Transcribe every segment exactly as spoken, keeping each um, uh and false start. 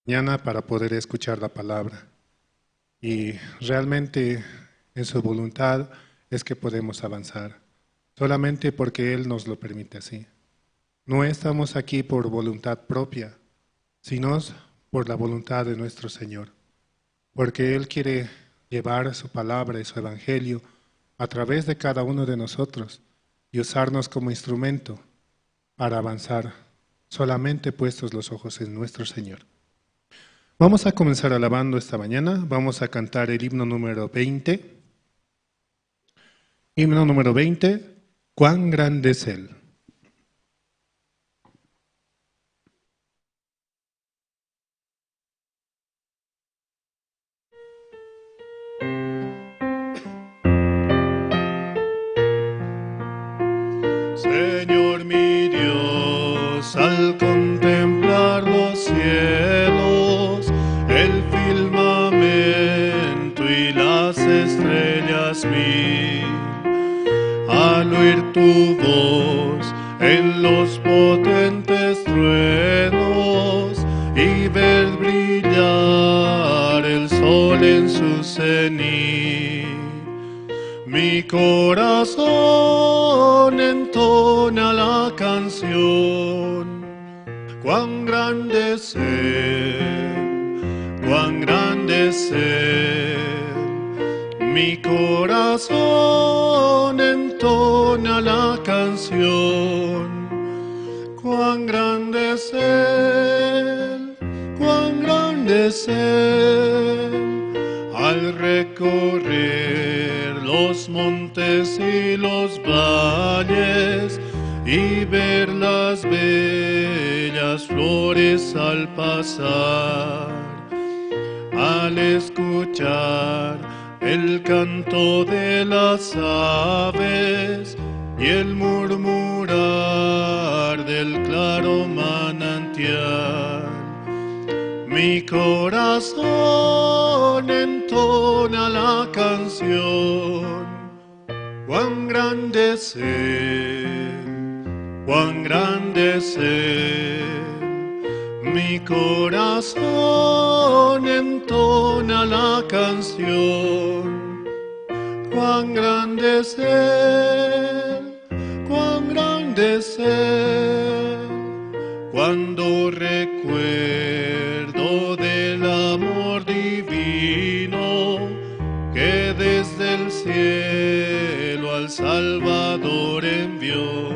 mañana para poder escuchar la palabra. Y realmente en su voluntad es que podemos avanzar, solamente porque Él nos lo permite así. No estamos aquí por voluntad propia, sino por la voluntad de nuestro Señor, porque Él quiere llevar su palabra y su evangelio a través de cada uno de nosotros y usarnos como instrumento para avanzar, solamente puestos los ojos en nuestro Señor. Vamos a comenzar alabando esta mañana, vamos a cantar el himno número veinte. Himno número veinte, Cuán grande es Él. Señor mi Dios, al contemplar los cielos, el firmamento y las estrellas mil, al oír tu voz en los potentes truenos y ver brillar el sol en su cenit. Mi corazón entona la canción. Cuán grande es Él, cuán grande es Él. Mi corazón entona la canción. Cuán grande es Él, cuán grande es Él. Al recorrer los montes y los valles y ver las bellas flores al pasar, al escuchar el canto de las aves y el murmurar del claro manantial. Mi corazón entona la canción. Cuán grande es Él, cuán grande es Él. Mi corazón entona la canción. Cuán grande es Él, cuán grande es Él. Cuando recuerdo del amor divino que desde el cielo al Salvador envió,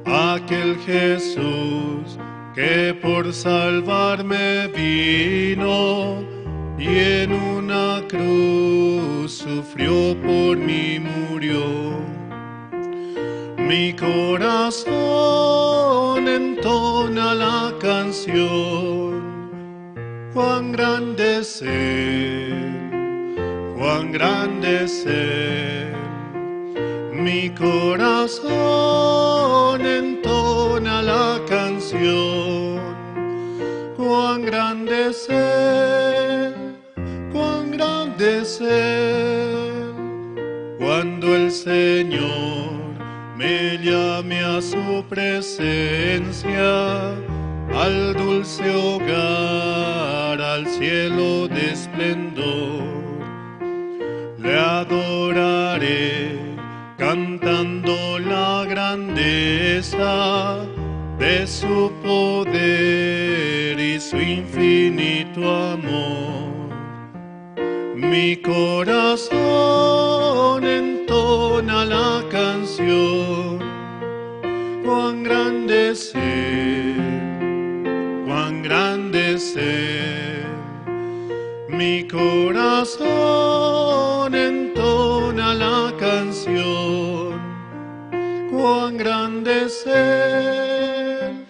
aquel Jesús que por salvarme vino y en una cruz sufrió por mí, murió. Mi corazón entona la canción. Cuán grande es Él, cuán grande es Él. Mi corazón entona la canción. Cuán grande es Él, cuán grande es Él. Cuando el Señor me llame a su presencia, al dulce hogar, al cielo de esplendor, le adoraré cantando la grandeza de su poder y su infinito amor. Mi corazón entona la canción. Cuán grande es Él, cuán grande es Él. Mi corazón entona la canción. Cuán grande es Él,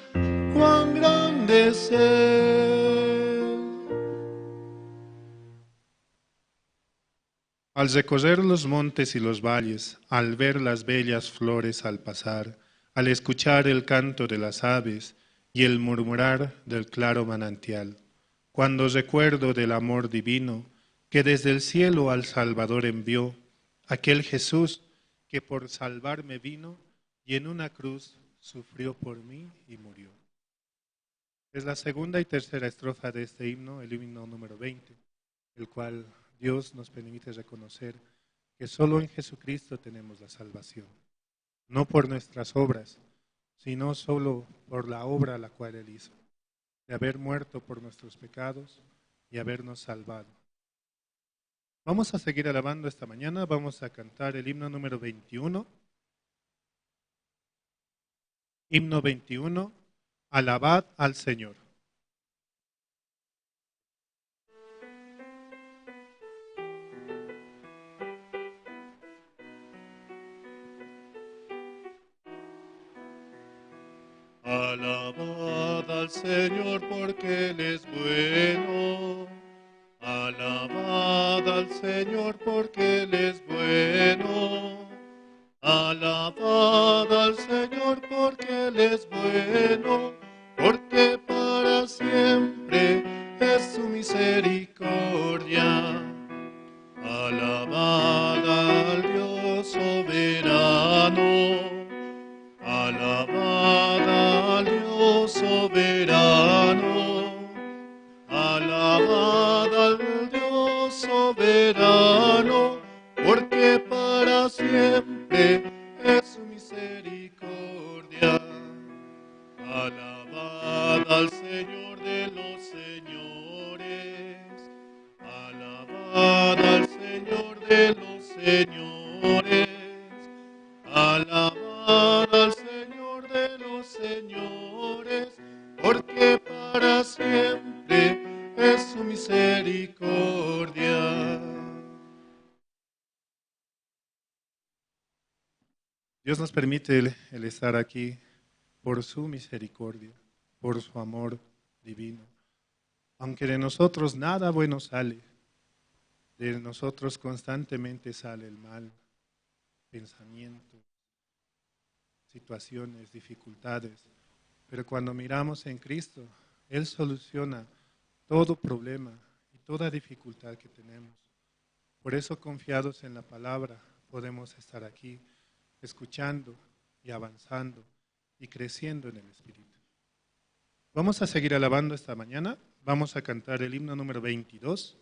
cuán grande es Él. Al recorrer los montes y los valles, al ver las bellas flores al pasar, al escuchar el canto de las aves y el murmurar del claro manantial, cuando recuerdo del amor divino que desde el cielo al Salvador envió, aquel Jesús que por salvarme vino y en una cruz sufrió por mí y murió. Es la segunda y tercera estrofa de este himno, el himno número veinte, el cual Dios nos permite reconocer que solo en Jesucristo tenemos la salvación, no por nuestras obras, sino solo por la obra la cual Él hizo, de haber muerto por nuestros pecados y habernos salvado. Vamos a seguir alabando esta mañana, vamos a cantar el himno número veintiuno. Himno veintiuno, Alabad al Señor. Alabad al Señor porque Él es bueno. Alabad al Señor porque Él es bueno. Alabad al Señor porque Él es bueno, porque para siempre es su misericordia. Alabad al Dios soberano. Alabad al Dios soberano. Alabad al Dios soberano, porque para siempre es su misericordia. Alabad al Señor de los señores. Alabad al Señor de los señores. Alabad al Señor de los señores, porque para siempre es su misericordia. Dios nos permite el, el estar aquí por su misericordia, por su amor divino. Aunque de nosotros nada bueno sale, de nosotros constantemente sale el mal, pensamientos, situaciones, dificultades. Pero cuando miramos en Cristo, Él soluciona todo problema y toda dificultad que tenemos. Por eso, confiados en la palabra, podemos estar aquí escuchando y avanzando y creciendo en el Espíritu. Vamos a seguir alabando esta mañana. Vamos a cantar el himno número veintidós.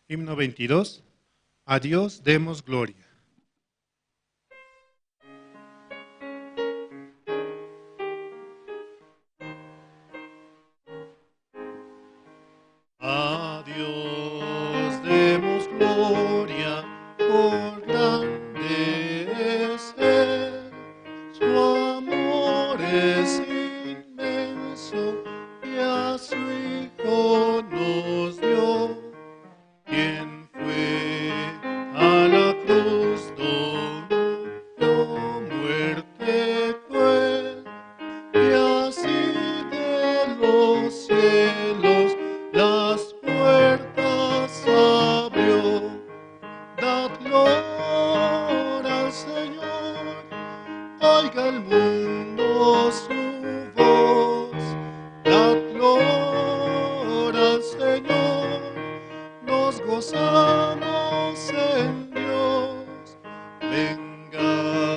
Himno veintidós. A Dios demos gloria. A Dios demos gloria, por grande es Él, su amor es inmenso, y a su Hijo nos dio, quien fue a la cruz, tomó muerte cruel, y así de los cielos las puertas abrió. Dad gloria al Señor, oiga el mundo su voz. Dad gloria al Señor, nos gozamos en Dios. Vengamos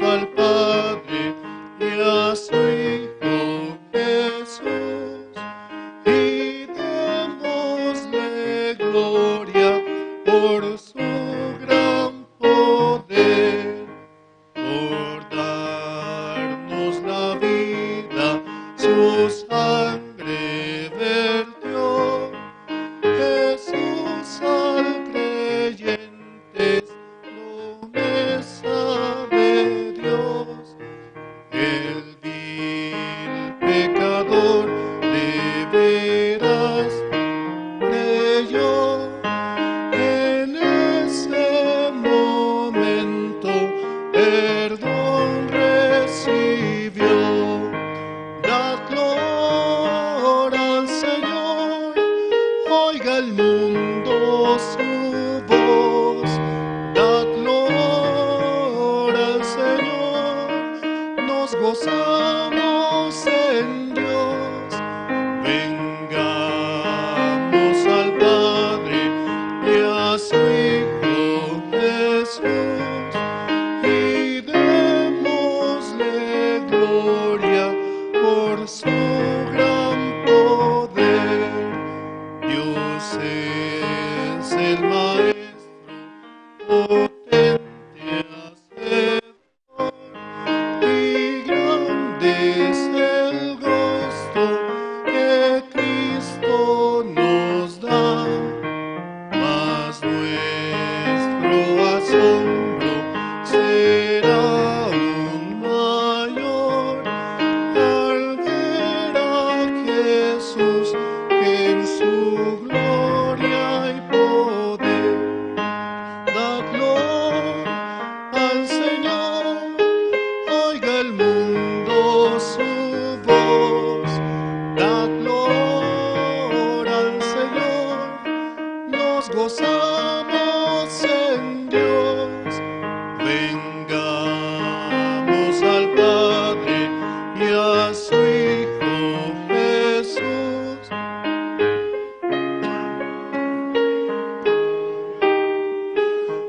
al Padre y a su Hijo Jesús, y démosle gloria por su gran poder, por darnos la vida, su sangre vertió. Jesús al creyente es promesa de Dios. El vil pecador de veras creyó, en ese momento perdón recibió. Dad gloria al Señor, oiga el mundo su voz. Dad gloria al Señor, nos gozamos en Dios. Vengamos al Padre y a su Hijo Jesús, y démosle Su gran poder, Dios es el Maestro, potente hacedor, y grande es el gozo que Cristo nos da. Mas nuestro asombro será aún mayor al ver a Jesús en su gloria y poder. Dadlo al Señor, oiga el mundo su voz. Dadlo al Señor, nos gozamos en Dios. Vengamos al Padre y a su Hijo Jesús.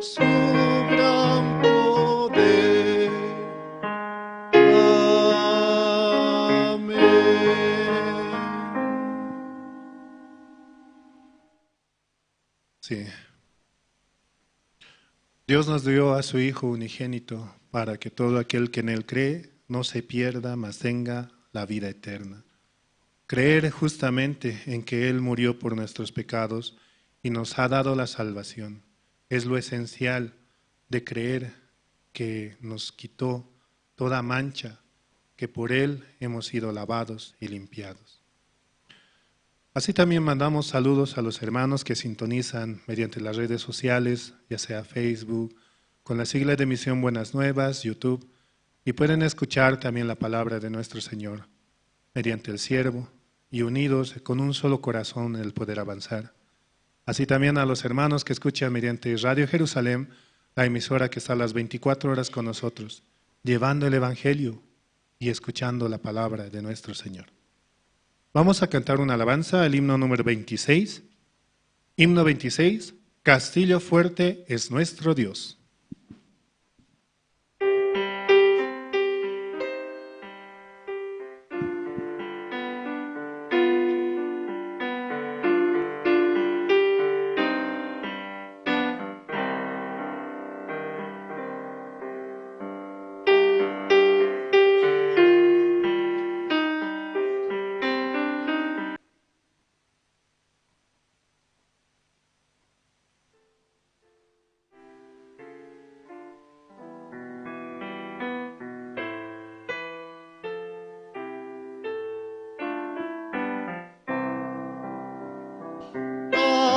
Su gran poder. Amén. Sí. Dios nos dio a su Hijo unigénito para que todo aquel que en él cree no se pierda, mas tenga la vida eterna. Creer justamente en que Él murió por nuestros pecados y nos ha dado la salvación es lo esencial de creer que nos quitó toda mancha, que por Él hemos sido lavados y limpiados. Así también mandamos saludos a los hermanos que sintonizan mediante las redes sociales, ya sea Facebook, con la sigla de Misión Buenas Nuevas, YouTube, y pueden escuchar también la palabra de nuestro Señor mediante el siervo, y unidos con un solo corazón en el poder avanzar. Así también a los hermanos que escuchan mediante Radio Jerusalén, la emisora que está las veinticuatro horas con nosotros, llevando el Evangelio y escuchando la palabra de nuestro Señor. Vamos a cantar una alabanza, el himno número veintiséis. Himno veintiséis, Castillo fuerte es nuestro Dios.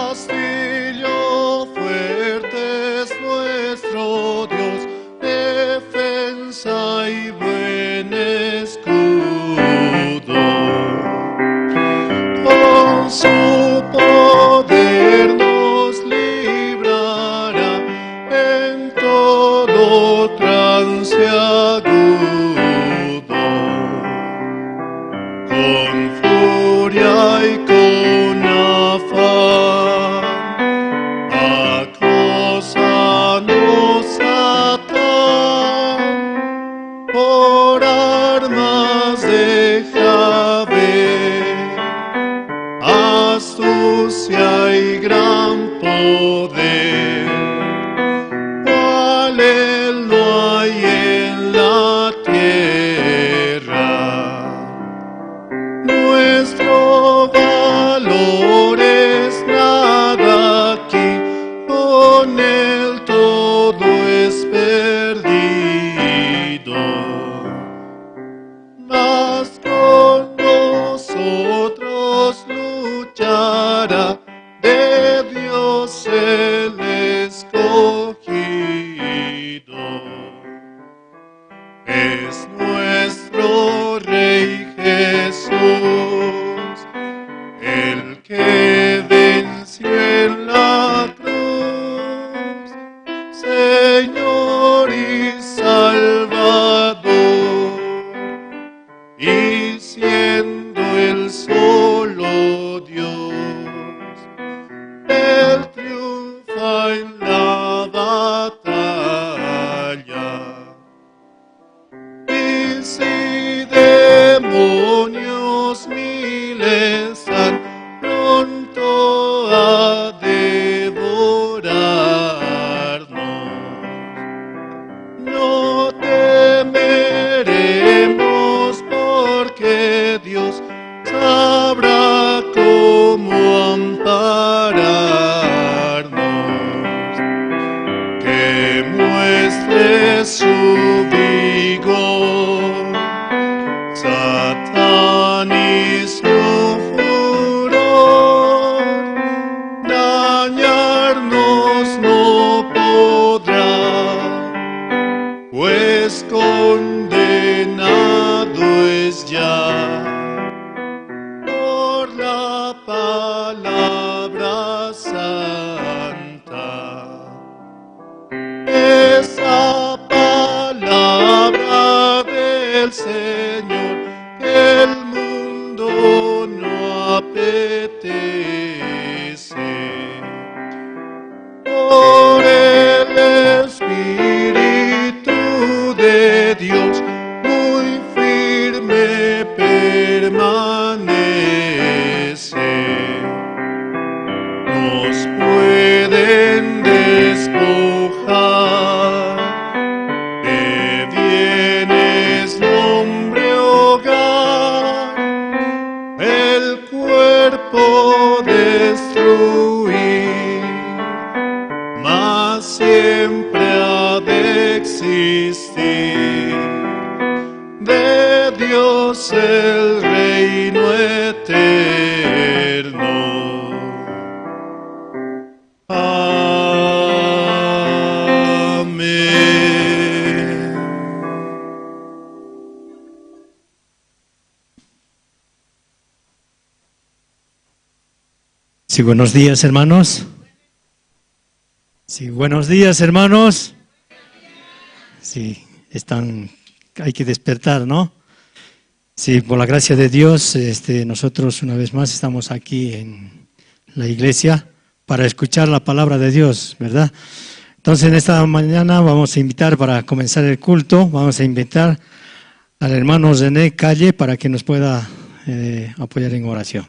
Castillo fuerte es nuestro Dios, defensa y buen escudo. Con su poder nos librará en todo trance agudo. Con furia y con afán, acosanos atan por armas de Jahvé, astucia y gran poder, cual él no hay en la tierra. Nuestro valor es nada aquí, con él todo es perdido. Mas con nosotros luchará de Dios el escogido. Es nuestro Rey Jesús, el que venció en la cruz, Señor y Salvador, y siendo el solo Dios, él triunfa en la batalla. Y si demonios Veremos porque Dios sabrá cómo ampararnos, que muestre su vigor. Satán y su furor dañarnos no podrá, pues condenado es ya por la palabra santa. Esa palabra del Señor que el mundo no apetece. Por el Espíritu de Dios muy firme permanece. Nos pueden despojar de bienes, nombre, hogar, el cuerpo destruir, mas siempre ha de existir de Dios el reino eterno. Amén. Sí, buenos días, hermanos. Sí, buenos días, hermanos. Sí, están, hay que despertar, ¿no? Sí, por la gracia de Dios, este, nosotros una vez más estamos aquí en la iglesia para escuchar la palabra de Dios, ¿verdad? Entonces, en esta mañana vamos a invitar, para comenzar el culto, vamos a invitar al hermano René Calle para que nos pueda, eh, apoyar en oración.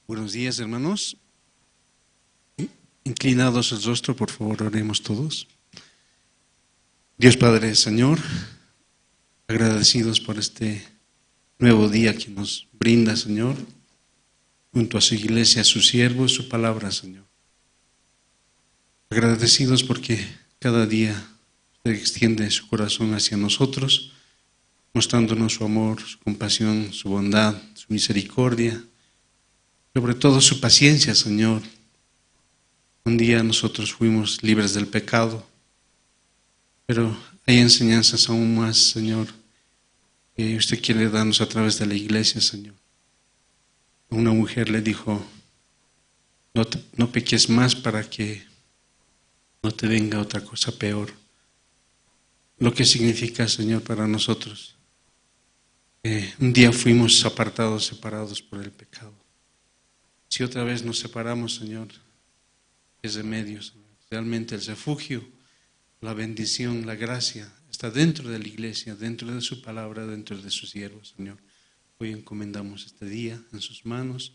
Buenos días, hermanos. Inclinados el rostro, por favor, oremos todos. Dios Padre, Señor, agradecidos por este nuevo día que nos brinda, Señor, junto a su iglesia, a sus siervos, su palabra, Señor. Agradecidos porque cada día usted extiende su corazón hacia nosotros, mostrándonos su amor, su compasión, su bondad, su misericordia, sobre todo su paciencia, Señor. Un día nosotros fuimos libres del pecado, pero hay enseñanzas aún más, Señor, que usted quiere darnos a través de la iglesia, Señor. Una mujer le dijo: "No te, no peques más para que no te venga otra cosa peor". Lo que significa, Señor, para nosotros, que un día fuimos apartados, separados por el pecado. Si otra vez nos separamos, Señor, es remedio, Señor. Realmente el refugio, la bendición, la gracia está dentro de la iglesia, dentro de su palabra, dentro de sus siervos, Señor. Hoy encomendamos este día en sus manos,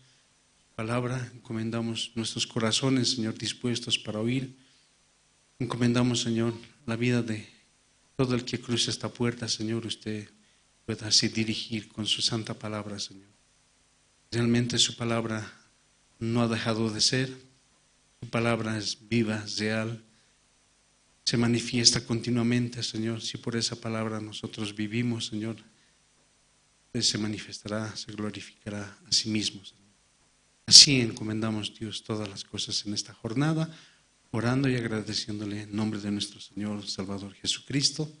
palabra, encomendamos nuestros corazones, Señor, dispuestos para oír. Encomendamos, Señor, la vida de todo el que cruce esta puerta, Señor, usted pueda así dirigir con su santa palabra, Señor. Realmente su palabra no ha dejado de ser, su palabra es viva, es real, se manifiesta continuamente, Señor. Si por esa palabra nosotros vivimos, Señor, usted se manifestará, se glorificará a sí mismo, Señor. Así encomendamos, Dios, todas las cosas en esta jornada, orando y agradeciéndole en nombre de nuestro Señor Salvador Jesucristo.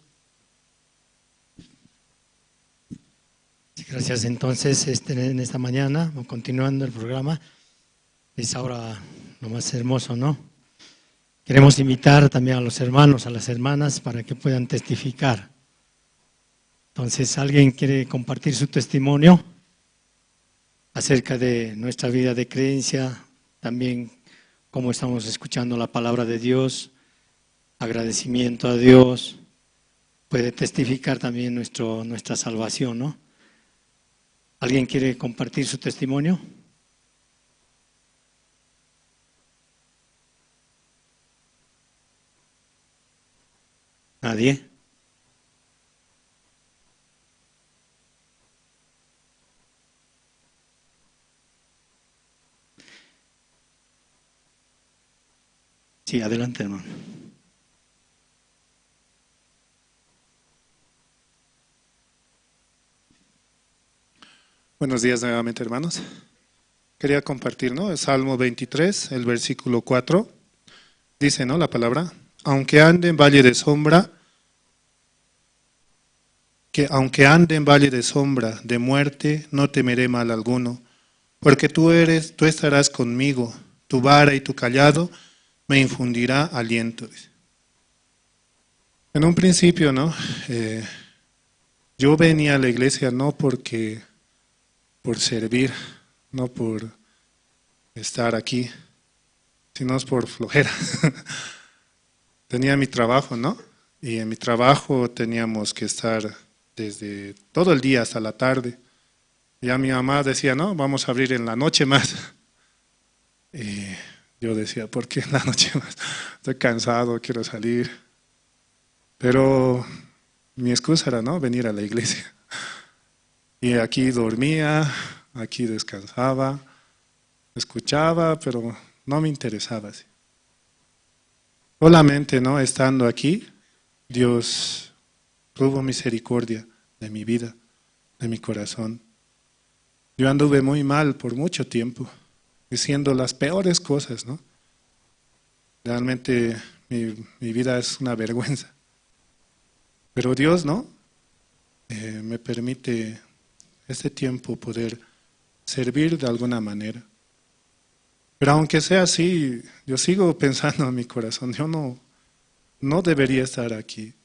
Gracias. Entonces, este, en esta mañana, continuando el programa, es ahora lo más hermoso, ¿no? Queremos invitar también a los hermanos, a las hermanas, para que puedan testificar. Entonces, ¿alguien quiere compartir su testimonio acerca de nuestra vida de creencia? También cómo estamos escuchando la palabra de Dios, agradecimiento a Dios, puede testificar también nuestro, nuestra salvación, ¿no? ¿Alguien quiere compartir su testimonio? Nadie. Sí, adelante, hermano. Buenos días nuevamente, hermanos. Quería compartir, ¿no? El Salmo veintitrés, el versículo cuatro. Dice, ¿no? La palabra: "Aunque ande en valle de sombra, que aunque ande en valle de sombra de muerte, no temeré mal alguno, porque tú eres, tú estarás conmigo, tu vara y tu cayado me infundirá aliento", dice. En un principio, ¿no? Eh, yo venía a la iglesia no porque, por servir, no por estar aquí, sino es por flojera. Tenía mi trabajo, ¿no? Y en mi trabajo teníamos que estar desde todo el día hasta la tarde. Ya mi mamá decía, "No, vamos a abrir en la noche más". Y yo decía, "¿Por qué en la noche más? Estoy cansado, quiero salir". Pero mi excusa era, ¿no? Venir a la iglesia. Y aquí dormía, aquí descansaba, escuchaba, pero no me interesaba, sí. Solamente, ¿no? Estando aquí, Dios tuvo misericordia de mi vida, de mi corazón. Yo anduve muy mal por mucho tiempo, diciendo las peores cosas, ¿no? Realmente mi, mi vida es una vergüenza. Pero Dios, ¿no? Eh, me permite este tiempo poder servir de alguna manera. Pero aunque sea así, yo sigo pensando en mi corazón, yo no, no debería estar aquí,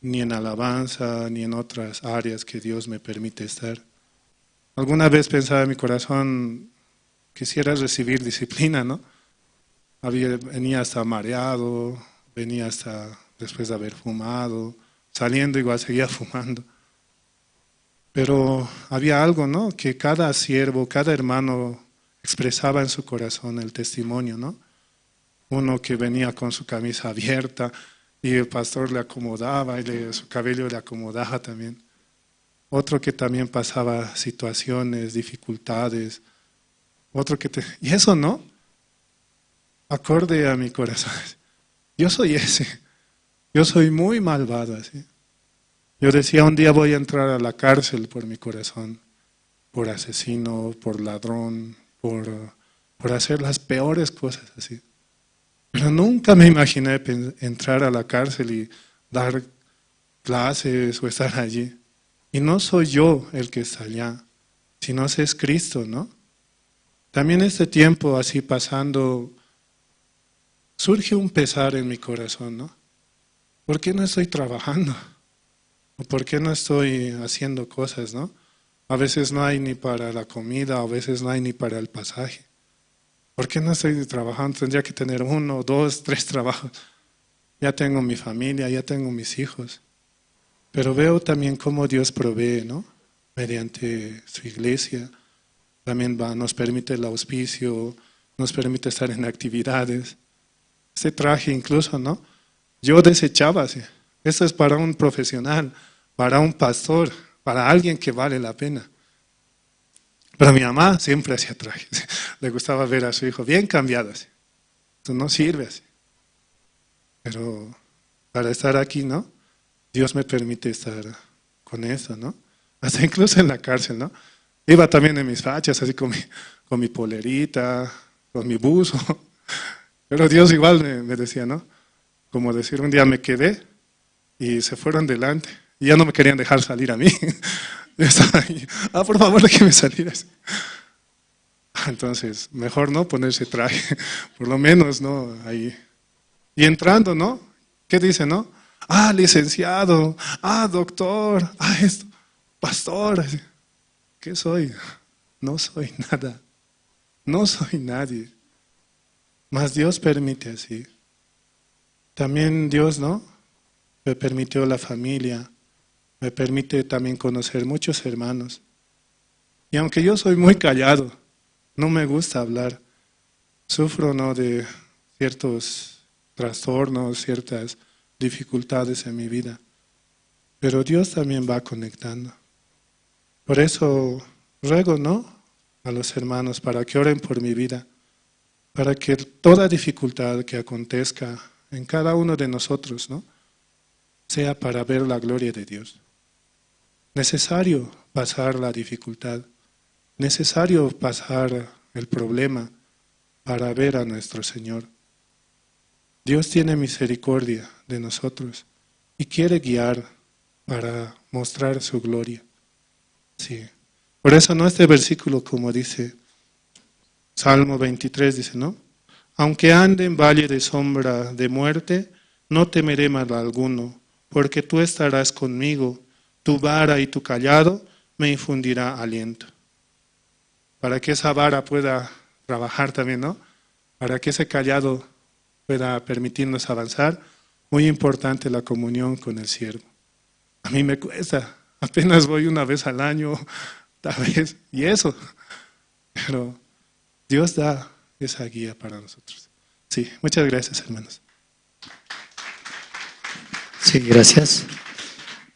ni en alabanza, ni en otras áreas que Dios me permite estar. Alguna vez pensaba en mi corazón, quisiera recibir disciplina, ¿no? Había, venía hasta mareado, venía hasta después de haber fumado, saliendo igual seguía fumando. Pero había algo, ¿no? Que cada siervo, cada hermano expresaba en su corazón el testimonio, ¿no? Uno que venía con su camisa abierta y el pastor le acomodaba y le, su cabello le acomodaba también. Otro que también pasaba situaciones, dificultades. Otro que te... Y eso, ¿no? Acorde a mi corazón. Yo soy ese. Yo soy muy malvado, así. Yo decía, "Un día voy a entrar a la cárcel por mi corazón, por asesino, por ladrón, por, por hacer las peores cosas", así. Pero nunca me imaginé pen- entrar a la cárcel y dar clases o estar allí. Y no soy yo el que está allá, sino es Cristo, ¿no? También este tiempo así pasando, surge un pesar en mi corazón, ¿no? ¿Por qué no estoy trabajando? ¿O por qué no estoy haciendo cosas, no? A veces no hay ni para la comida, a veces no hay ni para el pasaje. ¿Por qué no estoy trabajando? Tendría que tener uno, dos, tres trabajos. Ya tengo mi familia, ya tengo mis hijos. Pero veo también cómo Dios provee, ¿no? Mediante su iglesia. También va, nos permite el auspicio, nos permite estar en actividades. Este traje incluso, ¿no? Yo desechaba así. Esto es para un profesional, para un pastor, para alguien que vale la pena. Pero mi mamá siempre hacía trajes. Le gustaba ver a su hijo bien cambiado así. Tú no sirves. Pero para estar aquí, ¿no? Dios me permite estar con eso, ¿no? Hasta incluso en la cárcel, ¿no? Iba también en mis fachas, así con mi, con mi polerita, con mi buzo. Pero Dios igual me, me decía, ¿no? Como decir, un día me quedé y se fueron delante. Y ya no me querían dejar salir a mí. Yo estaba ahí, "Ah, por favor, déjeme salir". Entonces, mejor no ponerse traje, por lo menos, ¿no? Ahí. Y entrando, ¿no? ¿Qué dice, no? "Ah, licenciado, ah, doctor, ah, esto, pastor". Así. ¿Qué soy? No soy nada. No soy nadie. Mas Dios permite así. También Dios, ¿no? Me permitió la familia, me permite también conocer muchos hermanos. Y aunque yo soy muy callado, no me gusta hablar, sufro, ¿no? De ciertos trastornos, ciertas dificultades en mi vida, pero Dios también va conectando. Por eso ruego, ¿no? A los hermanos para que oren por mi vida, para que toda dificultad que acontezca en cada uno de nosotros, ¿no? Sea para ver la gloria de Dios. Necesario pasar la dificultad, necesario pasar el problema para ver a nuestro Señor. Dios tiene misericordia de nosotros y quiere guiar para mostrar su gloria. Sí. Por eso, ¿no? Este versículo, como dice Salmo veintitrés, dice, ¿no? Aunque ande en valle de sombra de muerte, no temeré mal alguno, porque tú estarás conmigo, tu vara y tu cayado me infundirá aliento. Para que esa vara pueda trabajar también, ¿no? Para que ese cayado pueda permitirnos avanzar, muy importante la comunión con el siervo. A mí me cuesta, apenas voy una vez al año, tal vez, y eso. Pero Dios da esa guía para nosotros. Sí, muchas gracias, hermanos. Sí, gracias.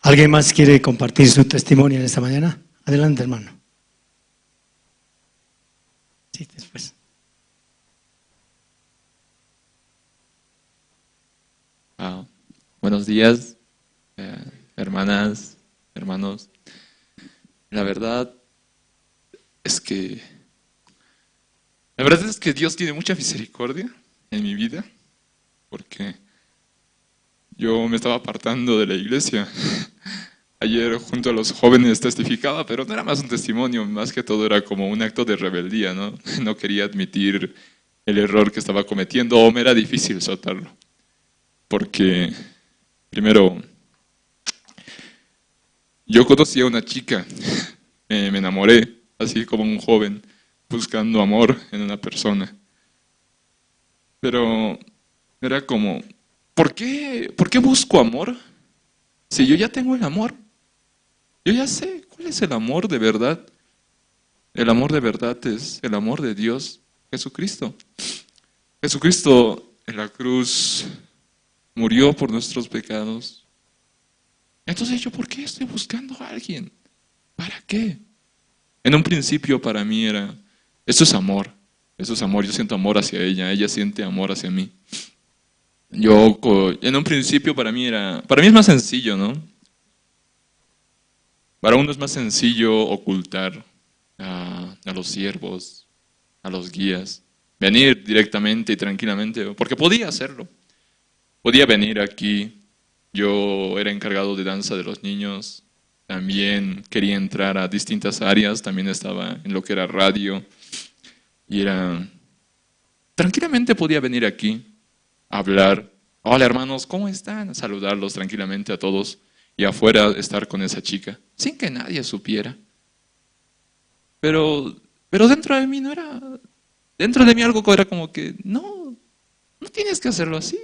¿Alguien más quiere compartir su testimonio en esta mañana? Adelante, hermano. Sí, después. Ah, buenos días, eh, hermanas, hermanos. La verdad es que, la verdad es que Dios tiene mucha misericordia en mi vida, porque yo me estaba apartando de la iglesia. Ayer junto a los jóvenes testificaba, pero no era más un testimonio, más que todo era como un acto de rebeldía, ¿no? No quería admitir el error que estaba cometiendo o me era difícil soltarlo. Porque, primero, yo conocí a una chica, me, me enamoré, así como un joven, buscando amor en una persona. Pero era como, ¿por qué, por qué busco amor si yo ya tengo el amor? Yo ya sé cuál es el amor de verdad. El amor de verdad es el amor de Dios, Jesucristo. Jesucristo en la cruz murió por nuestros pecados. Entonces yo, ¿por qué estoy buscando a alguien? ¿Para qué? En un principio para mí era, esto es amor, esto es amor, yo siento amor hacia ella, ella siente amor hacia mí. Yo, co- en un principio para mí era, para mí es más sencillo, ¿no? Para uno es más sencillo ocultar a, a los siervos, a los guías, venir directamente y tranquilamente, porque podía hacerlo. Podía venir aquí. Yo era encargado de danza de los niños. También quería entrar a distintas áreas. También estaba en lo que era radio. Y era... Tranquilamente podía venir aquí, hablar. Hola hermanos, ¿cómo están? Saludarlos tranquilamente a todos. Y afuera estar con esa chica, sin que nadie supiera. Pero, pero dentro de mí no era... Dentro de mí algo era como que, no, no tienes que hacerlo así.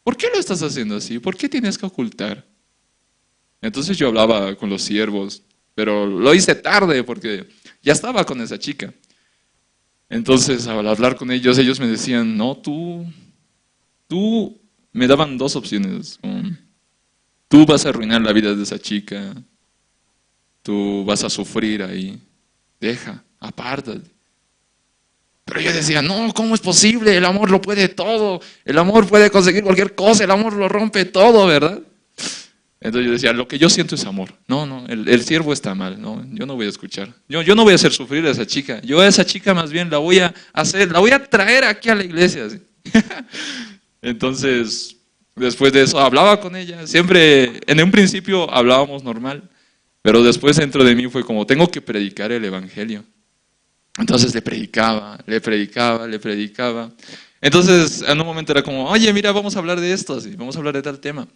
¿Por qué lo estás haciendo así? ¿Por qué tienes que ocultar? Entonces yo hablaba con los siervos, pero lo hice tarde porque ya estaba con esa chica. Entonces, al hablar con ellos, ellos me decían, no, tú, tú, me daban dos opciones. Tú vas a arruinar la vida de esa chica, tú vas a sufrir ahí, deja, apártate. Pero yo decía, no, ¿cómo es posible? El amor lo puede todo, el amor puede conseguir cualquier cosa, el amor lo rompe todo, ¿verdad? Entonces yo decía, lo que yo siento es amor. No, no, el, el siervo está mal, no, yo no voy a escuchar. Yo, yo no voy a hacer sufrir a esa chica. Yo a esa chica más bien la voy a hacer, la voy a traer aquí a la iglesia. ¿Sí? Entonces, después de eso hablaba con ella. Siempre, en un principio hablábamos normal, pero después dentro de mí fue como, tengo que predicar el evangelio. Entonces le predicaba, le predicaba, le predicaba. Entonces, en un momento era como, oye, mira, vamos a hablar de esto, sí, vamos a hablar de tal tema.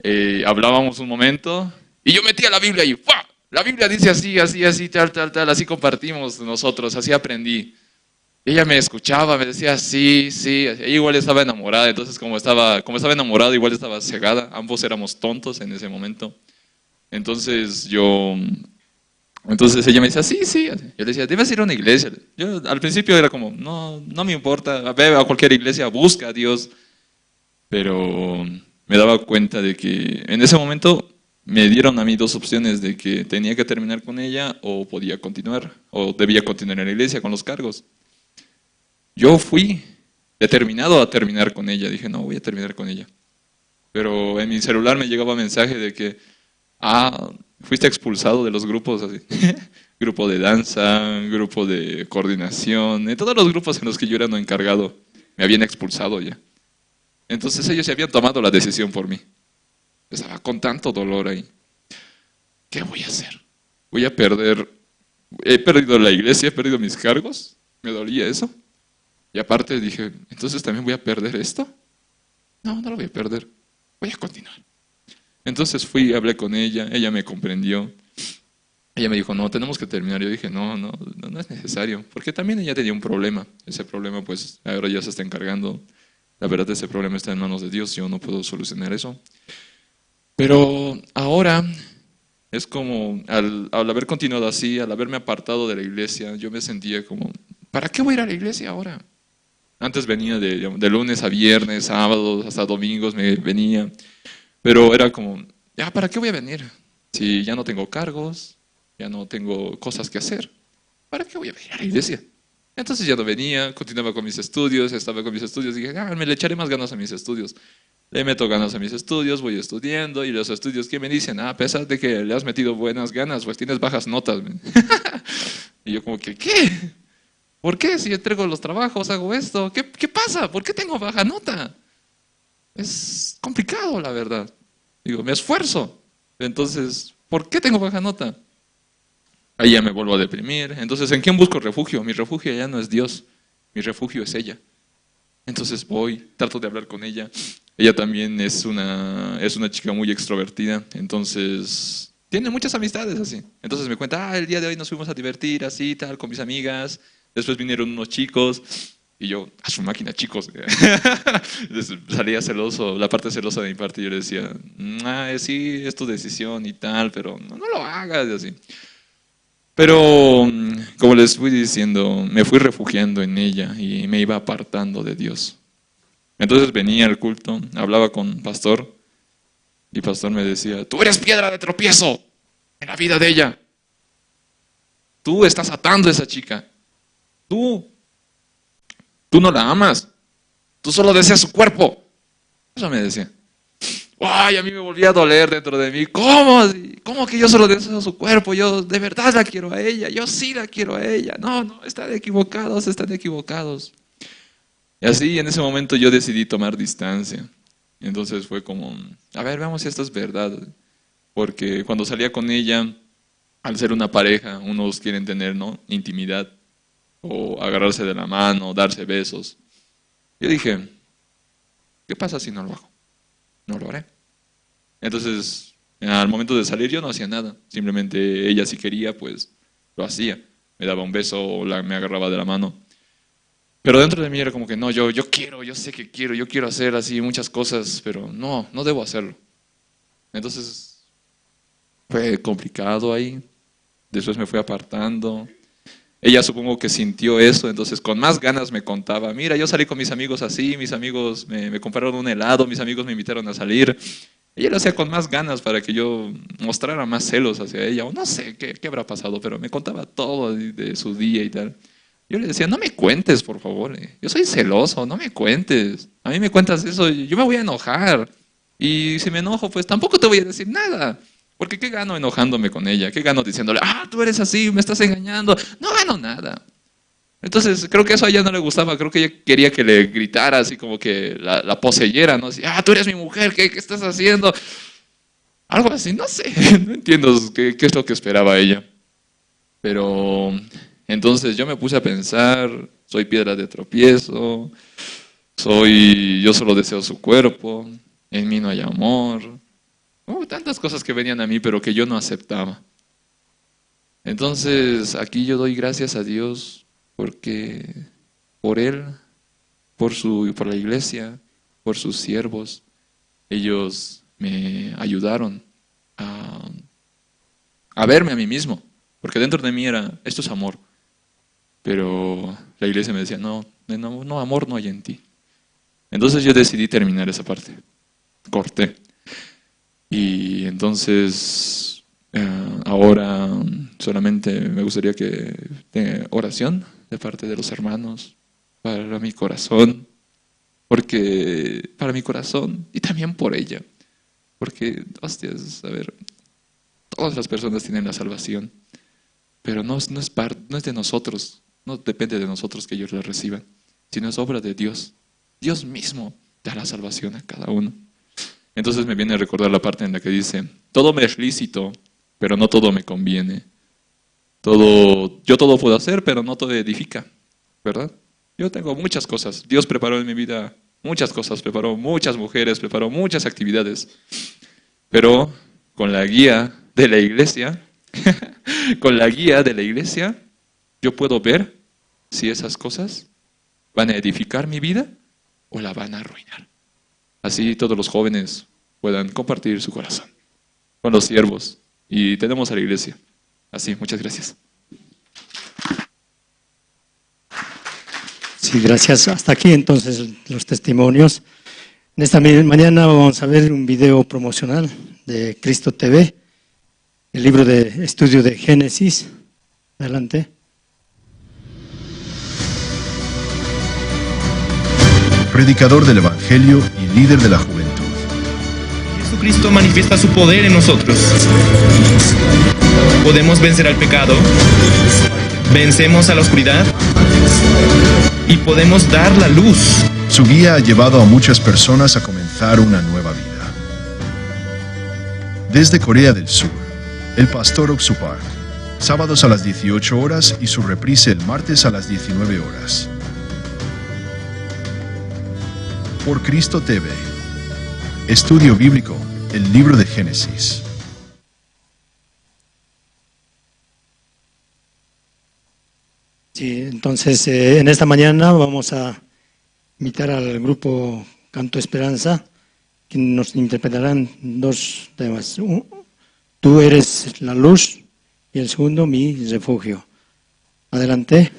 Eh, hablábamos un momento y yo metía la Biblia y ¡pua! La Biblia dice así, así, así, tal, tal, tal, así compartimos nosotros, así aprendí. Ella me escuchaba, me decía, sí, sí, ella igual estaba enamorada, entonces como estaba, como estaba enamorada, igual estaba cegada, ambos éramos tontos en ese momento. Entonces yo, entonces ella me decía, sí, sí, yo le decía, debes ir a una iglesia. Yo al principio era como, no, no me importa, ve a cualquier iglesia, busca a Dios. Pero, me daba cuenta de que en ese momento me dieron a mí dos opciones de que tenía que terminar con ella o podía continuar, o debía continuar en la iglesia con los cargos. Yo fui determinado a terminar con ella, dije, no, voy a terminar con ella. Pero en mi celular me llegaba mensaje de que, ah, fuiste expulsado de los grupos, así. Grupo de danza, grupo de coordinación, de todos los grupos en los que yo era encargado, me habían expulsado ya. Entonces ellos ya habían tomado la decisión por mí. Estaba con tanto dolor ahí. ¿Qué voy a hacer? Voy a perder, he perdido la iglesia, he perdido mis cargos, me dolía eso. Y aparte dije, entonces también voy a perder esto. No, no lo voy a perder, voy a continuar. Entonces fui, hablé con ella, ella me comprendió. Ella me dijo, no, tenemos que terminar. Yo dije, no, no, no, no es necesario, porque también ella tenía un problema. Ese problema, pues, ahora ya se está encargando. La verdad, ese problema está en manos de Dios, yo no puedo solucionar eso. Pero ahora es como, al, al haber continuado así, al haberme apartado de la iglesia, yo me sentía como, ¿para qué voy a ir a la iglesia ahora? Antes venía de, de lunes a viernes, sábados, hasta domingos me venía, pero era como, ya, ¿para qué voy a venir? Si ya no tengo cargos, ya no tengo cosas que hacer, ¿para qué voy a venir a la iglesia? Entonces ya no venía, continuaba con mis estudios, estaba con mis estudios, dije, ah, me le echaré más ganas a mis estudios. Le meto ganas a mis estudios, voy estudiando, y los estudios, ¿qué me dicen? Ah, a pesar de que le has metido buenas ganas, pues tienes bajas notas. Y yo como que, ¿qué? ¿Por qué? Si entrego los trabajos, hago esto, ¿qué, qué pasa? ¿Por qué tengo baja nota? Es complicado, la verdad. Digo, me esfuerzo. Entonces, ¿por qué tengo baja nota? Ahí ya me vuelvo a deprimir. Entonces, ¿en quién busco refugio? Mi refugio ya no es Dios. Mi refugio es ella. Entonces voy, trato de hablar con ella. Ella también es una, es una chica muy extrovertida. Entonces, tiene muchas amistades así. Entonces me cuenta, ah, el día de hoy nos fuimos a divertir así, tal, con mis amigas. Después vinieron unos chicos. Y yo, a su máquina, chicos. Entonces, salía celoso, la parte celosa de mi parte, yo le decía, ah, sí, es tu decisión y tal, pero no, no lo hagas, y así. Pero, mm, como les fui diciendo, me fui refugiando en ella y me iba apartando de Dios. Entonces venía al culto, hablaba con pastor y pastor me decía, tú eres piedra de tropiezo en la vida de ella. Tú estás atando a esa chica. Tú, tú no la amas. Tú solo deseas su cuerpo. Eso me decía. Ay, a mí me volvía a doler dentro de mí. ¿Cómo? ¿Cómo que yo solo deseo su cuerpo? Yo de verdad la quiero a ella. Yo sí la quiero a ella. No, no, están equivocados, están equivocados. Y así en ese momento yo decidí tomar distancia. Entonces fue como, a ver, veamos si esto es verdad. Porque cuando salía con ella, al ser una pareja, unos quieren tener, ¿no? Intimidad, o agarrarse de la mano, darse besos. Yo dije, ¿qué pasa si no lo hago? No lo haré. Entonces, al momento de salir yo no hacía nada. Simplemente ella si quería, pues lo hacía. Me daba un beso o la, me agarraba de la mano. Pero dentro de mí era como que, no, yo, yo quiero, yo sé que quiero, yo quiero hacer así muchas cosas, pero no, no debo hacerlo. Entonces, fue complicado ahí. Después me fui apartando. Ella supongo que sintió eso, entonces con más ganas me contaba, mira, yo salí con mis amigos así, mis amigos me, me compraron un helado, mis amigos me invitaron a salir. Ella lo hacía con más ganas para que yo mostrara más celos hacia ella, o no sé qué, qué habrá pasado, pero me contaba todo de, de su día y tal. Yo le decía, no me cuentes, por favor, eh. Yo soy celoso, no me cuentes. A mí me cuentas eso, yo me voy a enojar. Y si me enojo, pues tampoco te voy a decir nada. Porque ¿qué gano enojándome con ella? ¿Qué gano diciéndole, ah, tú eres así, me estás engañando? No gano nada. Entonces, creo que eso a ella no le gustaba, creo que ella quería que le gritara así como que la, la poseyera, ¿no? Así, ah, tú eres mi mujer, ¿qué, qué estás haciendo? Algo así, no sé, no entiendo qué, qué es lo que esperaba ella. Pero entonces yo me puse a pensar, soy piedra de tropiezo, soy, yo solo deseo su cuerpo, en mí no hay amor. Uh, tantas cosas que venían a mí, pero que yo no aceptaba. Entonces, aquí yo doy gracias a Dios porque por Él, por su, por la iglesia, por sus siervos, ellos me ayudaron a, a verme a mí mismo, porque dentro de mí era, esto es amor, pero la iglesia me decía, no, no, no, amor no hay en ti. Entonces yo decidí terminar esa parte. corté. Y entonces, eh, ahora solamente me gustaría que tenga oración de parte de los hermanos para mi corazón, porque para mi corazón y también por ella, porque, hostias, a ver, todas las personas tienen la salvación, pero no, no es par-, no es de nosotros, no depende de nosotros que ellos la reciban, sino es obra de Dios. Dios mismo da la salvación a cada uno. Entonces me viene a recordar la parte en la que dice: "Todo me es lícito, pero no todo me conviene. Todo, yo todo puedo hacer, pero no todo edifica", ¿verdad? Yo tengo muchas cosas. Dios preparó en mi vida muchas cosas, preparó muchas mujeres, preparó muchas actividades. Pero con la guía de la iglesia, con la guía de la iglesia, yo puedo ver si esas cosas van a edificar mi vida o la van a arruinar. Así todos los jóvenes puedan compartir su corazón con los siervos. Y tenemos a la iglesia. Así, muchas gracias. Sí, gracias. Hasta aquí entonces los testimonios. En esta mi-, mañana vamos a ver un video promocional de Cristo T V, el libro de estudio de Génesis. Adelante. Predicador del Evangelio y líder de la juventud. Jesucristo manifiesta su poder en nosotros. Podemos vencer al pecado, vencemos a la oscuridad y podemos dar la luz. Su guía ha llevado a muchas personas a comenzar una nueva vida. Desde Corea del Sur, el pastor Oxupar, sábados a las dieciocho horas y su reprise el martes a las diecinueve horas. Por Cristo T V, Estudio Bíblico, el libro de Génesis. Sí, entonces, eh, en esta mañana vamos a invitar al grupo Canto Esperanza, que nos interpretarán dos temas. U-, Tú eres la luz, y el segundo, Mi refugio. Adelante.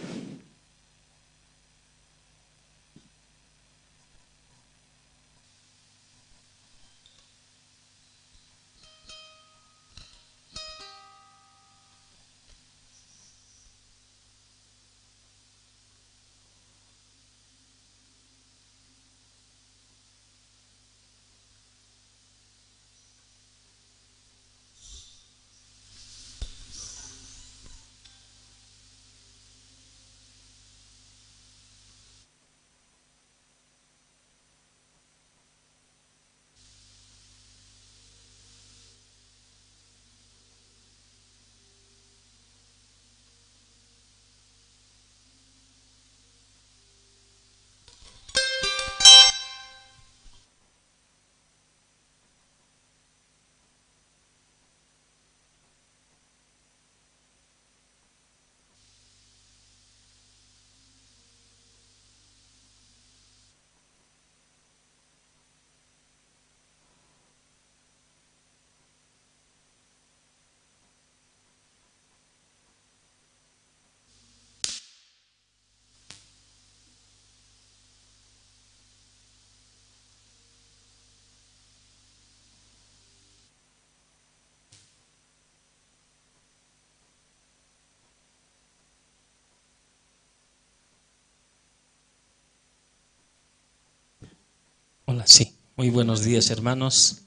Hola, sí. Muy buenos días, hermanos.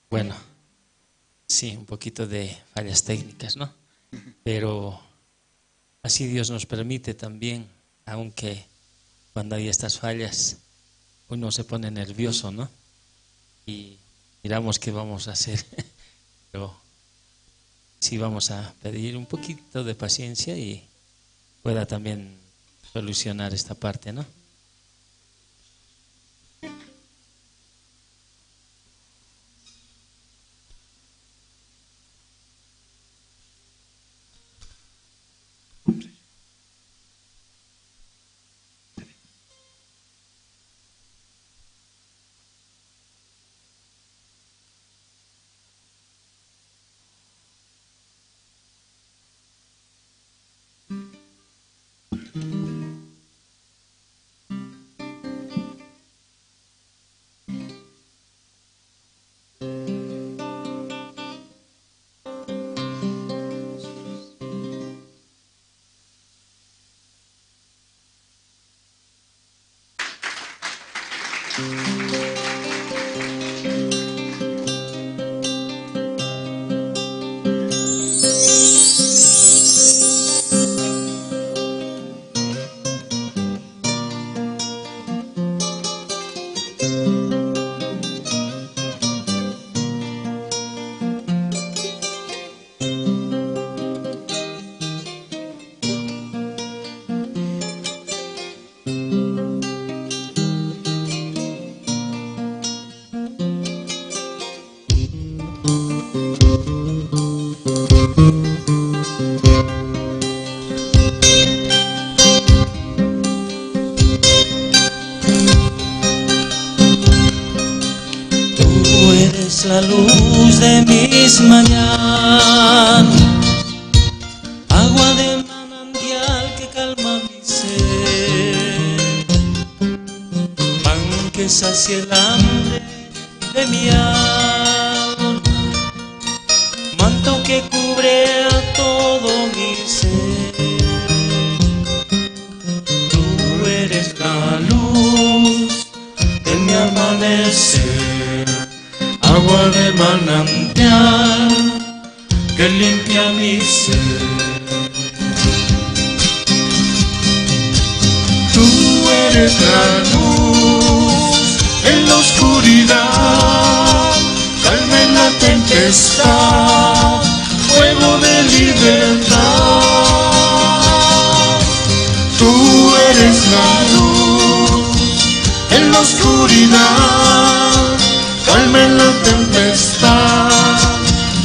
Bueno, sí, un poquito de fallas técnicas, ¿no? Pero así Dios nos permite también, aunque cuando hay estas fallas, uno se pone nervioso, ¿no? Y miramos qué vamos a hacer. Pero sí vamos a pedir un poquito de paciencia y pueda también solucionar esta parte, ¿no? Tú eres la luz de mis mañanas, agua de manantial que calma mi sed, pan que sacia el hambre de mi alma, manto que cubre a todo mi ser. Tú eres la luz de mi amanecer, agua de manantial que limpia mi ser. Tú eres la luz en la oscuridad, calma en la tempestad, fuego de libertad. Tú eres la luz en la oscuridad, calma en la tempestad,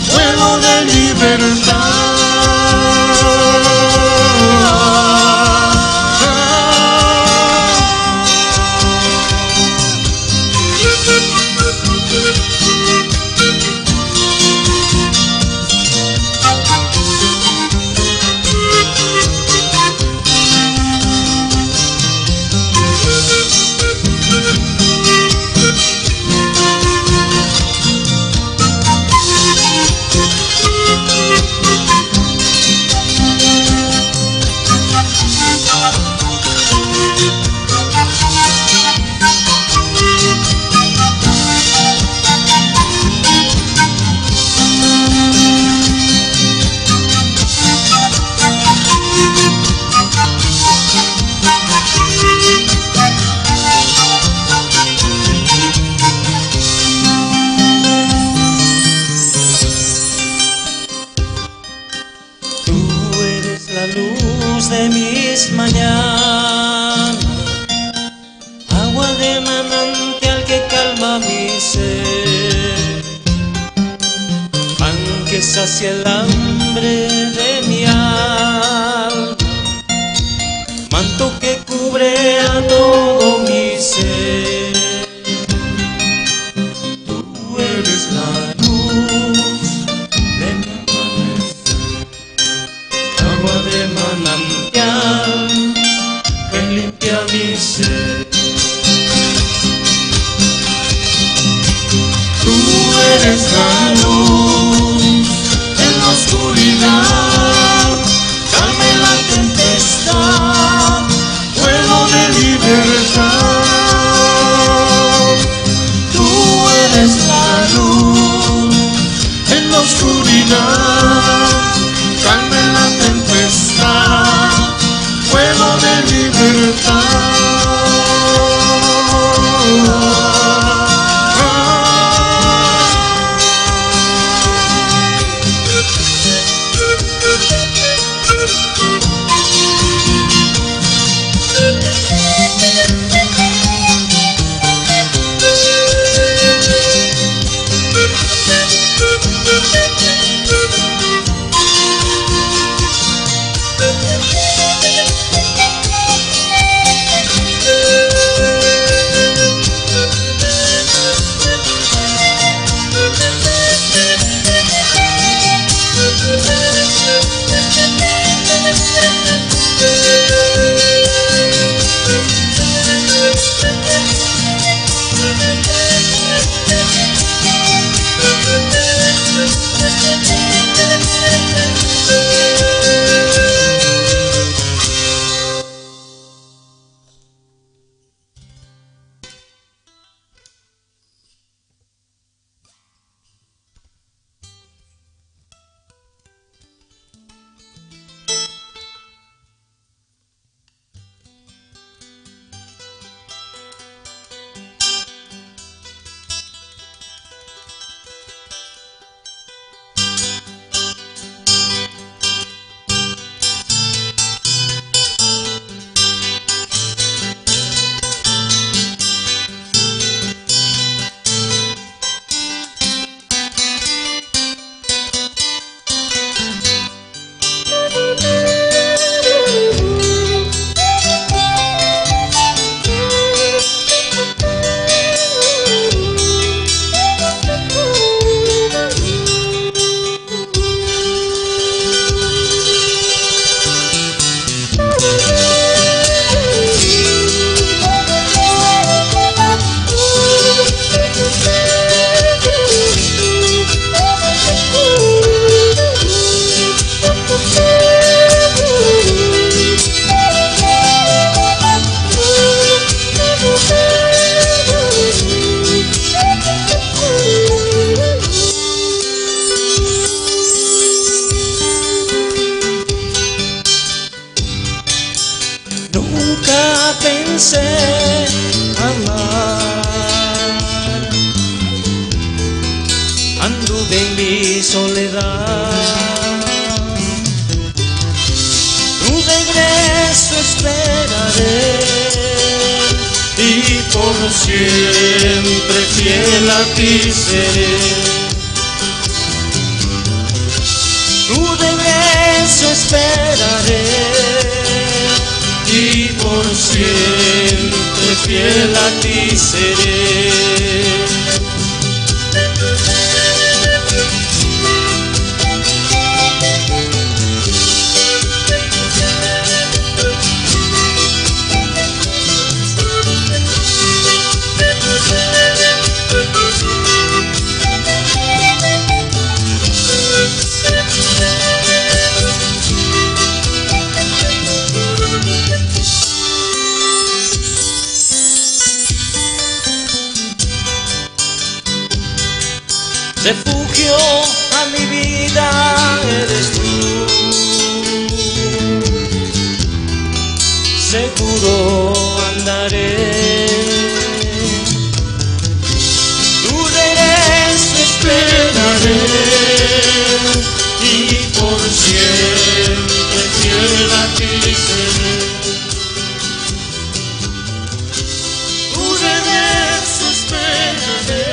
fuego de libertad. Tú eres la luz de mis mañanas, agua de manantial que calma mi sed, pan que sacia el hambre de mi alma, manto que cubre a todo mi ser. Tú eres la luz de mi amanecer, agua de manantial que limpia mi ser. Tú eres la luz en la oscuridad, calma en la tempestad, fuego de En mi soledad, tu regreso esperaré y por siempre fiel a ti seré. Tu regreso esperaré y por siempre fiel a ti seré. Refugio a mi vida eres tú, seguro andaré. Tu regreso esperaré y por siempre fiel a ti seré. Tu regreso esperaré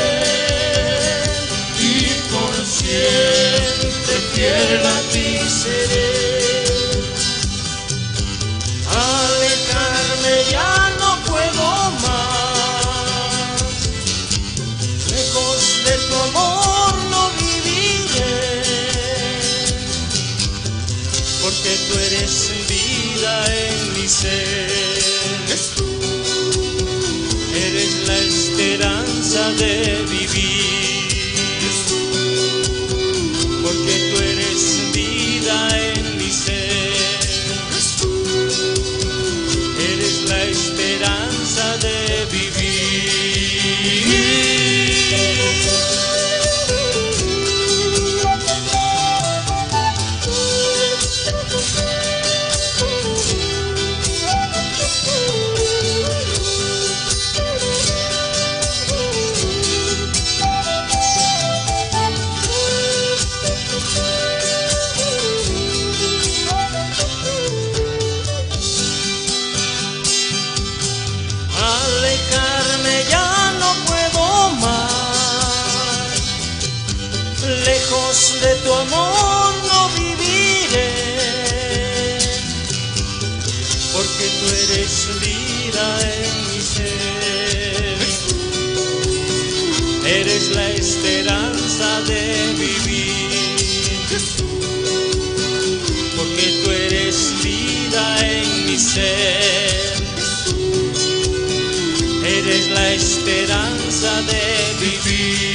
y por siempre fiel a ti seré. Alejarme ya no puedo más, lejos de tu amor no viviré, porque tú eres vida en mi ser. Eres la esperanza de vivir, porque tú eres vida en mi ser. Eres la esperanza de vivir. Alejarme ya no puedo más, lejos de tu amor no viviré, porque tú eres vida en mi ser. Eres la esperanza de vivir, porque tú eres vida en mi ser. Eres la esperanza de vivir.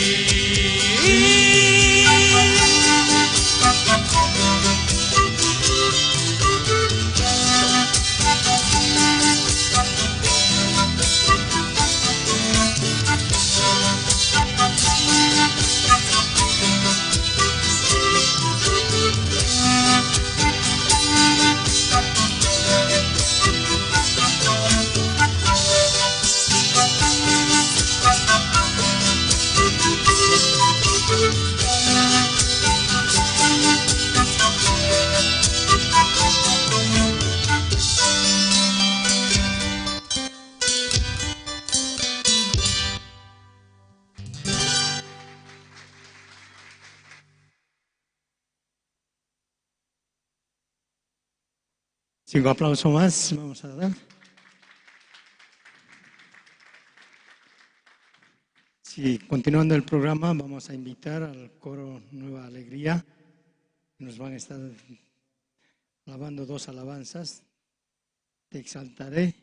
Sí, un aplauso más. Vamos a dar. Sí, continuando el programa, vamos a invitar al coro Nueva Alegría. Nos van a estar alabando dos alabanzas. Te exaltaré,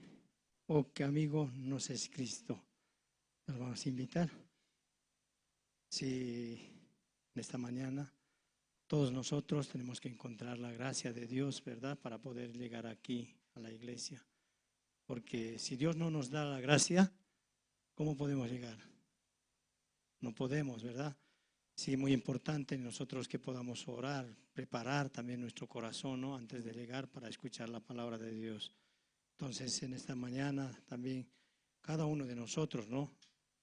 oh, qué amigo nos es Cristo. Nos vamos a invitar. Si en esta mañana todos nosotros tenemos que encontrar la gracia de Dios, ¿verdad? Para poder llegar aquí a la iglesia. Porque si Dios no nos da la gracia, ¿cómo podemos llegar? No podemos, ¿verdad? Sí, muy importante nosotros que podamos orar, preparar también nuestro corazón, ¿no? Antes de llegar para escuchar la palabra de Dios. Entonces, en esta mañana también cada uno de nosotros, ¿no?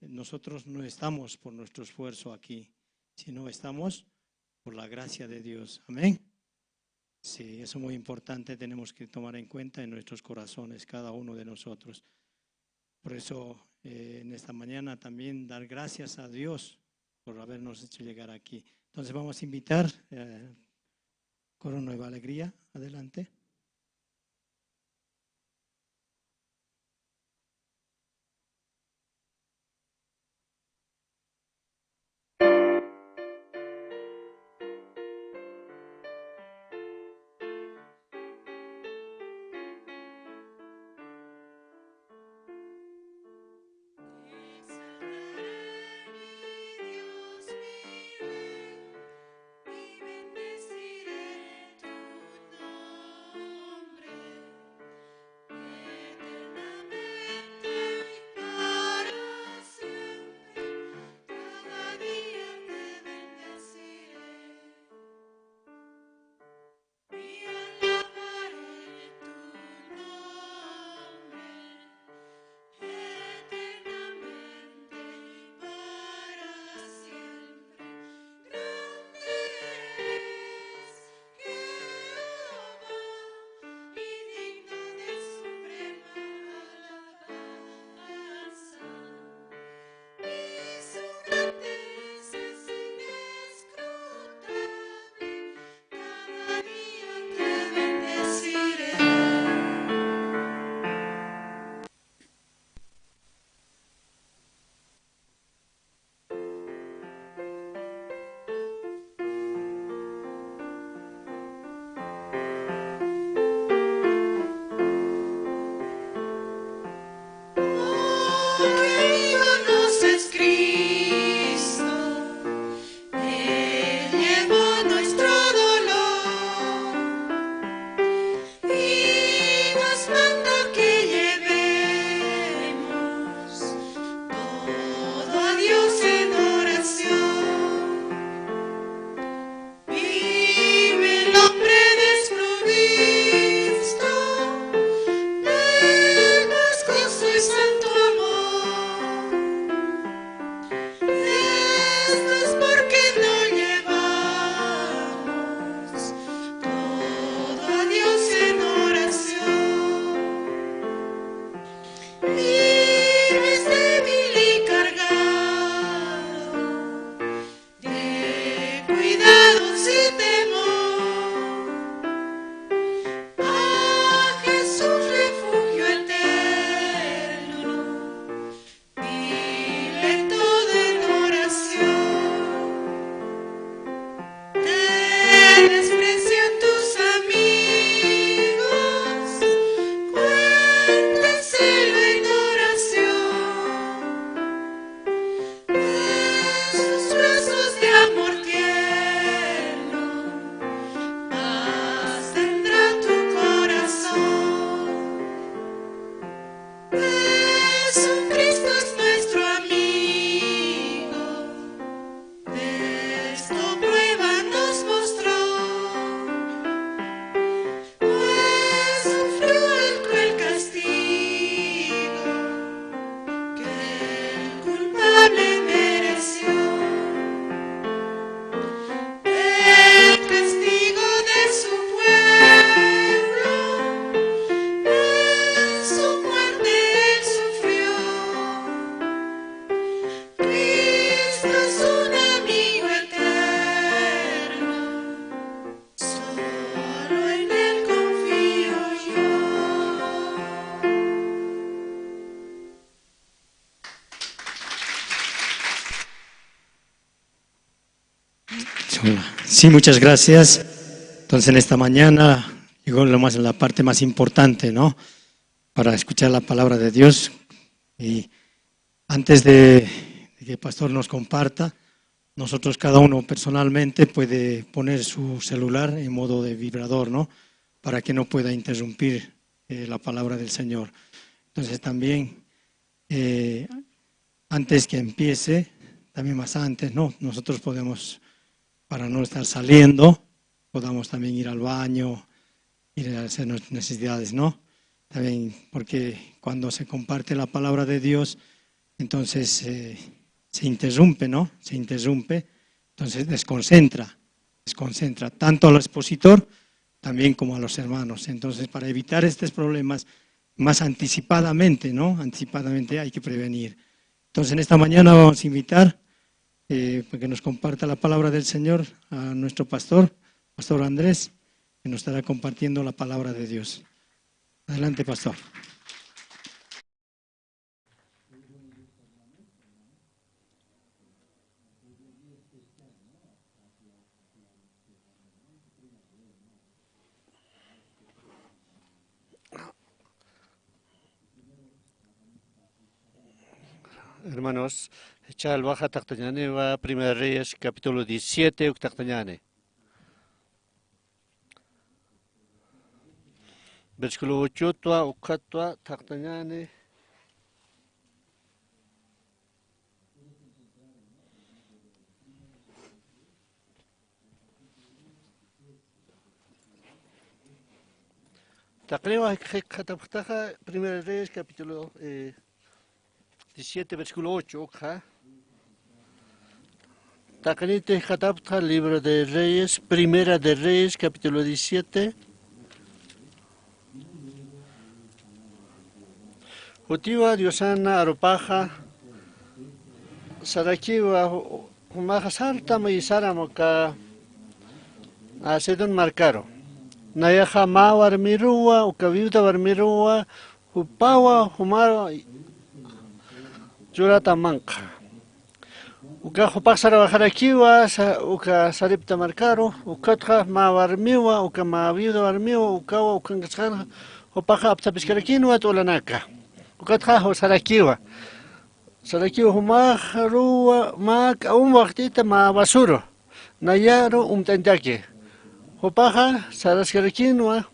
Nosotros no estamos por nuestro esfuerzo aquí. sino estamos por la gracia de Dios. Amén. Sí, eso es muy importante, tenemos que tomar en cuenta en nuestros corazones, cada uno de nosotros. Por eso, eh, en esta mañana también dar gracias a Dios por habernos hecho llegar aquí. Entonces vamos a invitar, eh, Coro Nueva Alegría, adelante. Sí, muchas gracias. Entonces, en esta mañana llegó lo más, la parte más importante, ¿no? Para escuchar la palabra de Dios. Y antes de, de que el pastor nos comparta, nosotros cada uno personalmente puede poner su celular en modo de vibrador, ¿no? Para que no pueda interrumpir, eh, la palabra del Señor. Entonces también, eh, antes que empiece, también más antes, ¿no? Nosotros podemos, para no estar saliendo, podamos también ir al baño, ir a hacer nuestras necesidades, ¿no? También, porque cuando se comparte la palabra de Dios, entonces, eh, se interrumpe, ¿no? Se interrumpe Entonces desconcentra, desconcentra tanto al expositor también como a los hermanos. Entonces, para evitar estos problemas, más anticipadamente, ¿no? Anticipadamente hay que prevenir. Entonces, en esta mañana vamos a invitar, eh, para que nos comparta la palabra del Señor a nuestro pastor, pastor Andrés, que nos estará compartiendo la palabra de Dios. Adelante, pastor. Hermanos, ch'alwaxa taqtañäniwa, Primera Reyes, capítulo diecisiete, uk taqtañäni. Versículo ochotwa, ukatwa, taqtañäni. Taqiniwa jikxatapxtaxa, Primera Reyes, capítulo, eh, diecisiete, versículo ocho, ukxa. Taqiniti jikxatapxta, Libro de Reyes, Primera de Reyes, capítulo diecisiete. Jutiwa Diosana arupaxa, sarakiwa, ju-, jumaxa sartam isaram uka, a, Sidón markaru. Nayaxa mä warmiruwa, uka viuda warmiruwa, jupawa, jumaru churata manqha. Uka jupax sarawayarakiwa, sa-, uka Sarepta markaru, ukatxa mä warmiwa, uka mä viuda warmiwa, ukawa, ukankasxanxa, jupaxa apthapiskarakinwa t'ulanaka. Ukatxa ju-, sarakiwa. Sarakiwa jumaxaruwa, mä k'awum waqt'ita mä basuru. Nayaru umt'añtaki. Jupaxa saraskarakinwa,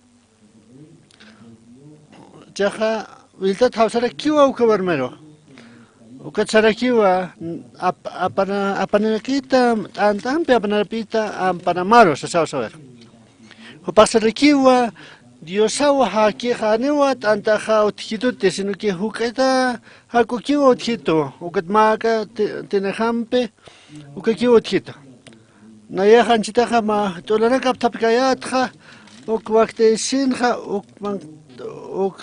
chaxa wiltat jawsarakiwa uka warmiru. Ukat sarakiwa, ap-, apana-, apanakita, t'ant'ampi apanapita, ampanamaru, sasaw sawer. Jupax sarakiwa, Diosaw jakixa janiwa t'ant'axa utjkituti, sino que juk'ita jak'ukiwa utjitu, ukat mä k'a ti-, tinixampi, ukakiw utjitu. Nayax anchitaxa mä t'ulanak apthapkayätxa, uk wakt'isinxa, uk man-, uk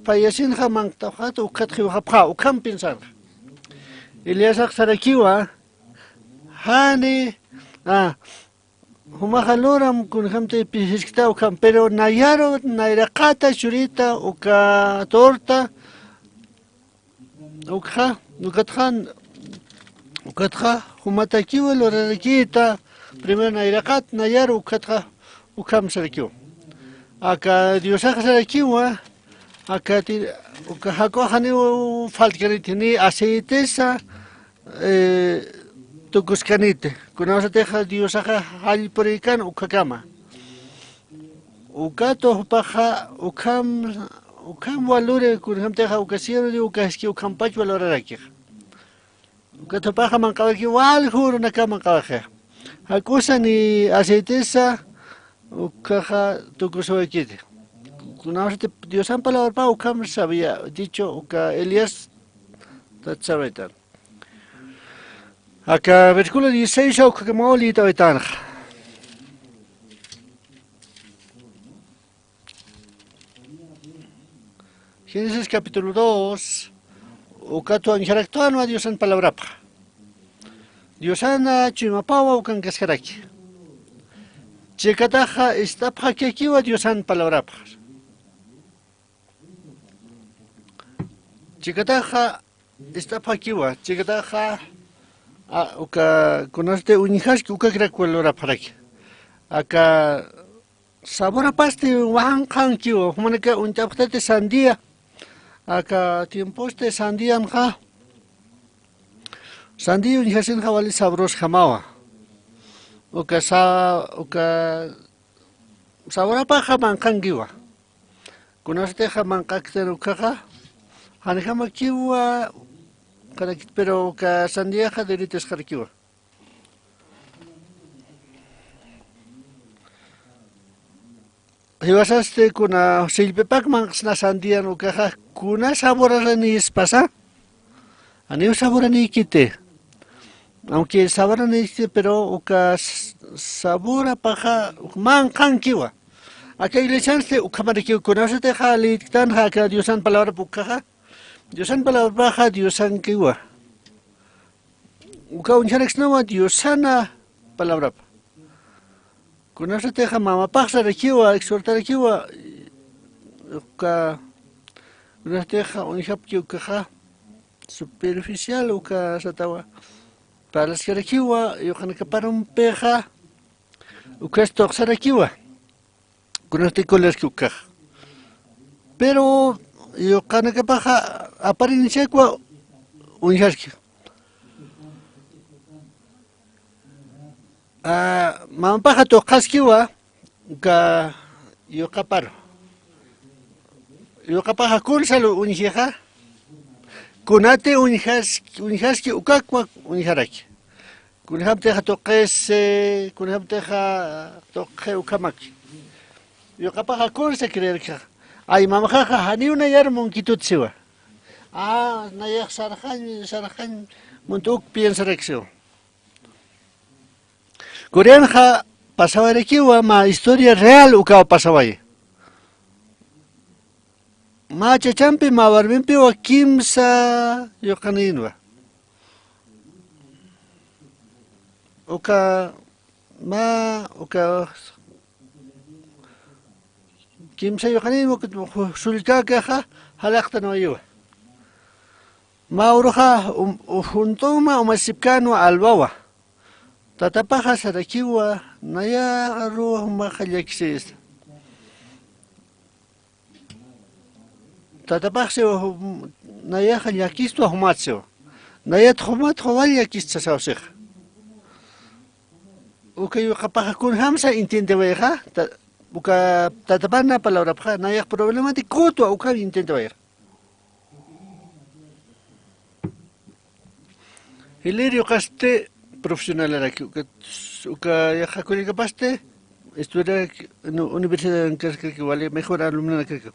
payasinxa manqtawxäta, ukxat jiwxapxä, ukham piensarxa. Elíasax sarakiwa, jani, a, jumaxa luram, kunjamtï pisiskta ukham, pero nayaru nayraqata churita, uka torta, ukxa, ukatxa, ukatxa, jumatakiwa lurarakïta, primero nayraqat, nayaru, ukatxa, ukham sarakiwa. Aka Diosax sarakiwa, aka ti-, uka jak'uxa janiw faltkaniti, ni aceitesa, eh, tukuskaniti. Kunawsatixa Diosaxa jallpurïkan ukhakama. Ukat jupaxa ukham, ukham waluri, kunjamtixa uka cielo de uka jiski ukhampach walurarakixa. Ukat jupaxa manq'awaki walju urunakama manq'awaki. Jak'usa ni aceitesa ukhaxa tukusawakiti. Kunawsati Diosan palabrapa ukham sabía, dicho uka Elías tat sabitan. Aka versículo dieciséis ukhakimaw liyt'awaytanxa. Génesis capítulo dos, ukatwa uñjaraktwanwa Diosan palabrapxa. Diosana chuymapawa ukankaskaraki. Chikataxa ist'apxakiwa Diosan palabrapxa. Chikataxa ist'apxakiwa, chikataxa, a, uka, kunasti uñjaski ukakirak walurapxaraki. Aka saborapasti wanqhankiwa, jumanaka uñt'apxtati sandía. Aka tiemposti sandianxa, sandía uñjasinxa wali sabrosjamawa. Uka sa-, uka saborapaxa manqhankiwa. Kunasatixa manq'aktan ukhaxa, janjamakiwa, karakit, pero uka sandiaxa diritisqarakiwa. Jiwasasti kuna sillpipak manq'sna sandian ukhaxa, kuna saboraranïspasa, janiw saboranïkiti. Aunque sabor nixti, pero uka s-, saborapaxa manqhankiwa. Aka iglesiansti ukhamarakiw, kunasatixa lïtktanxa aka Diosan palabrap ukhaxa. Diosan palabrapaxa Diosankiwa. Uka uñjaraksnawa Diosana palabrapa. Kunasatixa mamapax sarakiwa, exhortarakiwa, uka, kunasatixa uñjapki ukaxa superficial uka satawa. Parlaskarakiwa, yuqanakaparumpixa, ukas tuqsarakiwa. Kunasti colerki ukax. Pero, yuqanakapaxa aparienciakwa uñjarki. Ah, mamapaxa tuqaskiwa, uka yuqaparu. Yuqapaxa kunsalu uñjixa, kunati uñjas-, uñjaski ukakwa uñjaraki. Kunjamtixa tuqisi, kunjamtixa tuqi ukhamaki. Yuqapaxa kunsa creerkixa. Ay, mamaxaxa janiw nayar munkitut siwa. Ah, nayax sarxañ, sarxañ, munt uk piensarakiwa. Coreanxa pasawayrakiwa, mä historia real ukaw pasaway. Mä chachampi, mä warmimpiwa kimsa yuqanïnwa. Uka, mä, uka, kimsa yuqanïnwa, uka, ju-, sullkäkaxa, jalaqtanwayiwa. Mä uruxa, um, junt'uma umasipkänwa alwawa. Tatapaxa sarakiwa, nayaruwa jumaxa llakisista. Tatapax siwa, jum-, nayaxa llakistwa jumat siwa. Nayat jumat wal llakista sasaw sixa. Uka yuqapaxa kunjamsa entiendewayxa, ta-, uka tatapana palabrapxa, nayax problemati kutwa ukham entiendewayxa. Jilïr yuqasti profesionalaraki, uka, uka yaqha kullakapasti estudiar, no, universidad karkarki, wali mejor alumnanakaki.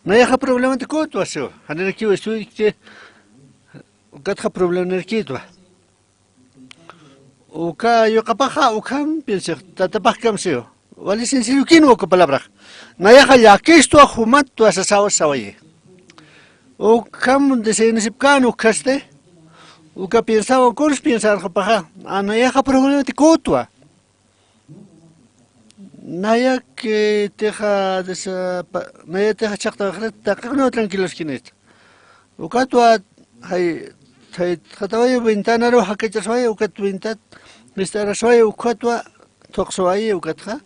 Nayaxa problemati kutwa siwa, janirakiw estudiakti, ukatxa problemanakitwa. Uka yuqapaxa ukham piensix, tatapax kamsiw. Wali sencillokinwa uka palabrax. Nayaxa llakistwa jumatwa sasaw sawayi. Ukham deseanisipkän ukhasti. Uka piensawa kuns piensarxapaxa. A, nayaxa problemati kutwa. Nayak, eh, tixa desa-, pa-, naya tixa chhaqtawayxarati, taqikunaw tranquiloskinista. Ukatwa, jay, jay, jataway ventanaru jakachasway, ukat ventat, ventanaru jakachasway, ukatwa, thuqsaway, ukatxa,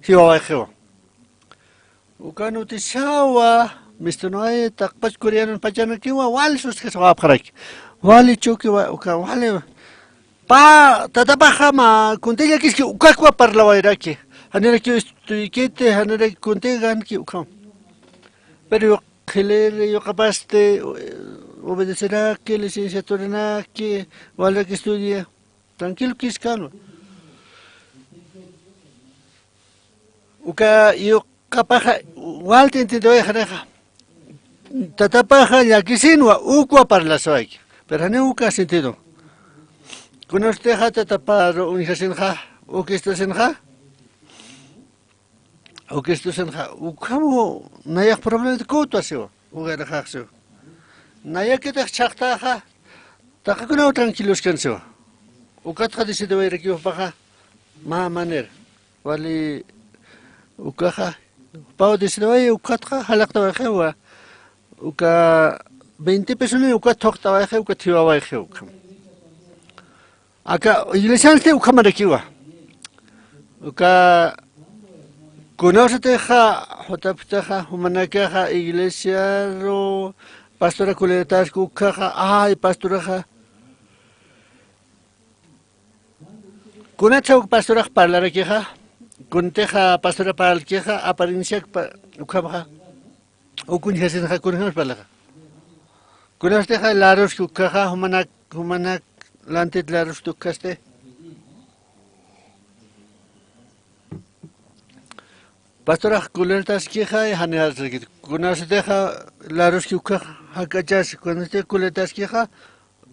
jiwawayxiwa. Ukan utjisawa, mistunway, taqpach coreanon pachanakiwa, wali suskasawapxaraki. Wali chukiwa, uka, wali. Pä, tatapaxa mä, kuntï llakiski ukakwa parlawayraki. Janirakiw estudiaykiti, janiraki kuntï ganki ukham. Pero yuq-, qhilïr yuqapasti, obedeceraki, licenciaturanaki, waliraki estudia. Tranquilo kiskänwa. Uka yuqapaxa walti entiendewayxanixa. Tatapaxa llakisinwa, ukwa parlasawayki. Pero janiw uka sentido. Kunartixa tataparu uñjasinxa, uk istusinxa, uk istusinxa, ukhamu nayax problemati kutwa siwa, uka irxax siwa. Nayakitix chhaqtaxa, taqikunaw tranquiloskan siwa. Ukatxa decidewayrakiw jupaxa, mä manera. Wali ukaxa, jupaw decideway, ukatxa jalaqtawayxiwa. Uka veinte pesoni ukat thuqtawayxi, ukat jiwawayxi ukham. Aka iglesiansti ukhamarakiwa. Uka kunawsatixa, jutapxtaxa, jumanakaxa, iglesiaru, pastora colerataski ukhaxa, ay, pastoraxa. Kunatsa uk pastorax parlarakixa, kuntixa pastora parlkixa, aparienciak pa-, ukhamxa, uk uñjasinxa, kunjams parlaxa. Kunastixa laruski ukhaxa, jumanak, jumanak lantit laruski ukhasti. Pastorax colerataskixa, jani jarsarakit. Kunasatixa laruski ukhaxa, jak'achas, kunasti colerataskixa,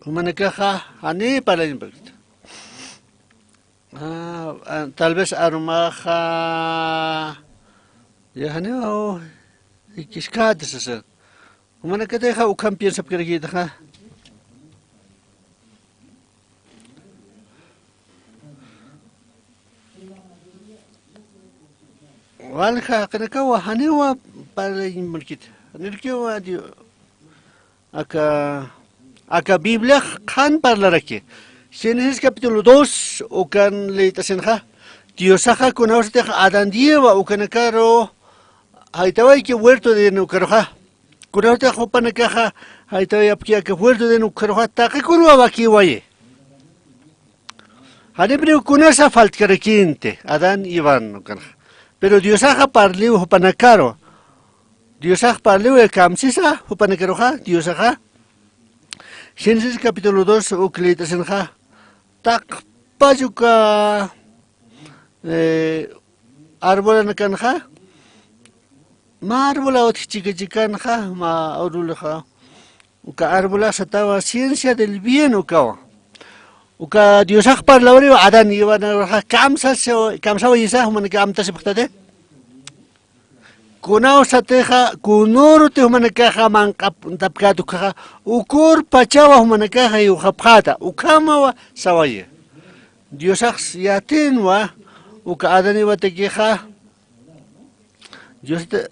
Jumanakaxa janiw parlañaparakta. Ah, ah, tal vez arumaxa, ya janiw jikiskäti sasa. Jumanakatixa ukham piensapkarakïtaxa. Walja jaqinakawa janiwa parlañ munkit. Janirakiwa Dio-, aka, aka Bibliax qhan parlaraki. Génesis capítulo dos, ukan liyt'asinxa. Diosaxa kunawsatix Adán y Eva ukanakaru jaytawayki huerto de Edén ukaruxa. Kunawsatix jupanakaxa jaytawayapki aka huerto de Edén ukaruxa, taqi kunwa wakiwayi. Janipuniw kunasa faltkarakïnti Adán y Evan ukanxa. Pero Diosaxa parliw jupanakaru. Diosax parliw kamsisa jupanakaruxa, Diosaxa. Génesis capítulo dos uk liyt'asinxa. Taqpach uka, eh, arbolanakanxa. Mä arbola utji chika chikanxa, mä arbolxa. Uka arbola satawa ciencia del bien ukawa. Uka Diosax parlawriw Adán y Evanakaruxa kamsa, kamsawayisa jumanakax amtasipxtati. Kunawsatixa, kunüruti jumanakaxa manq'antapkät ukkhaxa, ukur pachawa jumanakaxa jiwxapxäta, ukhamawa sawayi. Diosax yatïnwa, uka Adán y Evatakixa, Dios te-,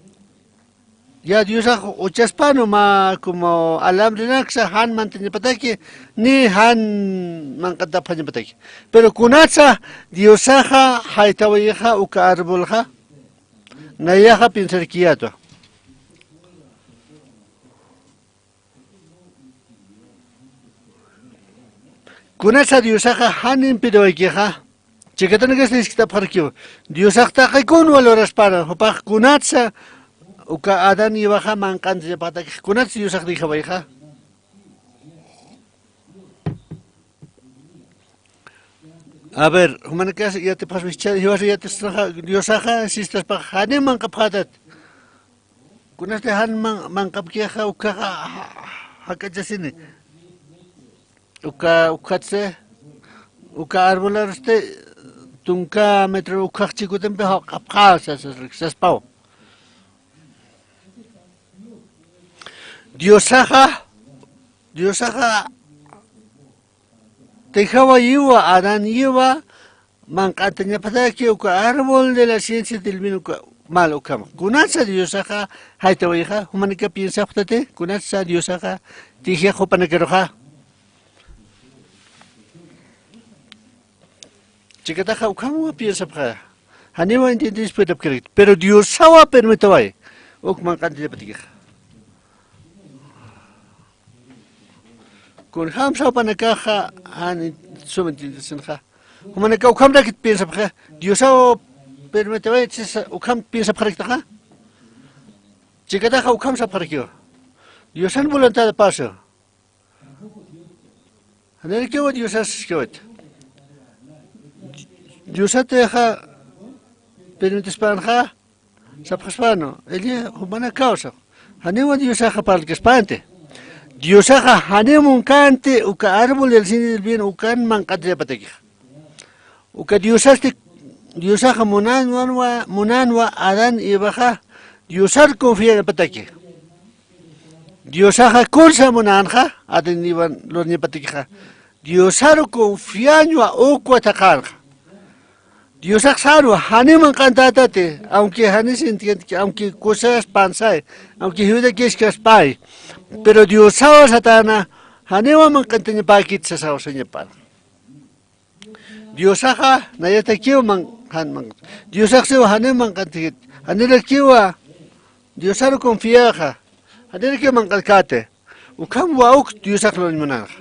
ya Diosax uchaspanu mä como alambrenaksa jan mantañapataki, ni jan manq'antapxañapataki. Pero kunatsa Diosaxa jaytawayixa uka arbolxa, nayaxa piensarkiyätwa. Kunatsa Diosaxa jan impediwaykixa, chikatanakasti jiskt'apxarakiw. Diosax taqi kun valoraspara, jupax kunatsa uka Adán y Evaxa manq'antañapxatakix, kunatsa Diosax dijawayxa. A ver, jumanakas yatipxaspa, jichha, jiwasa yatipxaspaxa, Diosaxa sistaspaxa, janiw manq'apxätat. Kunasti jan man-, manq'apkixa, ukkhaxa ja-, ja-, jak'achasini. Uka, ukkhatsi, uka arbolarusti tunka metro ukkhax chikutimpi jawq'apxä, sas-, sas-, saspaw. Diosaxa, Diosaxa, dejawayiwa Adán y Eva manq'antañapataki uka árbol de la ciencia del bien uka mal ukhama. Kunatsa Diosaxa jaytawayixa, jumanakax piensapxtati, kunatsa Diosaxa dijix jupanakaruxa. Chikataxa ukhamawa piensapxä. Janiwa entiendispa tapkirakta. Pero Diosawa permitiway. Uk manq'antañapatakixa. Kunjamsa jupanakaxa, jan sum entiendesinxa. Jumanakax ukhamrakit piensapxä. Diosaw permitiway, chisa ukham piensapxaraktaxa. Chikataxa ukham sapxarakiwa. Diosan voluntad pasa. Janirakiwa Diosas siskiwayta. Diosatixa permitispanxa, sapxaspanu, Eli jumanakaw sap. Janiwa Diosaxa parlkaspanti. Diosaxa janiw munkänti uka árbol del ciencia del bien ukan manq'antañapatakixa. Uka Diosasti, Diosaxa munänwa, munänwa Adán y Evaxa Diosar confiañapataki. Diosaxa kunsa munänxa, Adán y Eva lurñapatakixa. Diosaru confiañwa ukwa thaqhanxa. Diosax sänwa, janiw manq'antätati, aunque jani sintiente, aunque kusas pansay, aunque jiwita kiskaspay. Pero Diosawa satäna, janiwa manq'antañapäkit sasaw sañapan. Diosaxa nayatakiw man-, jan man-, Diosax siwa janiw manq'antakit. Janirakiwa Diosaru confiaxa. Janirakiw manq'ankäti. Ukham wawk Diosax lurñ munänxa.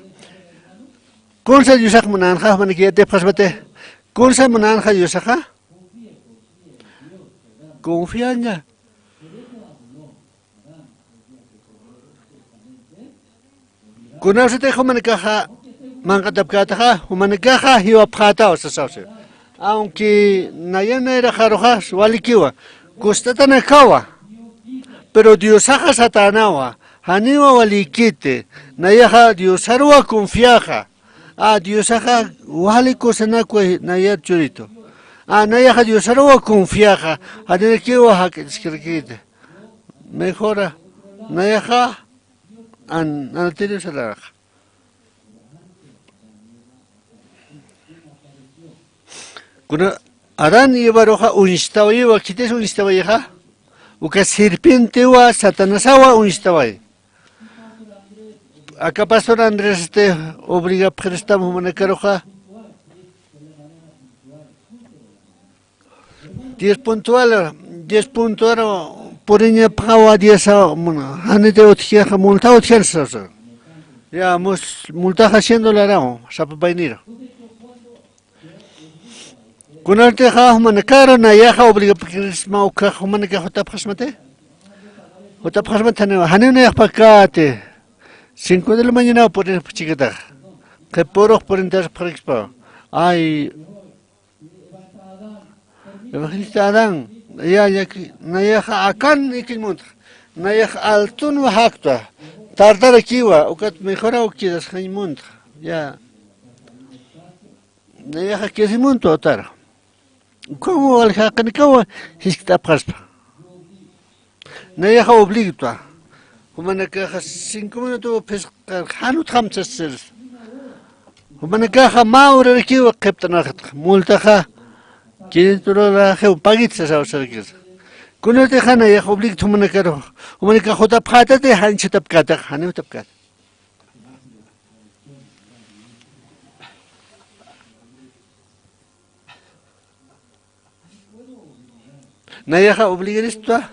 Kunsa Diosax munänxa, jumanakax yatipxaspati. Kunsa munänxa Diosaxa. Confiaña. Kunawsatix jumanakaxa manq'antapkätaxa, jumanakaxa jiwapxätaw sasaw siw. Aunque nayan nayraxaruxa walikiwa, kustatanakawa. Pero Diosaxa satänawa, Janiwa walikiti, nayaxa Diosaruwa confiaxa. A, Diosaxa wali kusanakwa nayar churitu. A, nayaxa Diosaruwa confiaxa, janirakiwa jak'ichiskirkiti. Mejora, nayaxa an, anatiri usaraxa. Kuna Adán y Evaruxa uñstawayiwa, khitis uñstawayixa, uka serpientewa, Satanasawa uñstawayi. Aka pastor Andrés este obligapxiristam jumanakaruxa. Diez puntual, diez puntuar puriñapxawa, diez, muna, janiti utjixa, multa utjiansa. Ya, mus-, multaxa cien dolaraw, sapa paynira. Kunatixa jumanakaru nayaxa obligapxirisma ukax jumanakax jutapxasmati? Jutapxasmati janiwa, janiw nayax pakati. Cinco de la mañana purinapxchikatax. Qhipurux purintaspaxarakispa. Ay, evangelista Adán, ya, ya, nayaxa akan ikiñ muntxa. Nayax altunwa jaktwa. Tardarakiwa, ukat mejoraw quedasxañ muntxa. Ya. Nayaxa quedasiñ muntwa utara. Ukawa wal jaqinakawa jiskt'apxaspa. Nayaxa obligtwa. Jumanakaxa cinco minuto phisqa jan utjam sasir. Jumanakaxa mä urarakiwa qhipt'anaxtxa. Multaxa quinientos dolaraxiw pagit sasaw sarakisa. Kunatixa nayax obligtwa jumanakaru. Jumanakax jutapxätati, jan jutapkätax, janiw jutapkäta. Nayaxa obligaristwa.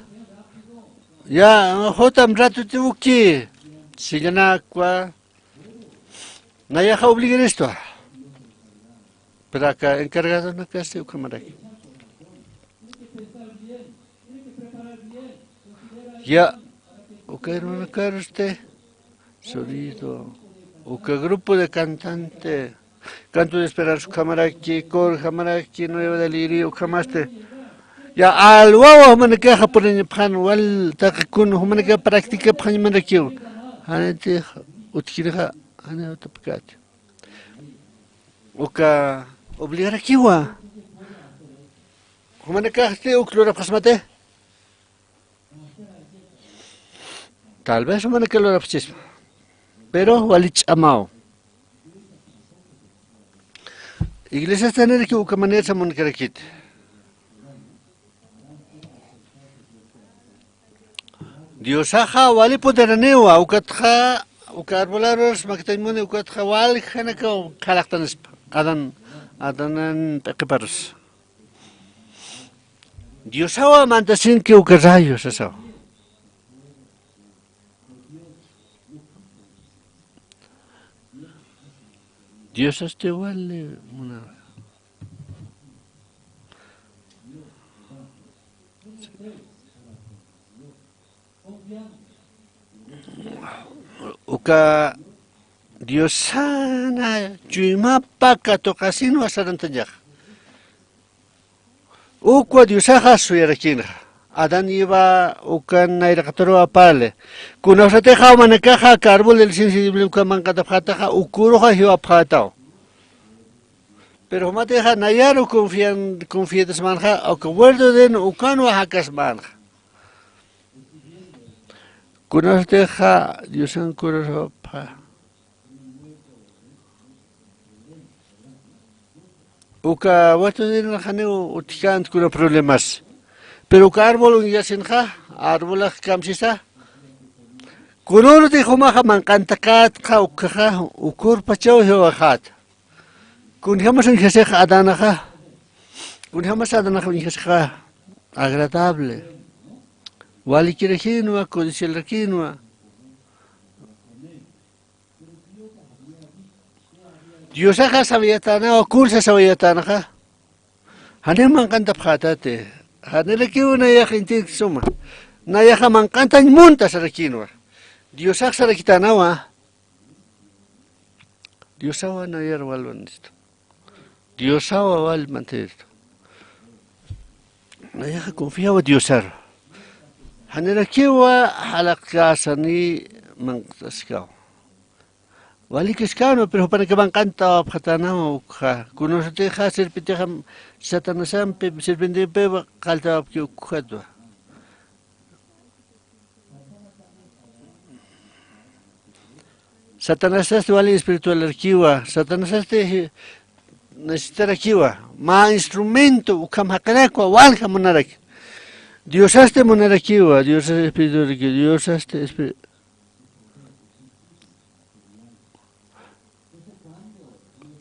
Ya, jutam ratutiwki. Sillanakwa. Nayaxa obligaristwa. Pero aka encargadonakasti ukhamaraki. Ya, uka hermano Carlos, este sonido, uka grupo de cantante, Canto de Esperanza ukhamaraki, coro ukhamaraki, Nueva de Alegría ukhamasti. Ya, alwawa jumanakaxa puriñapxän, wal taqi kun jumanakax practicapxañamarakiw. Janitix utjkirixa, janiw jutapkäti. Uka obligarakiwa. Jumanakaxti uk lurapxasmati. Tal vez jumanakax lurapxchisma. Pero wali ch'amaw. Iglesiasta janirakiw uka manera samunkarakiti. Diosaxa wali poderaniwa, ukatxa, uka arbolarus maktañ muni, ukatxa wali janakaw qharaqtanispa, Adán, Adán p'iqiparus. Diosawa mantasinki uka rayo sasaw. Diosasti wali muna. Uka Diosana chuymapa katuqasinwa sarantañaxa. Ukwa Diosaxa suyarakinxa. Adán y Eva ukan nayraqataruw apali. Kunawsatixa jumanakaxa aka árbol de la ciencia y del bien uka manqantapxätaxa, ukuruxa jiwapxätaw. Pero jumatixa nayaru confian-, confiatasmänxa, uka huerto de Edén ukanwa jakasmänxa. Kunawsatixa Diosan kururapxa. Uka huerto de Edén janiw utjkänti kuna problemas. Pero uka árbol uñjasinxa, arbolax kamsisa. Kunürutix jumaxa manqantakätxa ukkhaxa, ukurpachaw jiwaxäta. Kunjamas uñjasixa Adanaxa, kunjamas Adanaxa uñjasixa agradable. Walikirakinwa, codicialrakinwa. Diosaxa sawayatänawa, kun sasawayatänaxa. Janiw manqantapxätati. Janirakiw nayax inti suma. Nayaxa manqantañ munta sarakinwa. Diosax sarakitänawa. Diosawa nayar wal mantistu. Diosawa wal mantistu. Nayaxa confiawa Diosaru. Janirakiwa jalaqkasani manq'taskaw. Wali kiskawna, pero jupanakaman qantawapxatanawa ukxa. Kunasatixa serpientixa Satanasampi, serpientempiwa qalltawapki ukxatwa. Satanasasti wali espiritualarakiwa, Satanasasti necesitarakiwa, mä instrumento ukham jaqirakwa, walja munaraki. Diosasti munarakiwa, Diosasti espirituarakiwa, Diosasti espi-,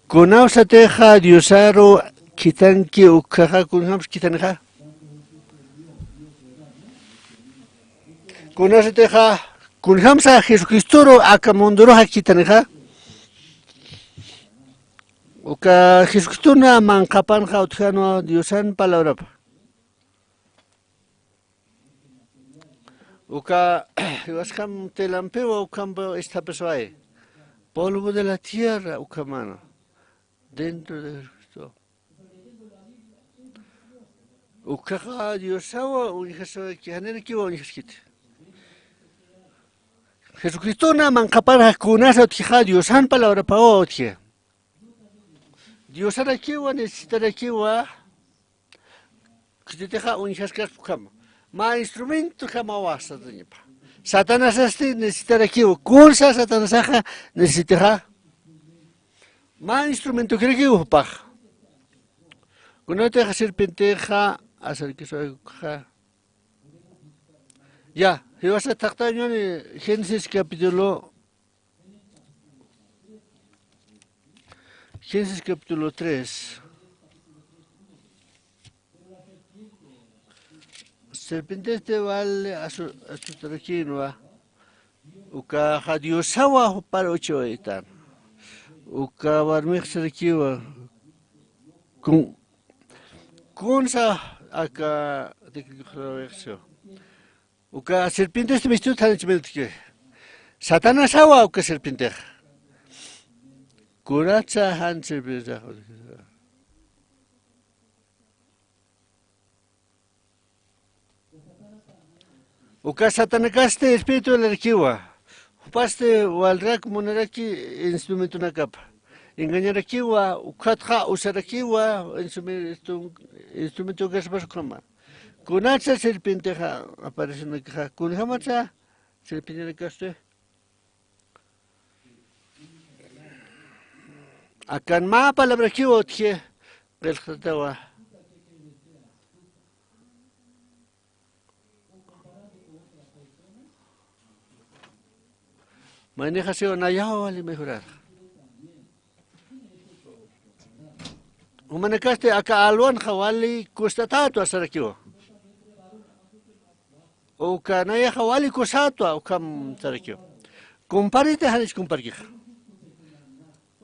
Kunawsatixa Diosaru khitanki ukhaxa, kunjams khitanixa. Kunawsatixa, kunjamsa Jesucristoru aka munduruxa khitanixa. Uka Jesucristona manqhapanxa utjanwa Diosan palabrapa. Uka jiwaskham telampiwa ukhampiw isthapasway. Polvo de la tierra ukhamana. Dentro de Cristo. Ukhaxa Diosawa uñjasawayki, janirakiwa uñjaskiti. Jesucristona manqhaparxa kunasa utjixa Diosan palabrapawa utji. Diosarakiwa, necesitarakiwa, khititixa uñjaskaspa ukhama. Mä instrumentokamawa Satanañapa. Satanasasti necesitarakiwa. Kunsa Satanasaxa necesitixa. Mä instrumentokirakiwa jupax. Kunatixa serpientixa asarkiswaykuxa. Ya, jiwasa thaqtañani Génesis capítulo Génesis capítulo tres. Serpientesti wali asu-, asustarakinwa. Ukaxa Diosawa jupar uchiwaytan. Uka warmix sarakiwa. Kun-, kunsa aka tikikuxrawixsiwa. Uka serpientesti mistut jan ichhimintki. Satanasawa uka serpientex. Kunatsa jan serpientex. Uka Satanakasti espiritualarakiwa. Jupasti walrak munaraki instrumentonakapa. Engañarakiwa, ukhatxa usarakiwa instrumento, instrumentokaspasa ukhama. Kunatsa serpientexa aparecenakaxa, kunjamatsa serpientenakasti. Akan mä palabrakiwa utji, qillqtatawa. Maynixasiwa nayaw wali mejorar. Jumanakasti aka alwanxa wali kusatätwa sarakiwa. Uka nayaxa wali kusätwa ukham sarakiwa. Comparita janich comparkixa.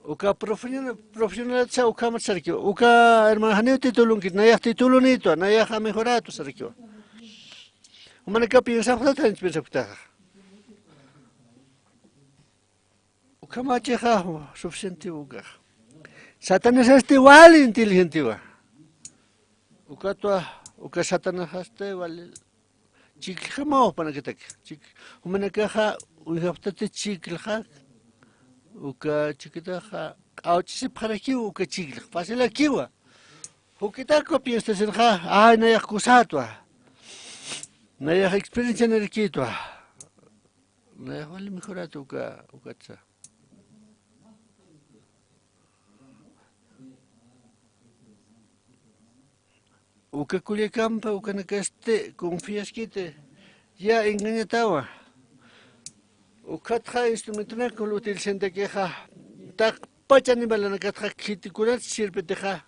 Uka profesional, profesionalatsa ukhamat sarakiwa. Uka hermano janiw titulunkit, nayax titulunïtwa, nayaxa mejorätwa sarakiwa. Jumanakax piensapxtata janich piensapktaxa. Ukhamachixa suficiente ukax. Satanasasti wali inteligentiwa. Ukatwa, uka Satanasasti wali chikllxamaw jupanakataki. Chik-, jumanakaxa uñjapxtati chikllxa, uka chikitaxa q'awchisipxarakiw uka chikllx. Facilakiwa. Jukitakwa piensasinxa, ay, nayax kusätwa. Nayax experiencianarakïtwa. Nayax wali mejorätwa uka, ukatsa. Uka kullakampa ukanakasti confiaskiti, ya engañatawa. Ukatxa instrumentonaka utilisantakixa, taqpach animalanakatxa khitikunat serpientexa,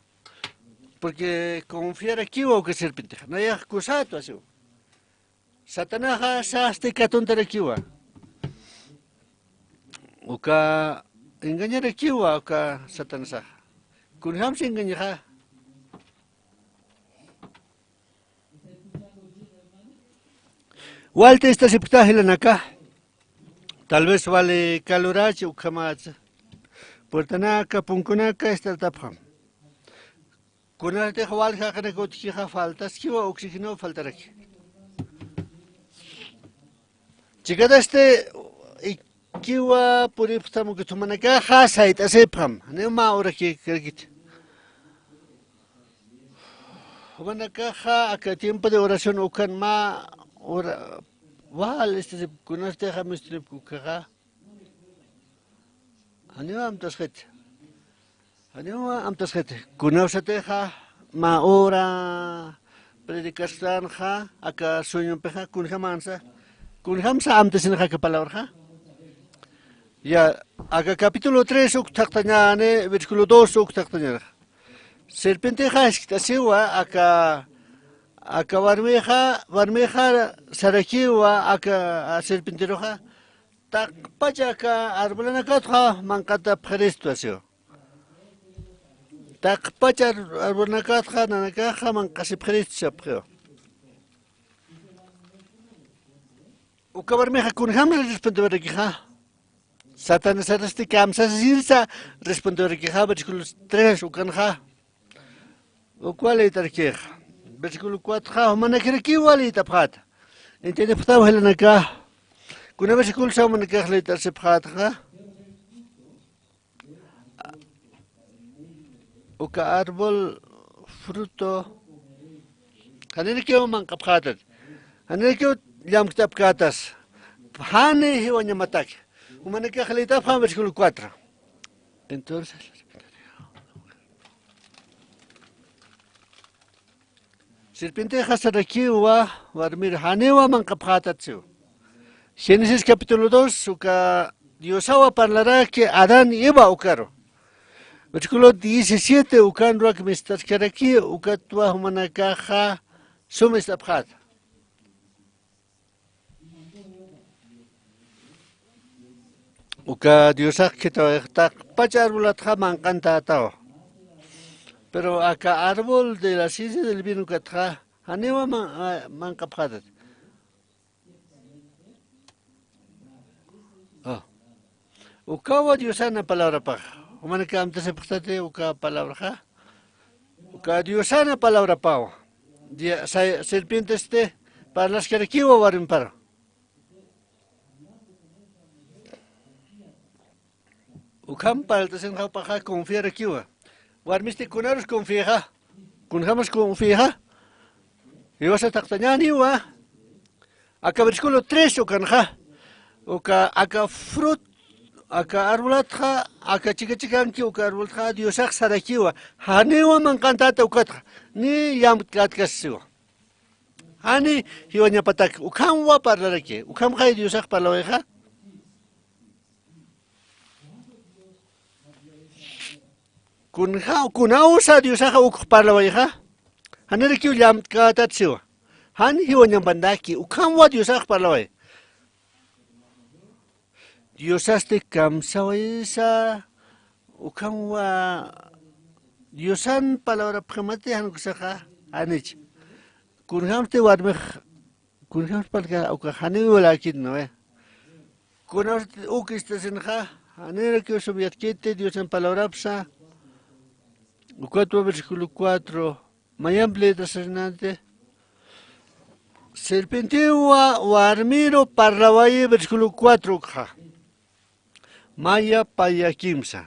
porque confiarakiwa uka serpientexa, nayax kusätwa siwa. Satanaxa sasti katuntarakiwa. Uka engañarakiwa uka Satanasaxa. Kunjamsi engañaxa. Walti istasipkta jilanaka. Tal vez wali kalurachi ukhamatsa. Puertanaka, punkunaka istartapxam. Kunatix wal jaqinaka utjkixa faltaskiwa, oxígeno faltaraki. Chikatasti, ik-, Kiwa puripxtam ukat jumanakaxa sayt'asipxam. Janiw mä uraki karkiti. Jumanakaxa aka tiempo de oración ukan mä ura, wal istasip kunasti jamistunip ukaxa. Janiw amtasxit. Janiw amtasxit. Kunawsatixa mä ura predicaskanxa aka sueñompixa kunjamansa. Kunjamsa amtasinxa aka palabraxa. Ya, aka capítulo tres uk thaqtañäni, versículo dos uk thaqtañäni. Serpientexa jiskt'asiwa aka, aka warmixa, warmixa sarakiwa aka, a, serpienteruxa. Taqpacha aka arbolanakatxa manqatapxiristu asiwa. Taqpacha ar-, arbolanakatxa nanakaxa manqasipxiristu sapxiwa. Uka warmixa kunjamsa respondiwarakixa. Satanasarasti kamsasisirsa respondiwarakixa, versículo tres ukanxa. Ukwa liyt'arakixa. Versículo cuatroxa, jumanakirakiwa liyt'apxäta. Entiendepxtaw jilanaka. Kuna versículosa jumanakax liyt'asipxätxa. Uka árbol fruto. Janirakiw manqapxätat. Janirakiw llamkt'apkätas. Jani jiwañamatak. Jumanakax liyt'apxam versículo cuatro. Entonces, serpientexa sarakiwa warmir janiwa manqapxätat siw. Génesis capítulo dos, uka Diosawa parlaraki Adán y Eva ukaru. Versículo diecisiete, ukan ruwak mistarkaraki, ukatwa jumanakaxa sum ist'apxäta. Uka Diosax khitawayxta, taqpacha arbolatxa manqantätaw. Pero aka árbol de la ciencia del bien ukatxa, janiwa man-, a-, manqapxätat. Ah. Ukawa Diosana palabrapax. Jumanaka amtasipxtati uka palabraxa. Uka Diosana palabrapaw. Dia-, sa-, serpientesti parlaskarakiwa warmiparu. Ukham parlt'asinxa jupaxa confiarakiwa. Warmisti kunarus confiaxa. Kunjamas confiaxa. Jiwasa thaqtañäniwa. Aka versículo tres ukanxa. Uka, aka frut, aka arbolatxa, aka chika chikanki, uka arbolatxa, Diosax sarakiwa. Janiwa manqantäta ukatxa. Ni llamk'atkasiwa. Jani jiwañapatak, ukhamwa parlaraki, ukhamxay Diosax parlawayxa. Kunja-, kunawsa Diosaxa ukx parlawayxa. Janirakiw llamk'atat siwa. Jan jiwañampantaki, ukhamwa Diosax parlaway. Diosasti kamsawaysa, ukhamwa Diosan palabrapxamati jan uksaxa, janich. Kunjamsti warmix, kunjamsti parlka, uka janiw iwalakit, ¿no ve? Kunjamsti uk istasinxa, janirakiw sum yatkiti Diosan palabrapsa, ukatwa versículo cuatro, mayamp letra sasinanti, serpientiwa warmiru parlawayi, versículo cuatro ukxa. Maya paya kimsa.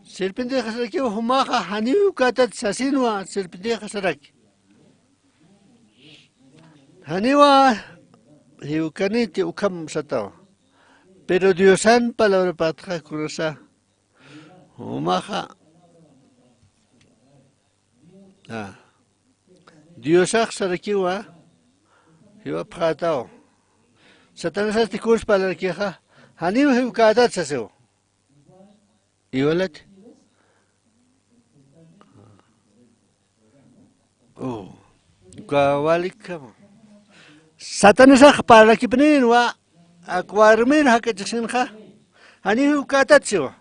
Serpientixa sarakiwa jumaxa janiw ukatat sasinwa, serpientixa saraki. Janiwa jiwkaniti ukham satawa. Pero Diosan palabrapatxa kunasa. Jumaxa. Ah. Diosax sarakiwa, jiwapxätaw. Satanasasti kuns parlarakixa, janiw jiwkätat sasiw. Iwalat. Oh. Uka walikkama. Satanasax parlakipninwa, ak warmir jakachisinxa, janiw jiwkätat siwa.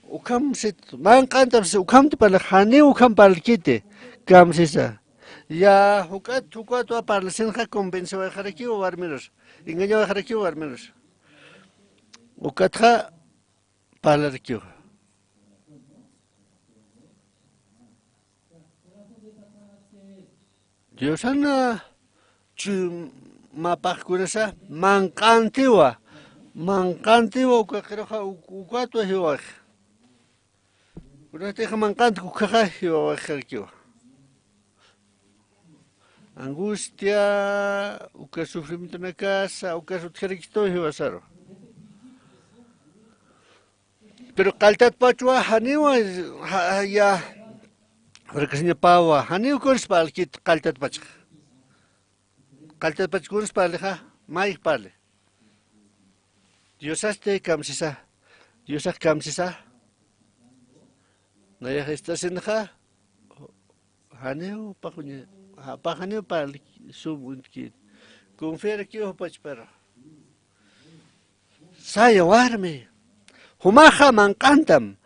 Ukham sit, manq'antap sit, ukhamti parlax, janiw ukham parlkiti, kamsisa. Ya, juk'at, juk'atwa parlasinxa convencewayxarakiwa warmirus, engañawayxarakiwa warmirus. Ukatxa parlarakiwa. Diosana chum-, mapaqkunasa manq'antiwa, manq'antiwa uka qhiruxa uk-, ukatwa jiwawax. Kunatixa manq'anti ukhaxa jiwawaxarakiwa. Angustia, uka sufrimientonakasa, ukas utjarakituwa jiwasaru. Pero qalltatpachwa janiwa, ja-, ya, fracasiñapawa, janiw kuns parlkit qalltatpachxa. Qalltatpach kuns parlixa, mayj parli. Diosasti kamsisa, Diosax kamsisa. Nayax istasinxa, janiw paxuña, ja-, paxaniw parli sum uñtkit. Confiarakiw jupachpara. Saya warmi. Jumaxa manq'antam.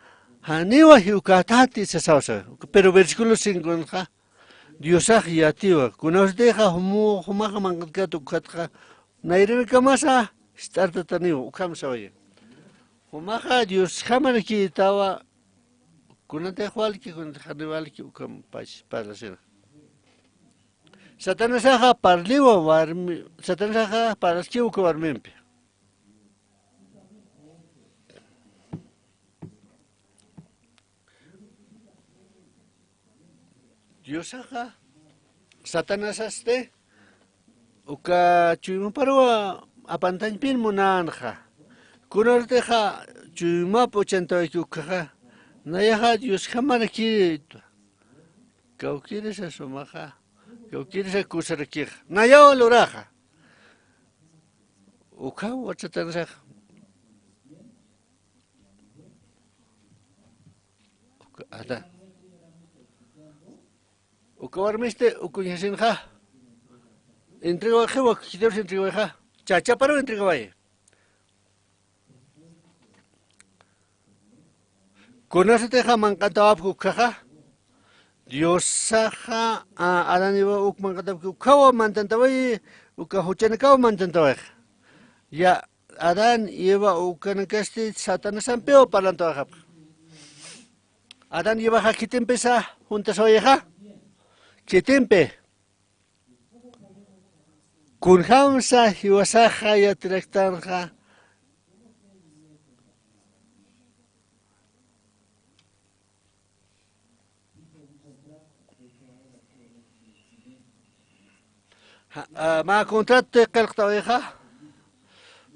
Janiwa jiwkätati sasawsa. Pero versículo cinco nxa, Diosax yatiwa. Kunawsatixa jumu-, jumaxa manq'antkat ukatxa, nayrinakamasa ist'artataniwa, ukham sawaya. Jumaxa Diosjamarakïtawa, kunatix walki, kunatix janiw walki, ukham pach parlasina. Satanasaxa parliwa warmi, Satanasaxa parlaskiwa uka warmimpi. Diosaxa, Satanasasti, uka chuymaparuwa apantañpin munänxa. Kunaratixa chuymap uchantawayki ukhaxa, nayaxa Diosjamarakïtwa. Kawkïrisa sumaxa, kawkïrisa kusarakixa. Nayaw luraxa. Ukhawa Satanasaxa. Uka, ata. Uka warmisti, uka uñjasinxa. Entregawayxiwa, khitirus entregawayxa. Chachaparu entregaway. Kunasatixa manq'antawapki ukhaxa. Diosaxa, a, Adán Eva uk manq'antawapki ukhawa mantantaway, uka juchanakaw mantantawayxa. Ya, Adán y Eva ukanakasti Satanasampiw parlantawayxapxi. Adán y Evaxa khitimpisa juntasawayixa. Khitimpi. Kunjamsa jiwasaxa yatiraktanxa. Ja, a, mä contrat qillqtawayixa.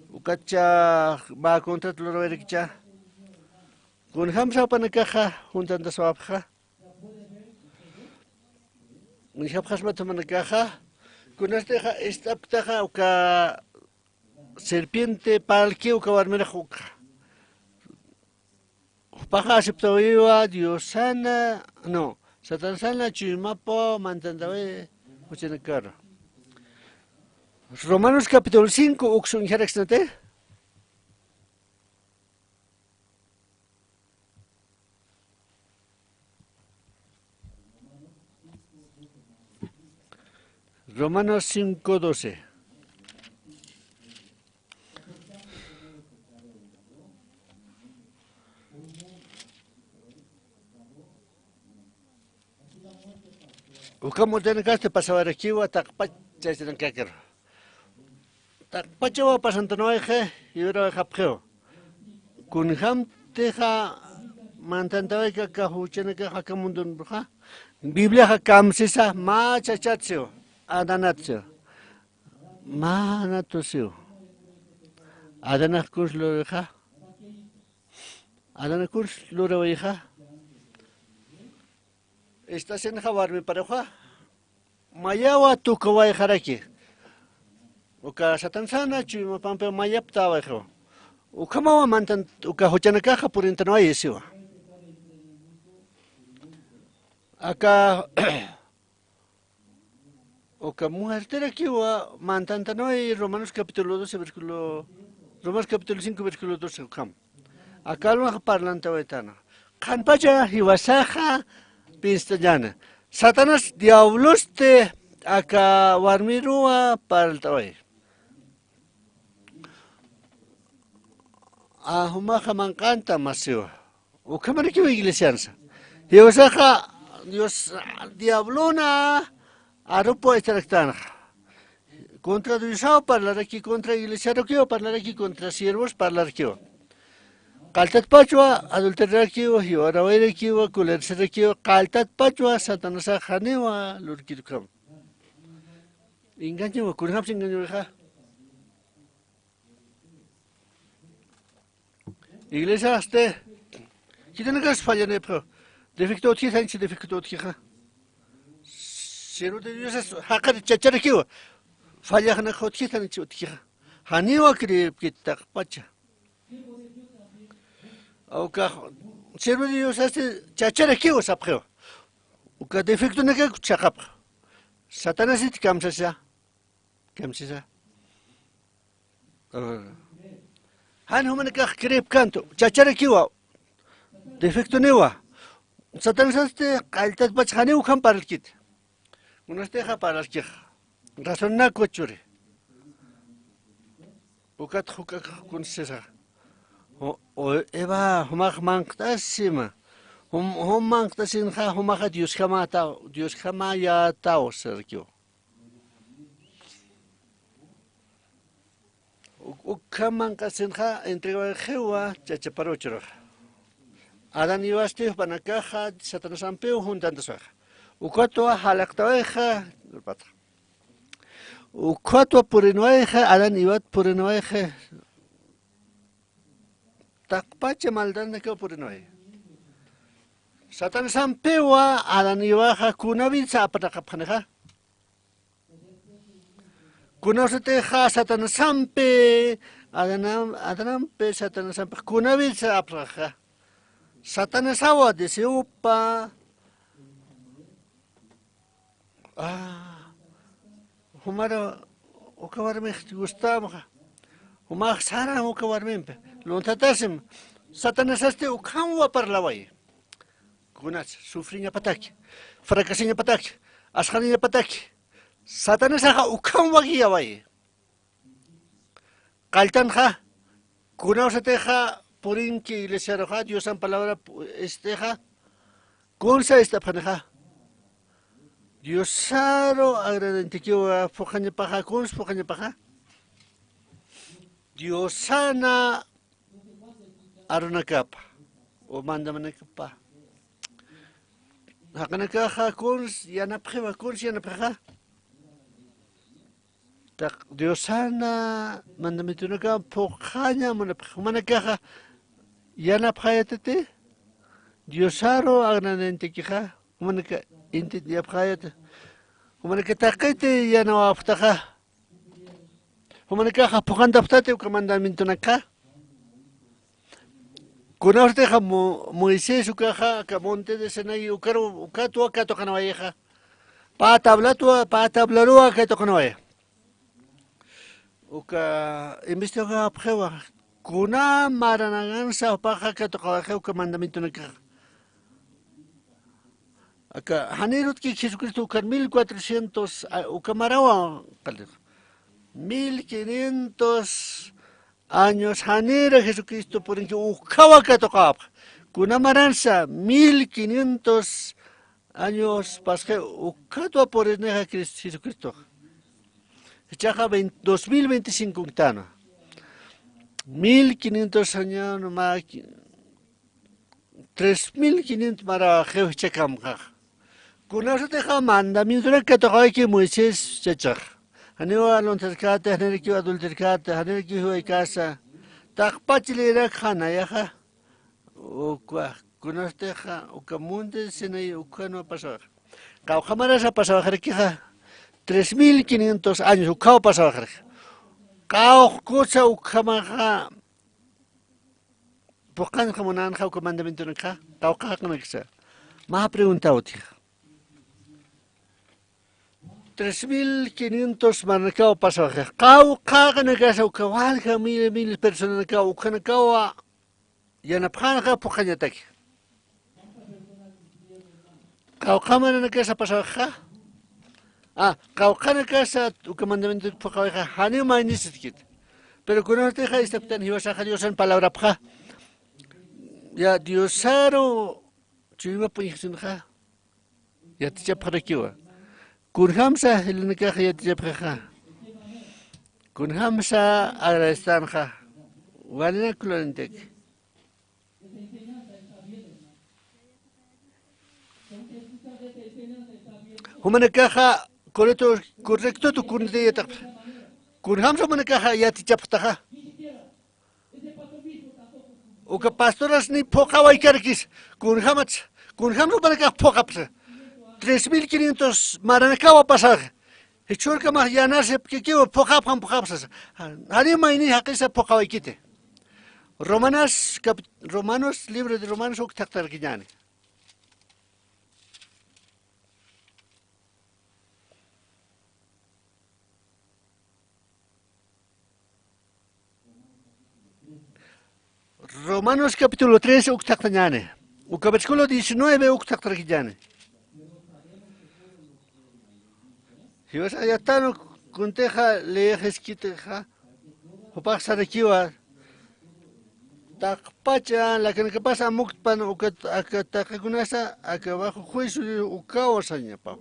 Ukatcha mä contrat lurawayrakicha. Kunjamsa jupanakaxa juntantasawapxa. Uñjapxasmat jumanakaxa. Kunatixa ist'apktaxa uka serpiente parlki uka warmirax ukxa. Jupaxa aceptawiwa Diosana, no, Satansana chuymapaw mantantawi juchanakaru. Romanos capítulo cinco, uks uñjaraksnati. Romanos cinco doce. Ukham utanakasti pasawayrakiwa taqpach chaysanakakiru. Taqpachawa pasantanawayxi, jiwarawayxapxiw. Kunjamtixa mantantawayki aka juchanakaxa aka mundunxa. Bibliaxa kamsisa mä chachat siw, Adanat siw. Mä Adanat siw. Adanax kuns lurawayixa. Adanax kuns lurawayixa. Istasinxa warmiparuxa. Mayawa tukawayxaraki. Uka Satansana chuymapampiw mayaptawayxiw. Ukhamawa mantan, uka juchanakaxa purintanaway siwa. Aka, uka mujertirakiwa mantantanaway Romanos capítulo doce, versículo, Romanos capítulo cinco, versículo doce, ukham. Aka almaxa parlantawaytana. Qhanpacha jiwasaxa pinstañäni. Satanás diablosti aka warmiruwa parlt'away. A, jumaxa manq'antam masiwa. Ukhamarakiwa iglesiansa. Jiwasaxa Dios, diablona arupaw istaraktanxa. Contra Diosaw parlarakiw, contra iglesiarakiw parlarakiw, contra siervos parlarakiw. Qalltatpachwa adulterarakiw, jiwarawayrakiw, colercerakiw, qalltatpachwa Satanasax janiwa lurkir ukham. Engañawa, kunjamsa engañawixa. Iglesiasti, khitinakas fallanipxi, defecto utji, sañchi defecto utjixa. Siervo de Diosas jaqir chacharakiwa, fallaxnak utji, sañchi utjixa. Janiwa creepkit taqpacha. Ukax, siervo de Diosasti chacharakiwa sapxiwa. Uka defectonakaku chhaqapxi. Satanasit kamsasa. Kamsasa. Jan jumanakax creepkänti, chacharakiwa, defectoniwa. Satanasasti qalltatpach janiw ukham parlkit. Kunatixa parlkix. Razonakwa churi. Ukat juk'ak kunsisa. O, o, Eva, jumax manq'tasima. Jum, jum manq'tasinxa, jumaxa Diosjamataw, Diosjamayätaw sarakiw. Uk, ukham manq'asinxa entregawayxiwa chachaparuchurux. Adán Evasti jupanakaxa Satanasampiw juntantaswaxa. Ukatwa jalaqtawayxa, ukatwa purinwayxa, Adán Evat purinwayxa. Taqpacha maldanakaw purinway. Satanasampiwa Adán Evaxa kunawitsa apnaqapxanixa. Kunawsatixa Satanasampi, Adanam, Adanampi, Satanasampi, kunawitsa apnaqaxa. Satanasawa deseopa, ah, jumara uka warmix gustamxa. Jumax saran uka warmimpi. Lunthatasim, Satanasasti ukhamwa parlaway. Kunas sufriñapataki, fracasiñapataki, asxaniñapataki. Satanasaxa ukham wakiyawayi. Qalltanxa, kunawsatixa purinki iglesiaruxa, Diosan palabra pu, istixa, kunsa ist'apxanixa. Diosaru agradentikiwa phuqhañapaxa, kunsa phuqhañapaxa. Diosana arunakapa, o mandamanakapa. Jaqinakaxa kuns yanapxiwa, kuns yanapxixa. Taq Diosana mandamientonaka phuqhaña munapxi, jumanakaxa yanapxayatati, Diosaru agradentikixa, jumanaka intindiyapxayata, jumanaka taqiti yanawapxtaxa. Jumanakaxa phuqhantapxtati uka mandamientonakxa. Kunawsatixa Mo, Moisés ukaxa aka monte de Sinaí ukaru, ukatwa katuqanwayixa. Pä tablatwa, pä tablaruwa katuqanwaya. Uka investigapxiwa, kuna maranansa jupaxa katuqawayxi uka mandamientonakaxa. Aka, janirutki Jesucristo ukan mil cuatrocientos, a, uka marawa, mil quinientos años janira Jesucristo purinki ukhawa katuqawapxi. Kuna maransa mil quinientos años pasxi ukhatwa purinixa Crist, Jesucristoxa. Jichhaxa veinte, dos mil veinticinco uñtana. Mil quinientos años, no más, tres mil quinientos marawaxiw jichhakamxa. Kunasatixa mandamientonak katuqawayki Moisés chachax. Janiwa lunthaskäti, janirakiw adulterkäti, janirakiw jiwaykasa. Taqpach leyrak jan nayaxa. Uka, kunasatixa, uka monte Sinaí ukhanwa pasawaxa. Qawqha marasa pasawaxarakixa. Tres mil quinientos años ukhaw pasawaxarakixa. Qawqha kusa ukhamaxa. Phuqhañxa munänxa uka mandamientonakxa, qawqha jaqinakasa. Mä pregunta utjixa. Tres mil quinientos maranakaw pasawaxa. Qawqha jaqinakasa uka walja mil, mil personanakaw, ukhanakawa yanapxänxa phuqhañataki. Qawqha maranakasa pasawaxa. A, qawqhanakasa uka mandamiento phuqhawayxa, janiw maynisatkit. Pero kunatixa ist'aptan jiwasaxa Diosan palabrapxa. Ya, Diosaru chuyma puñjsinxa yatichapxarakiwa. Kunjamsa jilanakaxa yatichapxixa. Kunjamsa agradectanxa, walinak lulanitaki. Jumanakaxa correcto, correctotu kunitiyatapxi. Kunjamsa jumanakaxa yatichapxtaxa. Uka pastorasni phuqawaykarakis, kunjamatsa, kunjamsa jumanakax phuqapsa. Tres mil quinientos maranakawa pasaxa. Jichhürkamax yanasipkikiw phuqapxam phuqapsasa. Jani mayni jaqisa phuqawaykiti. Romanas, capi-, Romanos, libro de Romanos uk thaqtarakiñäni. Romanos capítulo tres uk thaqtañäni. Uka versículo diecinueve uk thaqtarakiñäni. Jiwasax yatanu kuntixa leexiskitixa, jupax sarakiwa, taqpacha lakanakapas amuktpan ukat aka taqakunasa aka bajo juicio ukawa sañapaw.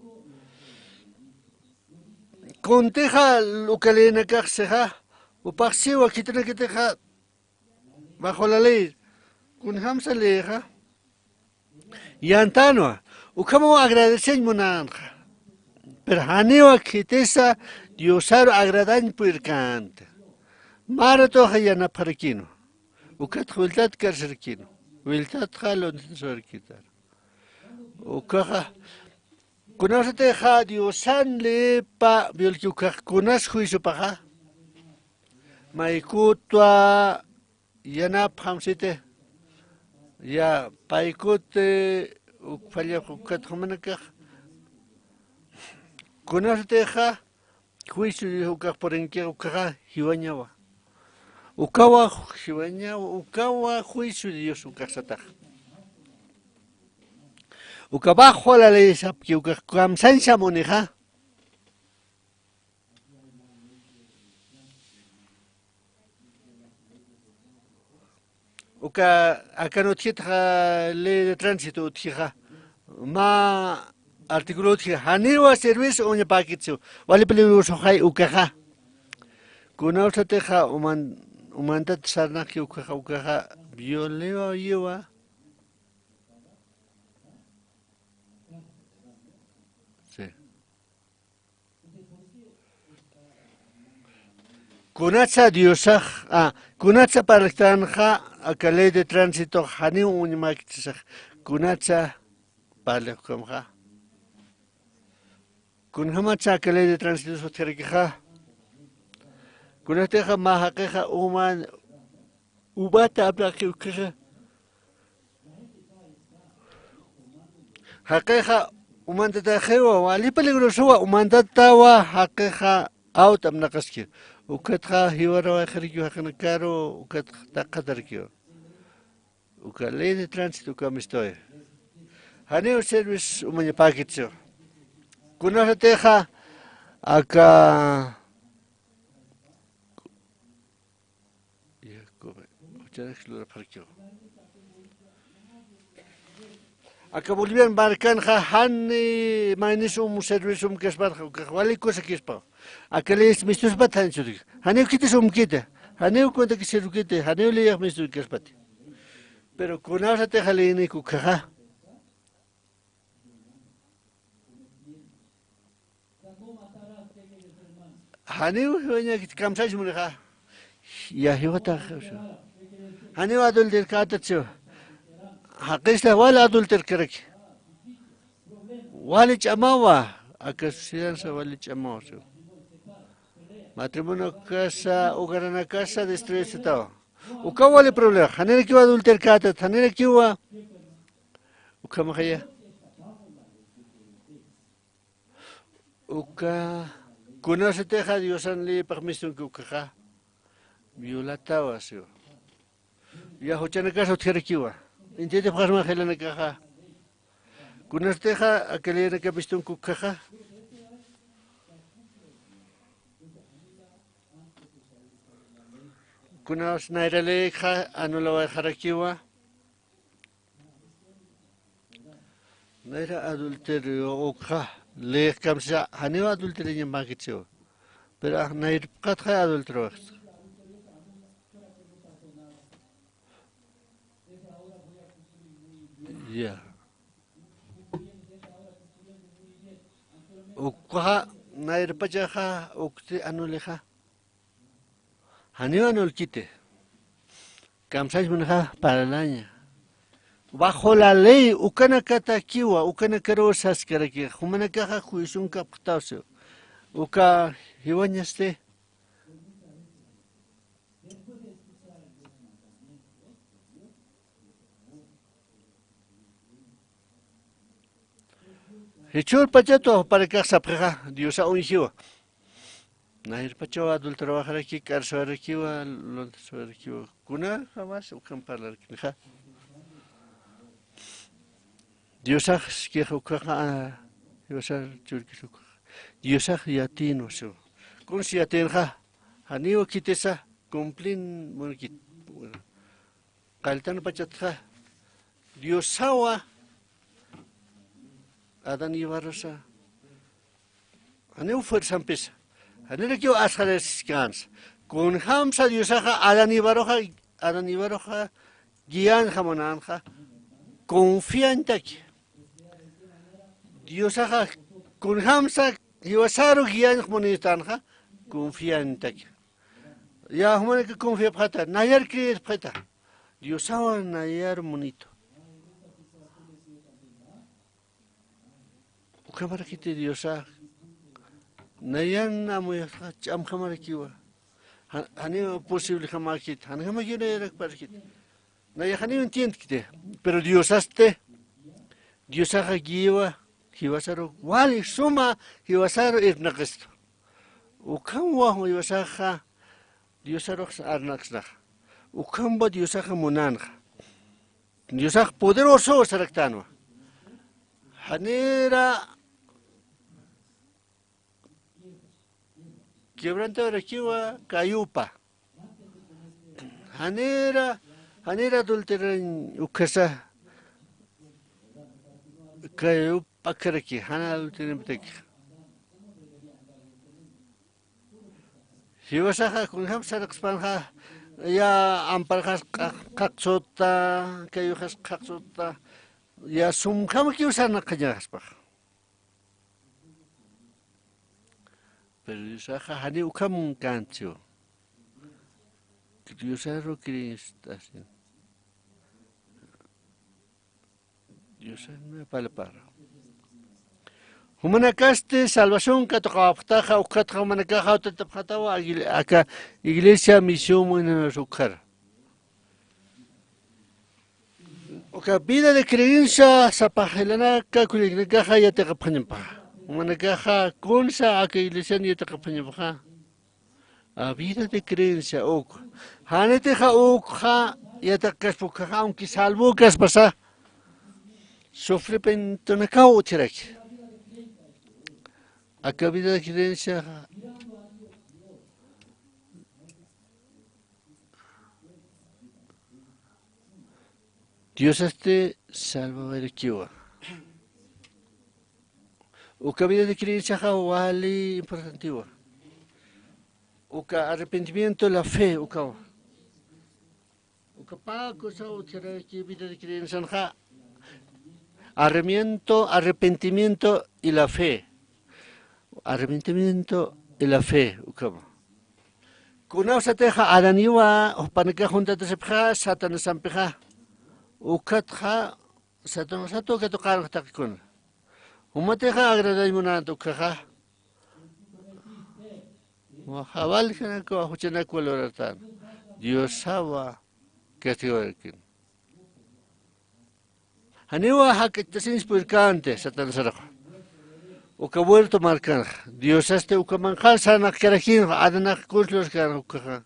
Kuntixa uka leenakax sixa, jupax siwa khitinakitixa, bajo la ley. Kunjamsa leexa. Yantänwa, ukhamaw agradeceñ munänxa. Pero janiwa khitisa Diosaru agradañ puyirkänti. Mä ratuxa yanapxarakïnwa. Ukatxa wiltat karsarakïnwa. Wiltatxa lawnitan suwarakïtar. Ukaxa, kunasatixa Diosan leepa violki ukax kunas juiciopaxa. Maykutwa yanapxam siti. Ya, paykuti uk fallapx ukat jumanakax. Kunasatixa juicio ukax purinki ukaxa jiwañawa. Ukawa jiwañawa, ukawa juicio de Dios ukax satax. Uka bajo la ley sapki ukax kamsañ samunixa. Uka akan utjitxa ley de tránsito utjixa. Mä artículo utji, janiwa servicio uñapäkitsu. Wali peligrosoxay ukaxa. Kunawsatixa uman-, umantat sarnaqki ukaxa, ukaxa violiwa yiwa. Sí. Kunatsa Diosax, ah, kunatsa parlktanxa aka ley de tránsito janiw uñamäkichisax, kunatsa parlktanxa. Kunjamatsa aka ley de tránsito utjarakixa. Kunatixa mä jaqixa uman, umata apnaqi ukaxa. Jaqixa umantataxiwa, wali peligrosowa, umantatawa jaqixa awt apnaqaski. Ukatxa jiwarawayxarakiw jaqinakaru, ukatxa taqatarakiw. Uka ley de tránsito uka mistuy. Janiw servicio umañapäkitsu. Kunasatixa aka Yakuba, juchanaksa lurapxarkiwa. Aka Bolivian markanxa jani maynis um servicio umkaspanxa, ukax wali kusakispa. Aka leyis mistuspat jani churki. Janiw khitis umkiti, janiw cuentakis sirvkiti, janiw leyax mistukaspat. Pero kunawsatixa leyinïk ukaxa. Janiw jiwañakit kamsañ munixa. Ya jiwatax. Janiw adulterkätat siwa. Jaqista wali adulterkaraki. Wali ch'amawa. Aka sociedansa wali ch'amawa siwa. Matrimonio kasa, hogaranakasa destruir satawa. Uka wali problema. Janirakiw adulterkätat, janirakiwa. Ukhamaxaya. Uka, kunasatixa Diosan leypax mistunki ukaxa, violatawa siwa. Ya juchanakasa utjarakiwa. Intitipxasma jilanakaxa. Kunasatixa aka leyanaka mistunki ukaxa. Kunas nayra leyxa anulawayxarakiwa. Nayra adulterio ukxa, ley kamsa, janiw adulterioñamäkitsiwa. Pero, ah, nayrpxatxa adulterowaxta. Ya. Ukxa, nayrpachaxa, ukti anulixa. Janiw anulkiti. Kamsañ munxa parlaña. Bajo la ley, ukanakatakiwa, ukanakaruw saskaraki, jumanakaxa juicion kapxtawsi. Uka jiwañasti. Jichhürpachatwa jupanakax sapxixa, Diosaw uñjiwa. Nayrpachaw adulterowaxaraki, k'arsawarakiwa, lunt'asawarakiwa. Kunjämas ukham parlarkinixa. Diosax sikixa ukhaxa, a, jiwasar churkis ukhaxa. Diosax yatïnwa siwa. Kuns yatïnxa, janiw khitisa, cumplin munkit. Qalltanpachatxa, Diosawa, Adán Evarusa, janiw fuerzampisa, janirakiw asxarasiskänsa. Kunjamsa Diosaxa Adán Evaruxa, Adán Evaruxa guiañxa munänxa, confiañtaki. Diosaxa kunjamsa jiwasaru guiañx munïtanxa, confiañtaki. Ya, jumanaka confiapxäta, nayar creerpxita. Diosawa nayar munitu. Ukhamarakiti Diosax. Nayan amuyasxa ch'amjamarakiwa. Ja-, janiw posiblejamäkit, janjamakiw nayarakparakit. Nayax janiw entiendkiti. Pero Diosasti, Diosaxa guiawa, jiwasaru, wali suma jiwasaru irnaqistu. Ukhamwa jiwasaxa, Diosarux arnaqsnaxa. Ukhamwa Diosaxa munänxa. Diosax poderoso saraktänwa. Janira quebrantawarakiwa kayupa. Janira, janira adulterañ ukhasa kayupa karaki, jan adulterañpataki. Jiwasaxa kunjam sarnaqspanxa, ya amparxas q'aq-, qhaqsuta, kayuxas qhaqsuta, ya sumjamakiw sarnaqañaxaspax. Pero Diosaxa janiw ukham käntiw. Diosaru creenstasin. Diosan palpara. Jumanakasti salvación katuqawapxtaxa, ukatxa jumanakaxa utatapxatawa, agil-, aka iglesia misión munanas ukhar. Uka vida de creencia sapa jilanaka kullaknakaxa yatiqapxañapaxa. Jumanakaxa kunsa aka iglesian yatiqapxañapaxa. A vida de creencia uk. Janitixa ukxa yatiqkaspa ukxa, aunque salvo kaspasa, sufrimientonakaw utjaraki. Aka vida de creencia Diosasti salvawayarakiwa. Uka vida de creenciaxa wali importantiwa. Uka arrepentimiento, la fe, ukawa. Uka pä kusa utjaraki vida de creencianxa. Arremiento, arrepentimiento y la fe. Arrepentimiento y la fe, ukama. Kunawsatixa Adaniwa, jupanakax juntatasipxa, Satanasampixa. Ukatxa, Satanasatu katuqanxa taqikuna. Jumatixa agradañ munänti ukhaxa. Jawaljanakwa, juchanakwa lurartan. Diosawa castigawarkin. Janiwa jak'achtasiñs purkänti Satanasarux. Uka huerto markanxa. Diosasti ukamanxa sarnaqkarakinxa, Adanax kunsa lurkänxa ukhaxa.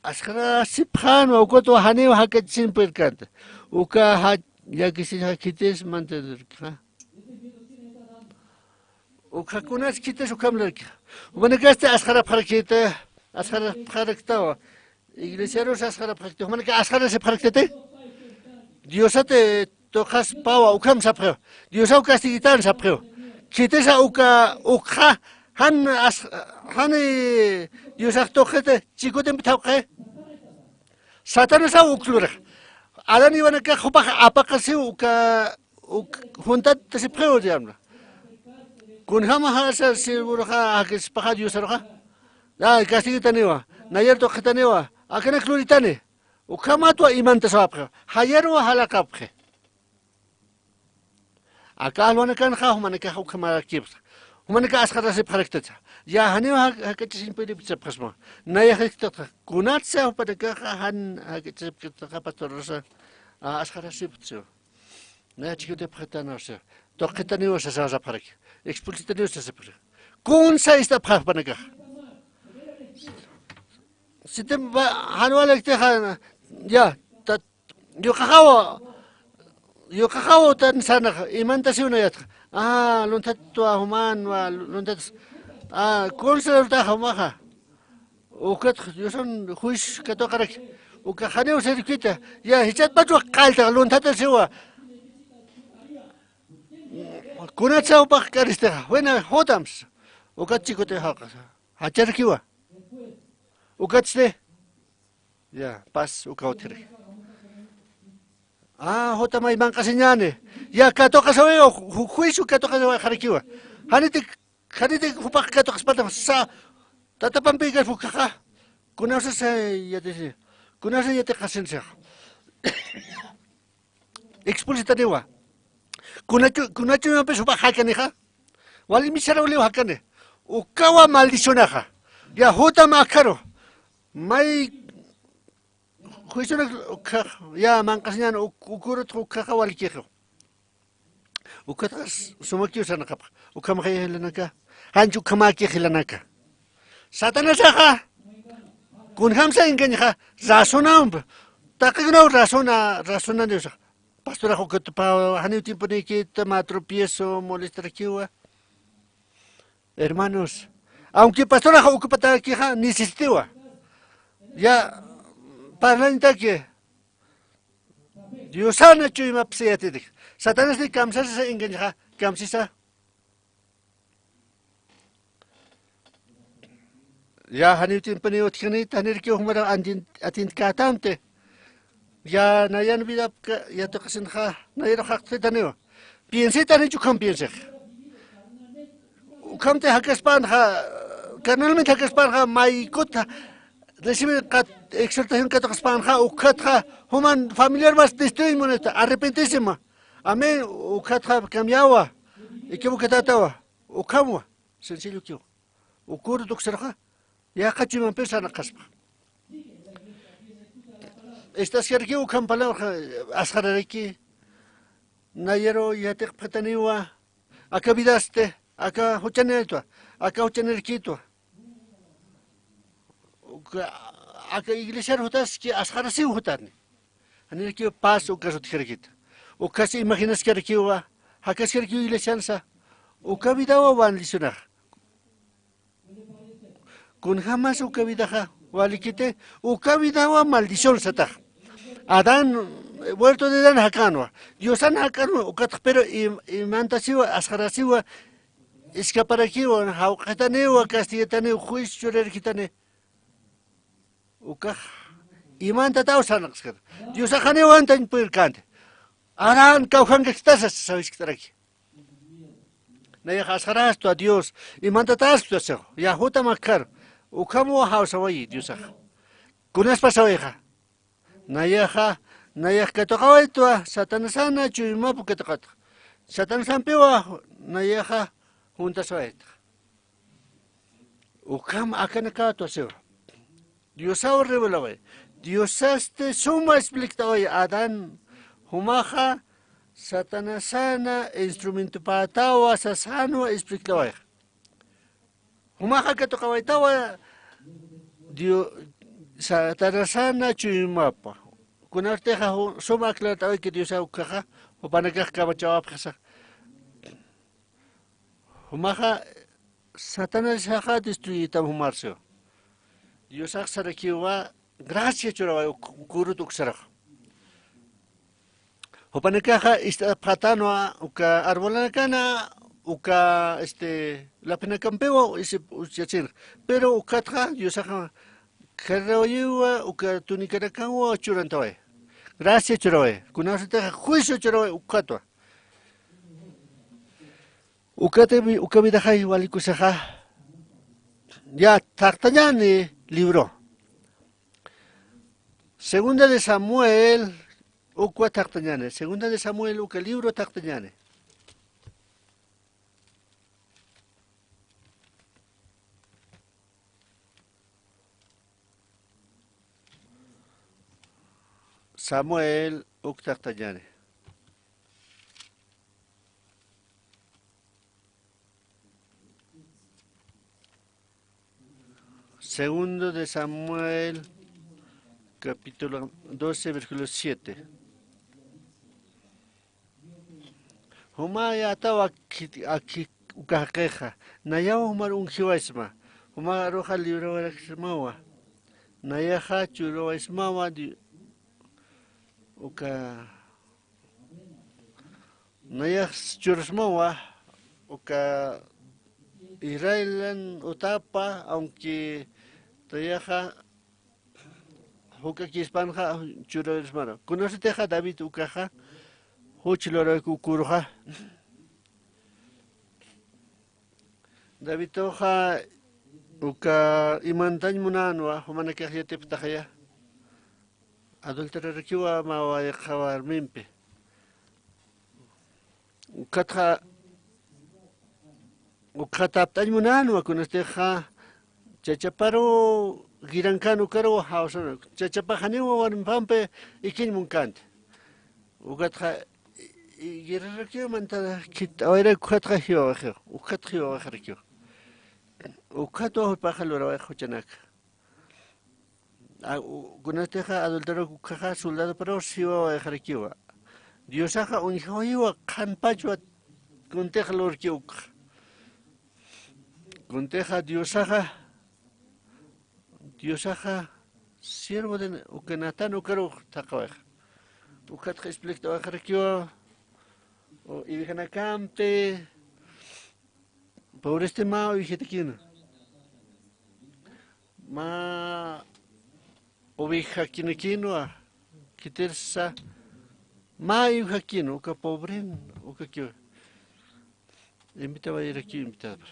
Asxarasipxänwa, ukatwa janiw jak'achasiñ purkänti. Uka ja-, llakisiñxa khitis mantenerkixa. Ukhakunas khitis ukham lurkixa. Jumanakasti asxarapxarakiti, asxarapxaraktawa. Iglesiarus asxarapxarakti. Jumanaka asxarasipxaraktiti. Diosati tuqaspawa ukham sapxiw. Diosaw castiguitän sapxiw. Khitisa uka, ukxa, Jan as-, jan, eh, Diosax tuqita chikutimpi thawqi. Satanasaw uk lurax. Adán Evanakax jupax apaqasiw uka, uk juntatasipxiw, diablo. Kunjamaxa asa segurxa jakispaxa Diosaruxa. Ay, castigitaniwa, nayar tuqitaniwa, akanak luritani. Ukhamatwa imantasawapxi. Jayaruwa jalaqapxi. Aka alwanakanxa jumanakax ukhamarakipsa. Jumanakax asqarasipxaraktasa. Ya janiw jak-, jak'achasiñ puripkasipxasma. Nayax jisk'atxa. Kunatsa jupanakaxa jan jak'achasipkataxa pastorasa, a, asqarasipktasu. Naya chikutipxitanasa. Tuqitaniw sasasapxaraki. Expulsitaniw sasapxaraki. Kunsa ist'apxä jupanakaxa. Sitim ba-, jan walaktixa, ya, ta-, Yuqaxaw, yuqaxaw tan sanax, imantasiw nayatxa. Ah, lunthatwa jumanwa, lunthatas. Ah, kunsa lurtaxa jumaxa. Ukatx Diosan juicio katuqaraki. Ukax janiw sirvkita. Ya, jichatpachwa qalltax lunthatasiwa. Kunatsa jupax k'aristixa. Wina jutams. Ukat chikutixa. Jacharakiwa. Ukatsti. Ya, pas uka utjiraki. Ah, jutamay manq'asiñäni. Ya, katuqasawiwa, ju-, juicio katuqasawiwa jarakiwa. Janitik, janitik jupax katuqaspata sa, tatapampi kaspa ukaxa. Kunasa sa yatisi. Kunasa yatiqasinsa. Expulsitaniwa. Kunachu, kunachu ñampis jupax jakanixa. Wali misaraw liw jakani. Ukawa maldicionaxa. Ya jutam akharu. May juicionak ukhax, ya manq'asiñan uk-, ukurut ukhaxa walikixu. Ukatxa sumakiw sarnaqapxa. Ukhamaxa jilanaka. Janch ukhamäkix jilanaka. Satanasaxa. Kunjamsa engañaxa. Razonampa. Taqikunaw razona, razonaniwsax. Pastorax ukatupawa, janiw tiemponikita mä tropiezo molestarakiwa. Hermanos, aunque pastorax ukapatakixa necesitiwa. Ya, parlañtaki. Diosana chuymapsa yatitik. Satanasni kamsasisa engañaxa, kamsisa. Ya, janiw tiemponiw utjkani, tanirkiw jumara antin-, atintkätamti. Ya, nayan vidapka, yatiqasinxa, nayaruxaqtitaniw. Piensitanichu ukham piensix. Ukhamti jakaspanxa, carnalmente jakaspanxa, maykut recibir qat-, exhortación katuqaspanxa, ukhatxa, juman familiar mas destruir munita, arrepentísima. Amén, ukhatxa cambiawa, equivocatatawa, ukhamwa, sencillo kiw. Ukur tuksarxa, yaqha chuymampir sarnaqaspa. Estaskarakiw ukham palabra asqararaki, nayaru yatiqpxataniwa, aka vidasti, aka juchanirtwa, aka juchanirkitwa. Uka, aka iglesiar jutaski asqarasiw jutani. Janirakiw pas ukas utjarakita. Ukas imaginaskarakiwa, jakaskarakiw iglesiansa, uka vidawa maldicionaxa. Kunjamas uka vidaxa, walikiti, uka vidawa maldición sataxa. Adán, huerto de Edén jakänwa. Diosan jakänwa, ukatx pero im-, imantasiwa, asqarasiwa, escaparakiwa, jawq'itaniwa, castigataniwa, juicio churarkitani. Ukax, imantataw sarnaqaskta. Diosax janiw antañ purkänti. Adán, kawkhankaktasa sawiskt'araki. Nayax asqarastwa Dios, imantataskta six, ya jutam akkharu, ukhamwa jawsawayi Diosax. Kunaspa sawixa. Nayaxa, nayax katuqawaytwa, Satanasana chuymap katuqatxa. Satanasampiwa, nayaxa, juntasawaytxa. Ukham akanakätwa siwa. Diosaw revelaway. Diosasti suma expliktaway Adán, jumaxa Satanasana instrumentopätawa sasänwa expliktawayxa. Jumaxa katuqawaytawa Dio-, Satanasana chuymapa. Kunartixa ju-, suma aclartawayki Diosaw ukkhaxa, jupanakax kamachawapxisa. Jumaxa Satanasaxa destruyitam jumar siwa. Diosax sarakiwa gracia churaway uk-, ukurut uksaraxa. Jupanakaxa ist'apxatanwa uka arbolanakana uka, este, lapinakampiwa isi usyachinxa. Pero ukatxa Diosaxa kharawayiwa uka tunikanakanwa churantaway. Gracia churaway. Kunasatixa juicio churaway ukatwa. Ukata vi-, uka vidaxay walikusaxa. Ya, thaqtañani libro. Segunda de Samuel, ukwa thaqtañani. Segunda de Samuel, uka libro thaqtañani. Samuel, uk thaqtañani. Segundo de Samuel, capítulo doce, versículo siete. Juma yataw akhi, akhi uka jaqixa. Nayaw jumar unjiwaysma. Juma aruxa librawayraksmawa. Nayaxa churawaysmawa di-, uka Nayax churasmawa, uka Israelan utapa, aunque nayaxa juk'akispanxa churarismara. Kunasatixa David ukaxa, juch lurawayku ukuruxa. Davidtuxa uka imantañ munänwa, jumanakax yatipktaxaya. Adulterarakiwa mä wayqa warmimpi. Ukatxa, ukxa tapt'añ munänwa, kunatixa chachaparu guirankan ukaru jawsana. Chachapax janiw warmipampi ikiñ munkänti. Ukatxa, i-, i-, guerrerakiw mantan khitawayrak ukatxa jiwawayxiw, ukatxa jiwawayxarakiw. Ukatwa jupaxa lurawayx juchanak. A, u-, kunatixa adulteroki ukhaxa soldadoparaw jiwawayxarakiwa. Diosaxa uñjawayiwa qhanpachwa kuntix lurki ukxa. Kuntixa Diosaxa, Diosaxa siervo de uka Natán ukarux thaqawayxa. Ukatxa expliktawayxarakiwa, o, ivejanakampi, pobresti mä ovejatakina. Mä ovejakinakinwa, khitirsa, mä ovejakina, uka pobren, ukakiwa. Invitawayrakiw, invitado.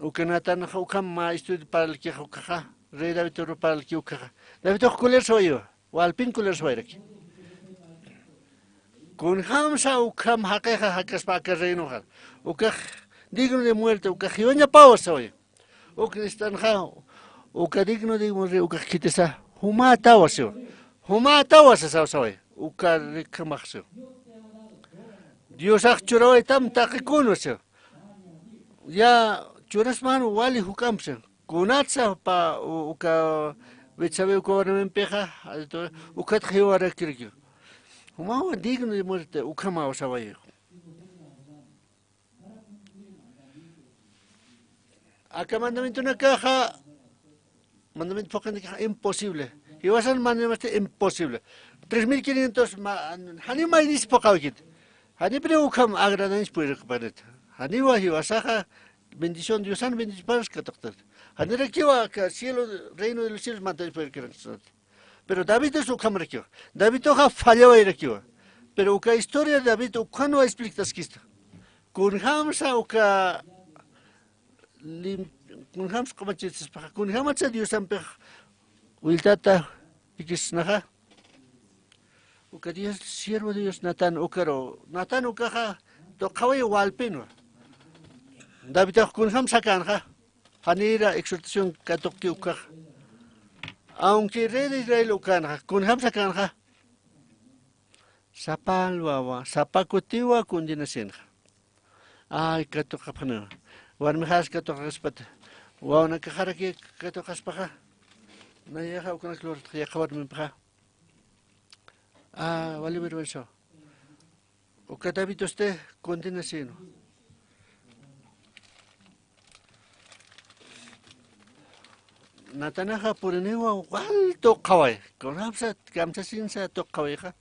Uka Natanaxa ukham mä estudio parlkixa ukaxa, rey David uru parlki ukaxa. David uk kulersawayiwa, walpin kulersawayraki. Kunjamsa ukham jaqixa jakaspa aka reinoxa. Ukax digno de muerte, ukax jiwañapawa sawayi. Uk nistanxa, uka digno de muerte, ukax khitisa, jumätawa siwa. Jumätawa sasawa sawayi. Uka rikhamax siwa. Diosax churawaytam taqikun siwa. Ya churasman wali juk'amp siwa. Kunatsa pa u-, uka Betsabé uka warmimpixa, ukatxa jiwarakiraki. Jumawa digno de muerte, ukhamawa sawayi. Aka mandamientonakaxa, mandamiento phuqhinakaxa imposible. Jiwasan mandamiento imposible. Tres mil quinientos ma-, janiw maynis phuqhawkit. Janipuniw ukham agradañs puyirqapanit. Janiwa jiwasaxa bendición, Diosan bendicionparas katuqt'it. Janirakiwa aka cielo, reino de los cielos mantañs puyirqapanit. Pero Davidus ukhamrakiwa. Daviduxa fallawayrakiwa. Pero uka historia David ukhanwa explicaskista. Kunjamsa uka lim-, kunjamsa q'umachitsispaxa. Kunjamatsa Diosampix willtata jikisnaxa. Uka Dios, siervo de Dios Natán ukaru. Natán ukaxa tuqhawiy walpinwa. Davidux kunjam sakanxa. Janira exhortación katuqki ukaxa. Aunque rey de Israel ukanxa, kunjam sakanxa. Sapa alwawa, sapa kutiwa condenacionxa. Ay, katuqapxaniwa. Warmixas katuqaspata. Wawanakaxaraki katuqaspaxa. Nayaxa ukanak lurtxa yaqha warmimpaxa. Ah, wali vergüenza. Uka Davidusti condenación. Natanaxa puriniwa wal tuqhaway. Kunjamsa, kamsasinsa tuqhawayxa.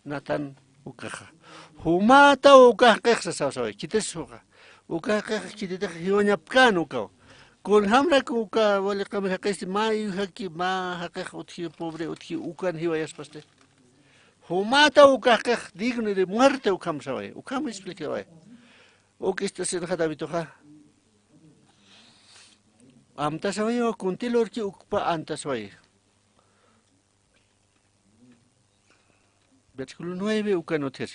Natán ukaxa. Jumataw uka jaqix sasaw saway, khitis juxa. Uka jaqix khititix jiwañapkän ukaw. Kunjamrak uka wali qamir jaqisti mä iyujaki, mä jaqix utji, pobre utji, ukan jiwayaspasti. Jumataw uka jaqix digno de muerte ukham saway, ukham expliqueway. Uk istasinxa Daviduxa. Amtasaway, kunti lurki ukpa antasaway. Versículo nueve ukan utjir.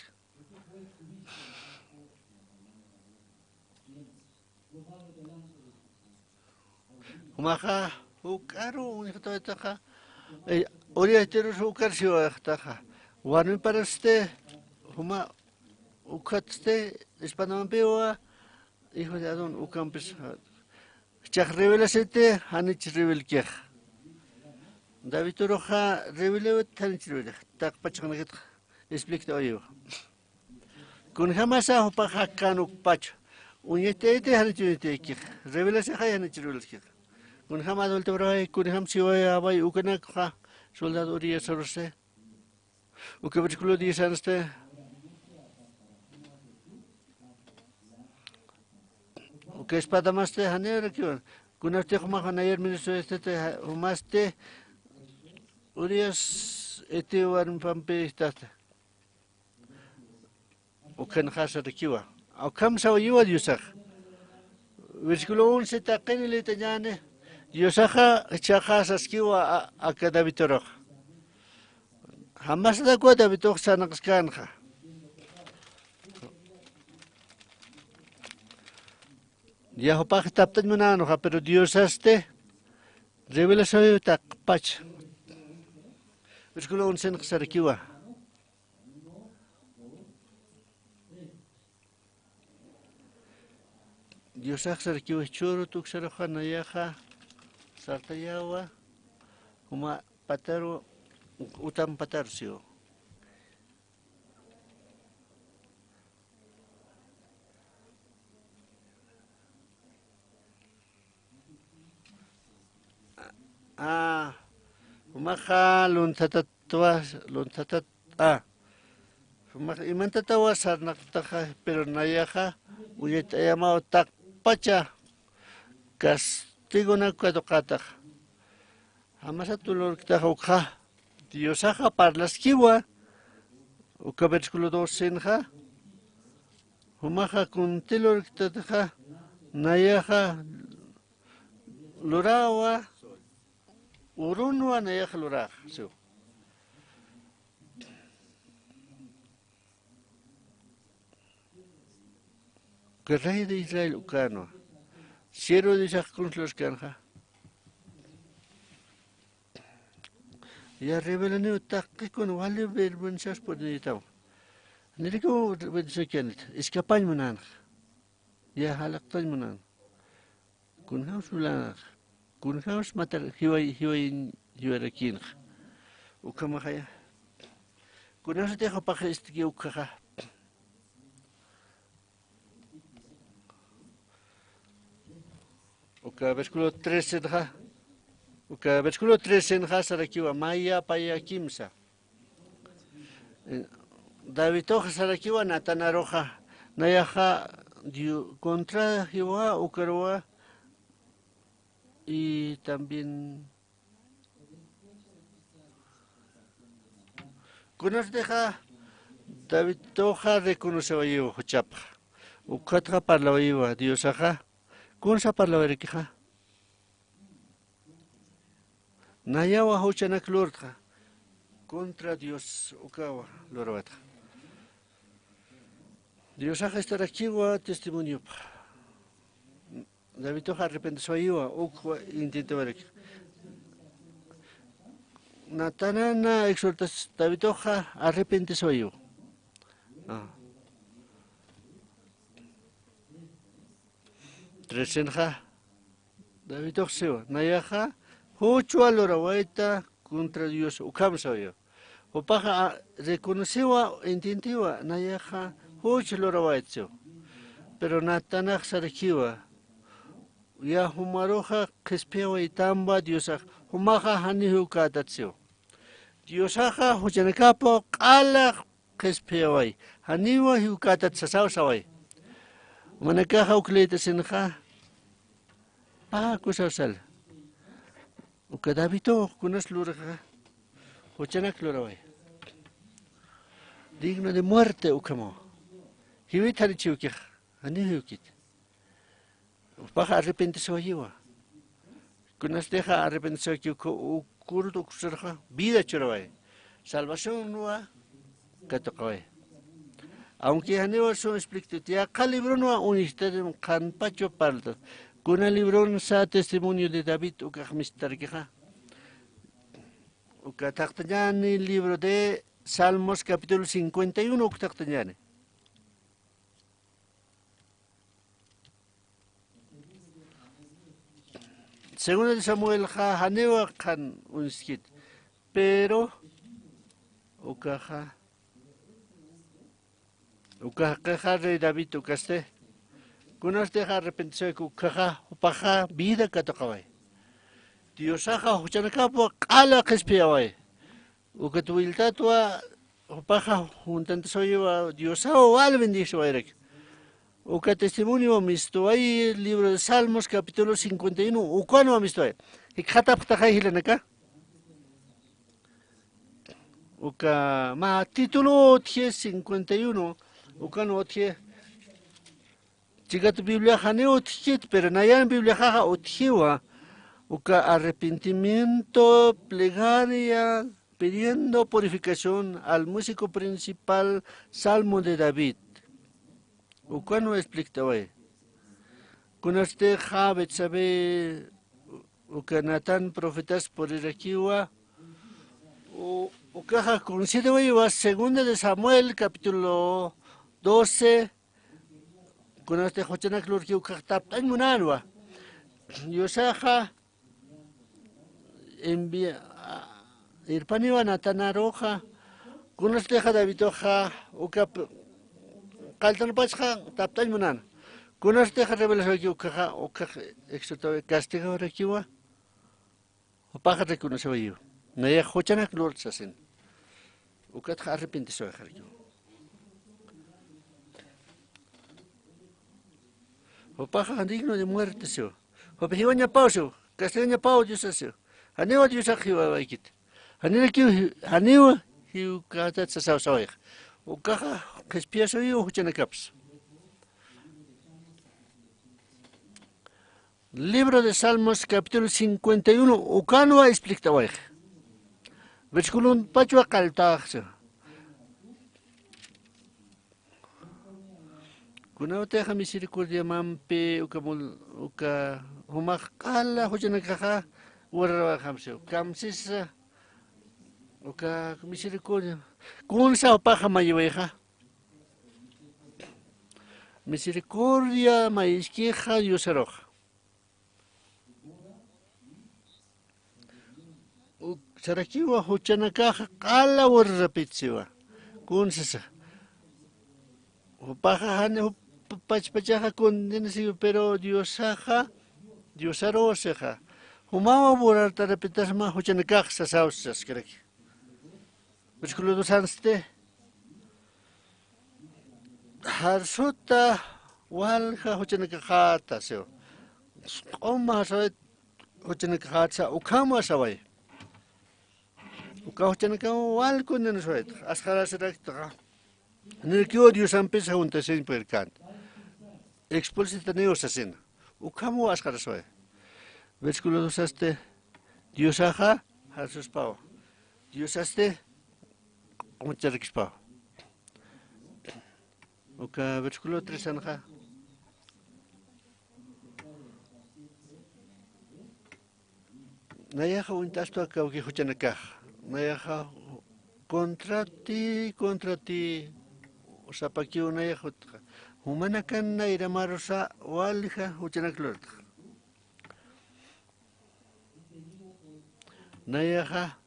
Jumaxa, juk'aru uñjatawaytaxa, eh, Urías Heteos juk'ar siwaytaxa. Warmiparasti, juma, ukhatsti, espantamampiwa, hijo de Adón, ukampis, jichhax rebelasiti, janich rebelkix. David uruxa rebelewit, janich rebelix. Taqpachxanakit explicatäwiwa. Kunjamasa jupax jakkan ukpach. Uñacht'ayiti, janich uñacht'aykix. Rebelasixay, janich rebelaskix. Kunjam adulteway, kunjam siwayaway, ukanakxa, soldado Urías urusti. Uka versículo diez ansti. Uka espadamasti janirakiwa. Kunasti jumaxa nayar ministro este, jumasti Urías Heteo warmipampi ist'asti. Ukanxa sarakiwa. Ukham sawayiwa Diosax. Versículo once taqini litañäni. Diosaxa jichhaxa saskiwa a-, aka David uruxa. Jamastakwa David ux sarnaqaskänxa. Ya jupax taptañ munänxa, pero Diosasti revelación taqpach. Versículo once sarakiwa. Diosax sarakiwa jichhüru tuksaruxa nayaxa sartayawa, juma pataru, utam pataru siw. A, jumaxa lunthatatwa, lunthatat, a. Jumax imantatawa sarnaqtaxa, pero nayaxa uñacht'ayamaw taqpacha castigonak katuqataxa. Jamasat lurktaxa ukxa, Diosaxa parlaskiwa, uka versículo doce sinxa, jumaxa kunti lurktatixa, nayaxa lurawa, urunwa nayaxa luraxa, siw. Que rey de Israel ukänwa. Siervo de Diosax kunsa luraskanxa. Ya revelaniw taqikun wali vergüenzas purinitaw. Nirikaw vergüenza känit. Escapañ munänxa. Ya jalaqtañ munän. Kunjams mulänxa. Kunjams matar jiway, jiway, jiwarakïnxa. Ukhamaxaya. Kunasatix jupax ist'ki ukxaxa. Uka versículo trece sinxa. Uka versículo trece sinxa sarakiwa, maya paya kimsa. Eh, David uxa sarakiwa Natán aruxa. Nayaxa Dio-, contra Jehová ukaruwa. Y también Kunasatixa David uxa reconocewayiwa juchapxa. Ukatxa parlawayiwa Diosaxa. Kunsa parlawayarakixa. Nayawa juchanak lurtxa. Contra Dios ukawa lurawatxa. Diosaxa ist'arakiwa testimoniopxa. David uxa arrepentisiwayiwa, ukwa intentawaraki. Natanana exhortas David uxa arrepentisiwayiwa. Ah. Trecenxa, David ux siwa, nayaxa, juchwa lurawayta contra Dios ukham sawiwa. Jupaxa, a, reconociwa, entiendiwa, nayaxa, juch lurawayta siwa. Pero Natanax sarakiwa, ya jumaruxa qhispiyawaytamwa Diosax, jumaxa janiw ukätat siwa. Diosaxa juchanakapaw q'ala qhispiyaway. Janiwa jiwkätat sasaw saway. Jumanakaxa uk leytasinxa, pä kusaw sal. Uka Davidux kunas lurxa, juchanak luraway. Digno de muerte ukhamaw. Jiwit janichiwkix, janiw jiwkit. Jupaxa arrepentisiwayiwa. Kunatixa arrepentisiwayki uka, ukurut uksarxa vida churaway. Salvacionwa katuqaway. Aunque janiwa sun expliktut, yaqha libronwa uñjt'atim qhanpachwa parlta. Kuna libronsa Testimonio de David ukax mistarkixa. Uka thaqtañäni libro de Salmos capítulo cincuenta y uno uk thaqtañäni. Segunda de Samuelxa janiwa qhan uñskit, pero ukaxa, ukaxa rey David ukasti, kunatixa arrepentisiwayki ukaxa, jupaxa vida katuqaway. Diosaxa juchanakapwa q'ala qhispiyaway. Ukat wiltatwa, jupaxa juntantasawayiwa Diosaw wal bendiciwayrak. Uka testimonio mistuway, libro de Salmos, capítulo cincuenta y uno, ukanwa mistuway. Jikxatapxtaxay jilanaka. Uka mä título utji cincuenta y uno, ukanwa utji. Chikat Bibliax janiw utjkit, pero nayan Bibliaxaxa utjiwa, uka arrepentimiento, plegaria, pidiendo purificación al músico principal, Salmo de David. Ukanwa explikt'away. Kunatixa Betsabé, uka Natán profetas purirakiwa, u-, ukaxa considerawayiwa, segunda de Samuel, capítulo doce, kunatix juchanak lurki ukax tapt'añ munänwa. Diosaxa envia-, irpaniwa Natanaruxa, kunatixa Daviduxa uka p-, qalltanpachxa tapt'añ munäna. Kunatixa revelacionki ukaxa, ukax exhortawi, castigawarakiwa. Jupaxa reconocewayiwa. Nayax juchanak lurta sasin. Ukatxa arrepentisiwayxarakiwa. Jupaxa digno de muerte siwa. Jupa jiwañapaw siwa. Castigañapaw Diosasiwa. Janiwa Diosax jiwawaykit. Janirakiw ji-, janiwa jiwkätat sasaw sawayxa. Ukaxa qhispiyasawiw juchanakapsa. Libro de Salmos, capítulo cincuenta y uno, ukanwa explikt'awayxa. Versículonpachwa qalltaxsa. Kunawtixa misericordiamampi uka mul-, uka jumax q'ala juchanakaxa wararawayxamsi. Kamsisa uka misericordia. Kunsa jupaxa mayiwayxa. Misericordia mayiskixa Diosaruxa. Uk, sarakiwa juchanakaxa q'ala wurarapit siwa. Kunsisa. Jupaxa jani jup-, pachpachaxa condenasiwa, pero Diosaxa, Diosarusixa. Jumawa wurartarapitasma juchanakax sasaw saskaraki. Versículo dos ansti. Jarsuta walja juchanakaxäta siw. Q'uma jarsawayt juchanakaxätsa ukham asaway. Uka juchanakam wal condenasawayt. Asxarasiraktaxa. Nirkiw Diosampis jawntasin purkant. Expulsitaniw sasina. Ukham asxarasaway. Versículo dos asti. Diosaxa jarsuspaw. Diosasti q'umacharkispaw. Uka versículo tres anxa. Nayaxa uñt'astu kawki juchanakax. Nayaxa contra ti, contra ti sapakiw nayax jutxa. Jumanakan nayramarusa walja juchanak lurtxa. Nayaxa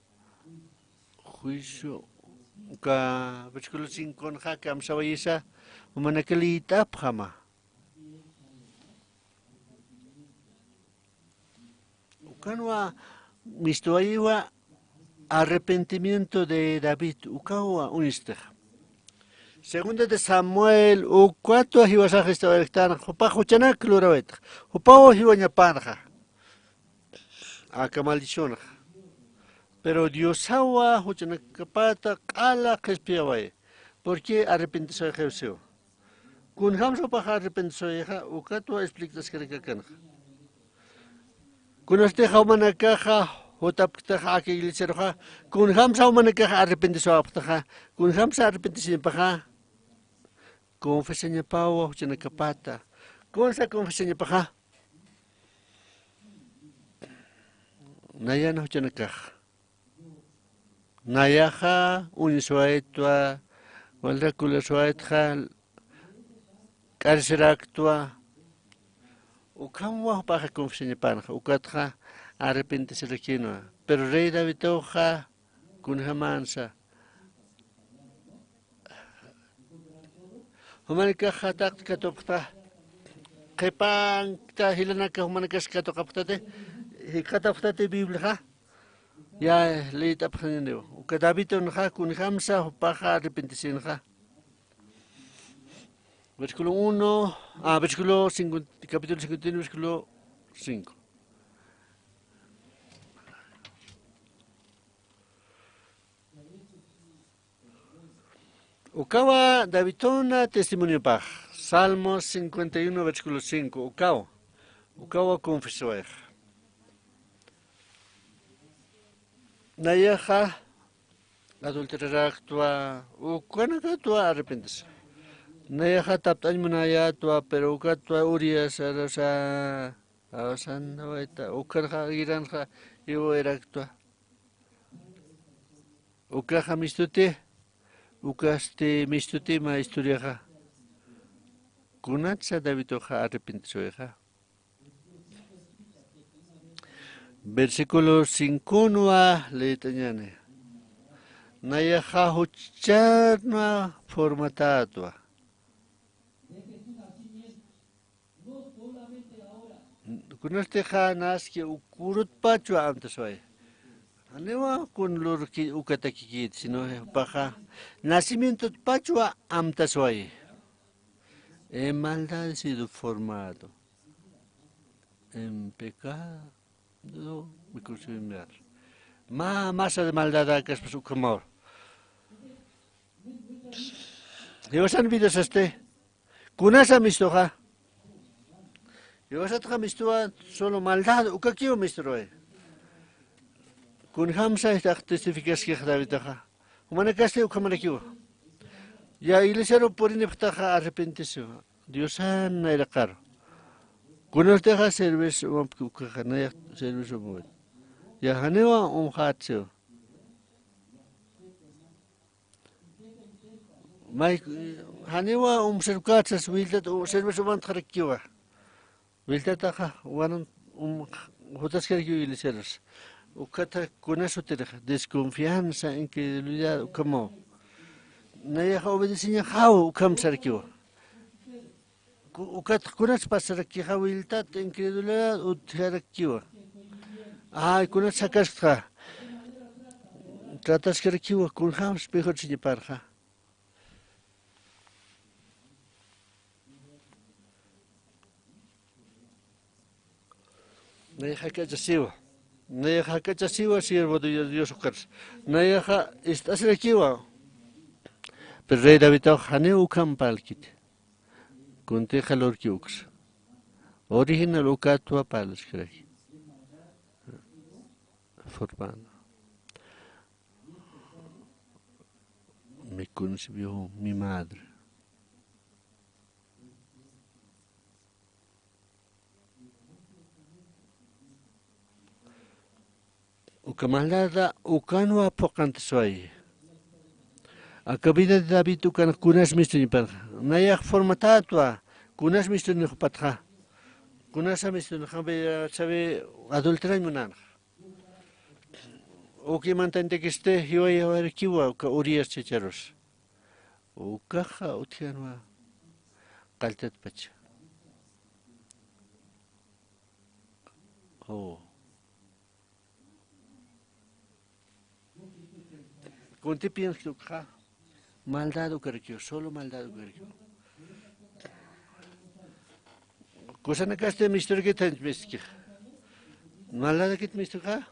juicio, uka versículo cinco nxa kamsawayisa, jumanaka liyt'apxama. Ukanwa mistuwayiwa arrepentimiento de David, ukawa uñstixa. Segunda de Samuel, ukatwa jiwasax ist'awayraktanxa, jupax juchanak lurawaytxa, jupaw jiwañapanxa. Aka maldicionxa. Pero Diosawa juchanakapata q'ala qhispiyaway. ¿Por qué arrepentiswayxiw siw? Kunjamsa jupaxa arrepentiswayixa, ukatwa explicaskaraktanxa. Kunasti jumanakaxa jutapktaxa aka iglesiaruxa, kunjamsa jumanakaxa arrepentiswapxtaxa, kunjamsa arrepentisiñapaxa, confesañapawa juchanakapata. Kunsa confesañapaxa, nayan juchanakaxa. Nayaxa uñiswaytwa, walrakulaswaytxa, k'arisiraktwa, ukhamwa jupaxa confesañapanxa, ukatxa arrepentisirakïnwa. Pero rey Davidtawxa kunjamansa. Jumanakaxa taqta katupxta, qhipankta jilanaka jumanakas katuqapxtati, jikxatapxtati Bibliaxa, ya leyt'apxañaniw. Uka Davidtunxa kunjamsa jupaxa arrepentisinxa. Versículo uno, ah, versículo cincuenta, capítulo cincuenta y uno, versículo cinco. Ukawa Davidtuna testimoniopax, Salmos cincuenta y uno, versículo cinco, ukawa, ukawa confesawayxa. Nayaxa adulteraraktwa, ukanakatwa arrepentisa. Nayaxa tapt'añ munayätwa, pero ukatwa Urias, Arasa, Arasandawayta, ukanxa, Iranxa, iwayraktwa. Ukaxa mistuti, ukasti mistuti mä historiaxa. Kunatsa Davidxa arrepentisiwayxa. Versículo cinconwa leyt'añani. Nayaxa juchanwa formatätwa. Kunastixa naski ukurutpachwa amtasway. Janiwa kun lurki ukatakikit, sino jupaxa nacimientotpachwa amtasway. En maldad he sido formado. En pecado me crucificaron. Mä masa de maldad kaspas ukhamaw. Jiwasan vida sasti. Kunasa mistuxa. Jiwasatxa mistuwa solo maldad ukakiw misturuway. Kunjamsa taq testificaskix Davidxa. Jumanakasti ukhamarakiwa. Ya iglesiaru purinipxtaxa arrepentisiwa. Diosan nayraqaru. Kunastixa servicio umapki ukaxa, nayax servicio umawayt. Ya janiwa umxätsiwa. May, janiwa umsirkatsas wiltat u servicio umantxarakiwa. Wiltataxa wanan um, jutaskarakiw iglesiarus. Ukata kunas utirixa, desconfianza, incredulidad, ukhamaw. Nayaxa obedeceñaxaw, ukham sarakiwa. Ku-, ukat kunas pasarakixa, wiltat, incredulidad, utjarakiwa. Ay, kunas sakasktxa. Trataskarakiwa, kunjams mejorsiñaparxa. Nayaxa jak'achasiwa. Nayaxa jak'achasiwa, siervo de Dios ukarsa. Nayaxa ist'asirakiwa. Pero rey Davidtax janiw ukham parlkiti. Kuntixa lurki uksa. Original ukatwa parlaskaraki. Formado. Me concibió mi madre. Uka maldada ukanwa phuqantaswayi. Aka vida de David ukan kunas mistuñapanxa. Nayax formatätwa, kunas mistuñaxpatxa. Kunasa mistuñaxa, sabe, adulterañ munanxa. Uki mantañtakisti jiwayawayrakiwa uka Urias chacharus. Ukaxa utjiwanwa qalltatpacha. Oh. Kunti piensa ukxa. Maldad ukarakiw, solo maldad ukarakiw. Kusanakasti misturakit janch mistukixa. Maldadakit mistukixa.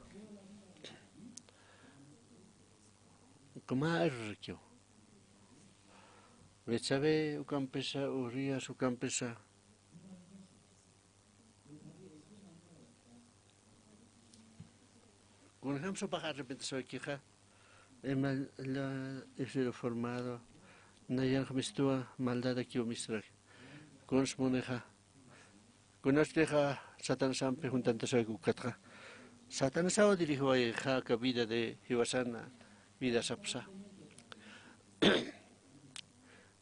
Uka mä errorkiw. Betsabé ukampisa, Urías ukampisa. Kunjamsa jupax arrepentisiwaykixa, ima la, ese reformado, nayanx mistuwa maldadakiw misturak. Kuns munixa, kunatix Satanasampi juntantasiwayki ukatxa. Satanasaw dirigiwayxa aka vida de jiwasana vida sapsa.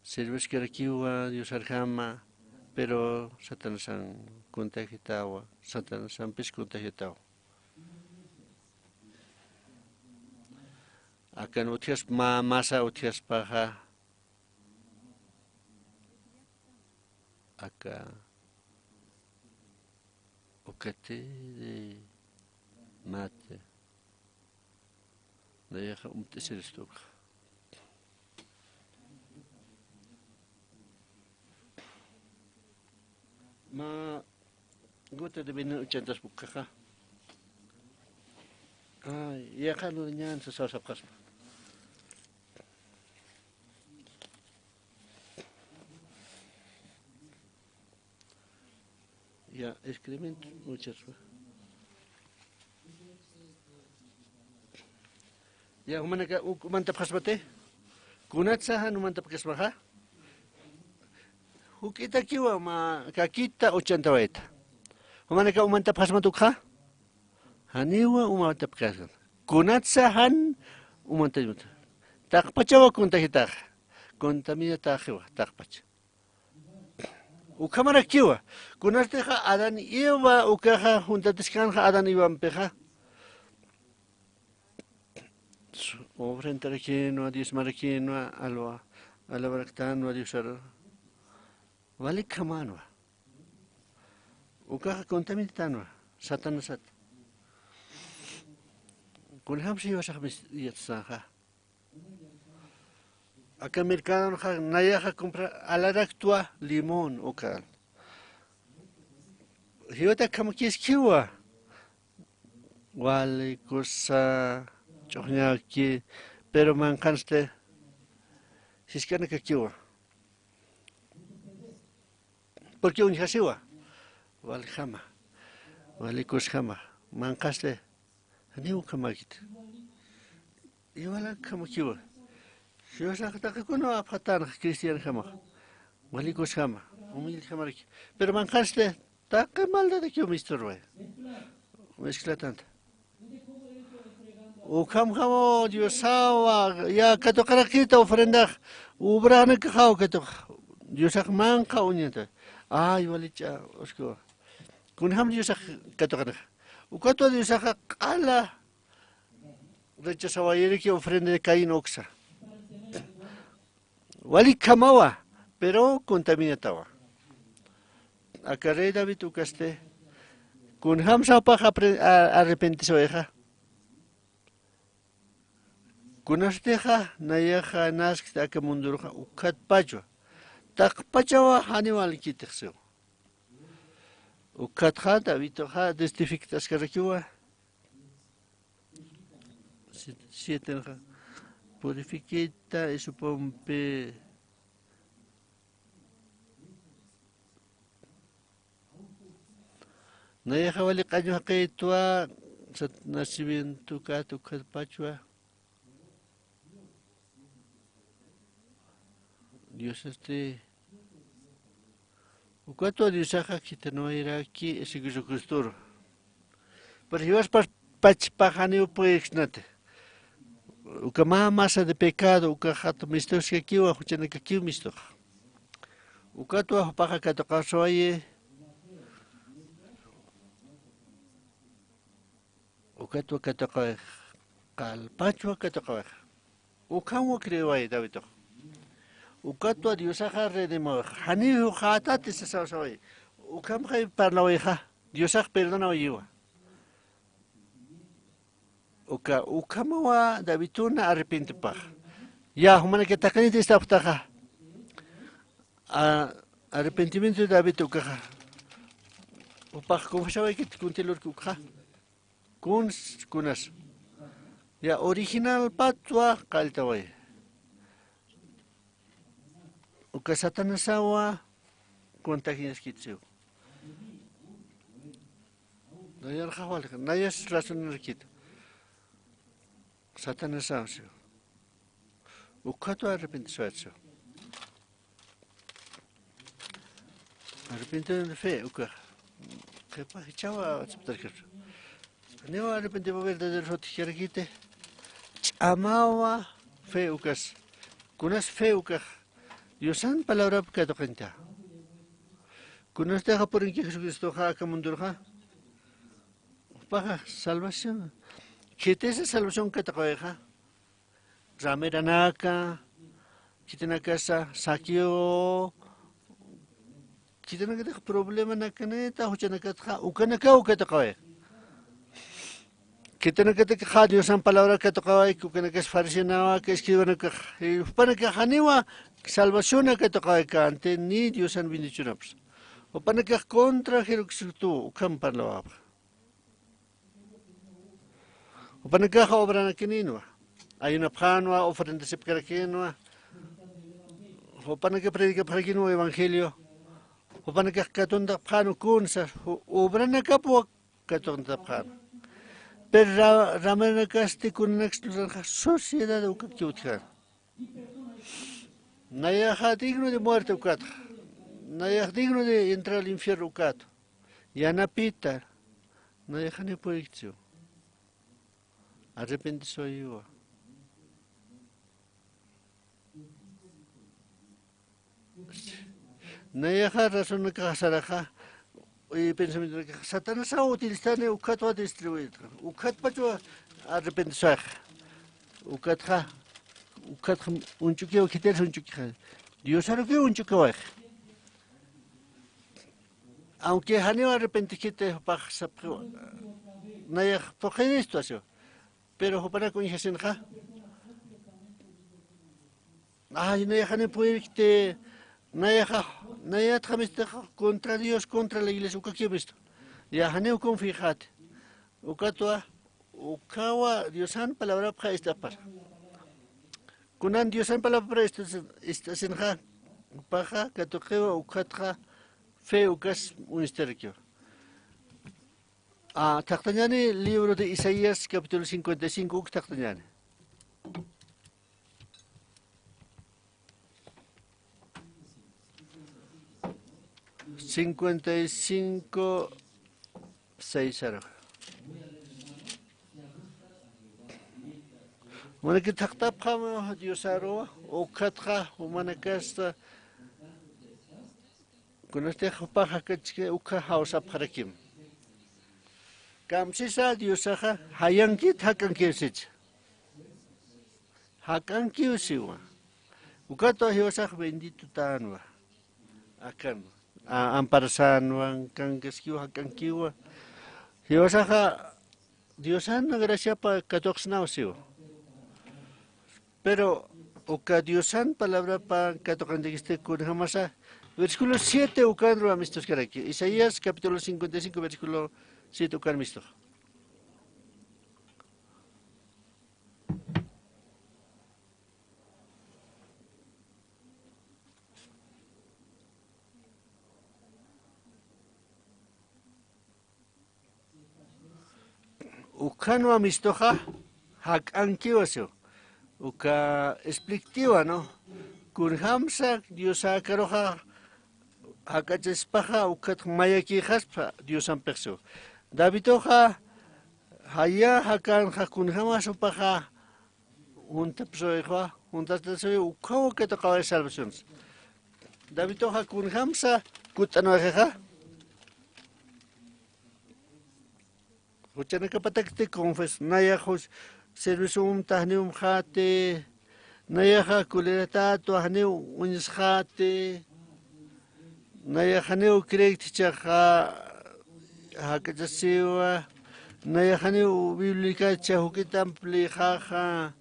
Serviskarakiwa Diosarjama, pero Satanasan contagiatawa, Satanasampis contagiatawa. Akan utjaspa, mä masa utjaspaxa, aka ukati de mate. Nayaxa umt'isiristupxa. Mä gota de vino uchantaspa ukaxa. Ay, yaqha luriñan sasaw sapxaspa. Ya, excremento, muchas. Ya, jumanaka, uk-, umantapxasmati. Kunatsa jan umantapxasmaxa. Juk'itakiwa mä kakita uchantawayta. Jumanaka umantapxasmati ukxa. Janiwa umantapxasmati. Kunatsa jan umantapxasmati. Taqpachawa contagiataxa. Contaminataxiwa, taqpacha. Ukhamarakiwa. Kunatix Adán y Eva ukaxa juntatiskanxa Adán y Evampixa. Ofrendarakinwa, diezmarakinwa, alwa, alabaraktanwa Diosar. Wali ukhamanwa. Ukaxa contaminatanwa, Satanasat. Kunjamsa jiwasax mis-, yatsanxa. Aka mercadonxa nayaxa compra alaraktwa limón uka. Jiwata kamakiskiwa. Wali kusa ch'uxñaki, pero manqhansti jiskanakakiwa. Porque uñjasiwa. Waljama. Wali kusjama. Manqhasti. Janiw ukhamäkiti. Iwalak jamakiwa. Jiwasax taqi kunaw apxatanxa cristianjamax. Wali kusjama. Humildejamaraki. Pero manqhasti taqi maldadakiw misturway. Mezclatanta. Ukhamjamaw Diosawa, ya katuqarakita ofrendax, obraxnakaxaw katuq. Diosax manqha uñanta. Ay, walich'a, uskiwa. Kunjam Diosax katuqanaxa. Ukatwa Diosaxa q'ala rechazawayiraki ofrenda de Caín uksa. Wali ukhamawa, pero contaminatawa. Aka rey David ukasti, kunjamsa jupax apre-, a-, arrepentisiwayxa. Kunatixa nayaxa naskti aka mundurxa ukhatpachwa. Taqpachawa janiw alikitix siwa. Ukhatxa Davidxa testifictaskarakiwa. Siete, sietenxa. Purifiquita y supampi. Nayaxa wali q'añu jaqitwa, sat-, nacimiento kat ukhatpachwa. Dios este, ukatwa Diosaxa khithanwayraki Jesucristoru. Pero jiwaspas pachpaxaniw puyknati. Uka mä masa de pecado, ukaxat mistuskakiwa, juchanakakiw mistux. Ukatwa jupaxa katuqasawayi. Ukatwa katuqawix, qallpachwa katuqawix. Ukhamwa creeway Davidux. Ukatwa Diosaxa redimawix. Janiw juxatati sasawsaway. Ukhamxay parlawayxa. Diosax perdonawayiwa. Uka, ukhamawa Daviduna arrepentipax. Ya, jumanaka taqinit istapxtaxa. A, arrepentimiento de David ukaxa. Jupax confesawaykit kuntilurki ukxa. Kuns, kunas. Ya, original patwa qalltaway. Uka Satanasawa contagiaskit siw. Nayar jawalka, nayas razonarkit. Satanasaw siw. Ukatwa arrepentisiwayat siw. Arrepentimiento de fe, uka. Qhipa jichhawa aceptarkir. Niwa arrepentimiento verdadero utjkarakiti. Ch'amawa fe ukas. Kunas fe ukax. Diosan palabrap katuqinta. Kunastix purinki Jesucristoxa aka mundurxa. Jupaxa salvación. Khitisa salvación katuqawixa. Rameranaka, khitinakasa, Zaqueo, khitinakatix problemanakanita, juchanakatxa, ukanakaw katuqawi. Khitinakatix Diosan palabra katuqawi, ukanakas fariseonaka, escribanakax, y jupanakax janiwa salvaciona katuqawi, ante ni Diosan bendicionapsa. Jupanakax contra Jesucristo, ukham parlawapxa. Jupanakax obranakininwa, ayunapxänwa, ofrendasipkarakinwa, jupanakax predicapxarakinwa evangelio, jupanakax katuntapxänwa kunsa, ju-, obranakapwa katuntapxänwa. Pero ra-, rameranakasti kunanaksa lurarxa sociedad ukakiw utjäna. Nayaxa digno de muerte ukatxa. Nayax digno de entrar al infierno ukat. Yanapita. Nayaxa ni puyikchiw. Arrepentisiwayiwa. Nayaxa razonakax saraxa, y pensamientonakax Satanasaw utiliztani ukatwa distribuir. Ukatpachwa arrepentisiwayixa. Ukatxa, ukatxa uñch'ukiw khitir uñch'ukixa. Diosarukiw uñch'ukiwayixa. Aunque janiw arrepentikiti jupax sapxiwa. Nayax puqiristu asiwa. Pero jupanak uñjasinxa. Ay, nayax janiw puyirkti, nayaxa, nayatxa mistuxa contra Dios, contra la iglesia, ukakiw mistu. Ya, janiw confiexati. Ukatwa, ukawa Diosan palabrapxa ist'apxara. Kunan Diosan palabrapxa ist'asin-, ist'asinxa, jupaxa katuqiwa ukatxa fe ukas uñstarakiwa. Ah, thaqtañäni libro de Isaías, capítulo cincuenta y cinco, uk thaqtañäni. Cincuenta y cinco, seis aru. Jumanaki thaqtapxam Diosaru, ukatxa jumanakasta kunastix jupax jakachki ukxa jawsapxarakim. Kamsisa Diosaxa jayankit jak'ankiw sicha. Jak'ankiw siwa. Ukatwa jiwasax benditotänwa. Akan. A-, amparasänwa, kankaskiw jak'ankiwa. Jiwasaxa Diosan graciapa katuqsnaw siwa. Pero uka Diosan palabrapa katuqantikisti kunjamasa, versículo siete ukanru mistuskaraki. Isaías capítulo cincuenta y cinco, versículo siete ukan mistux. Ukhanwa mistuxa jak'ankiwa siw. Uka explicativa, ¿no? Kunjamsa Diosakaruxa jak'achaspaxa, ukhat mayakixaspa Diosampix siw. Daviduxa jaya jakanxa kunjamas jupaxa juntapsuwayxwa, juntataspaw ukhaw katuqaway salvacionsa. Daviduxa kunjamsa kutt'anwayixa. Juchanakapatakti confes-, nayax serviciomta janiw umxäti, nayaxa coleratatu janiw uñsxäti, nayax janiw creekti jichhaxa jak'achasiwa, nayax janiw Bibliakat jichha juk'amp liyxaxa,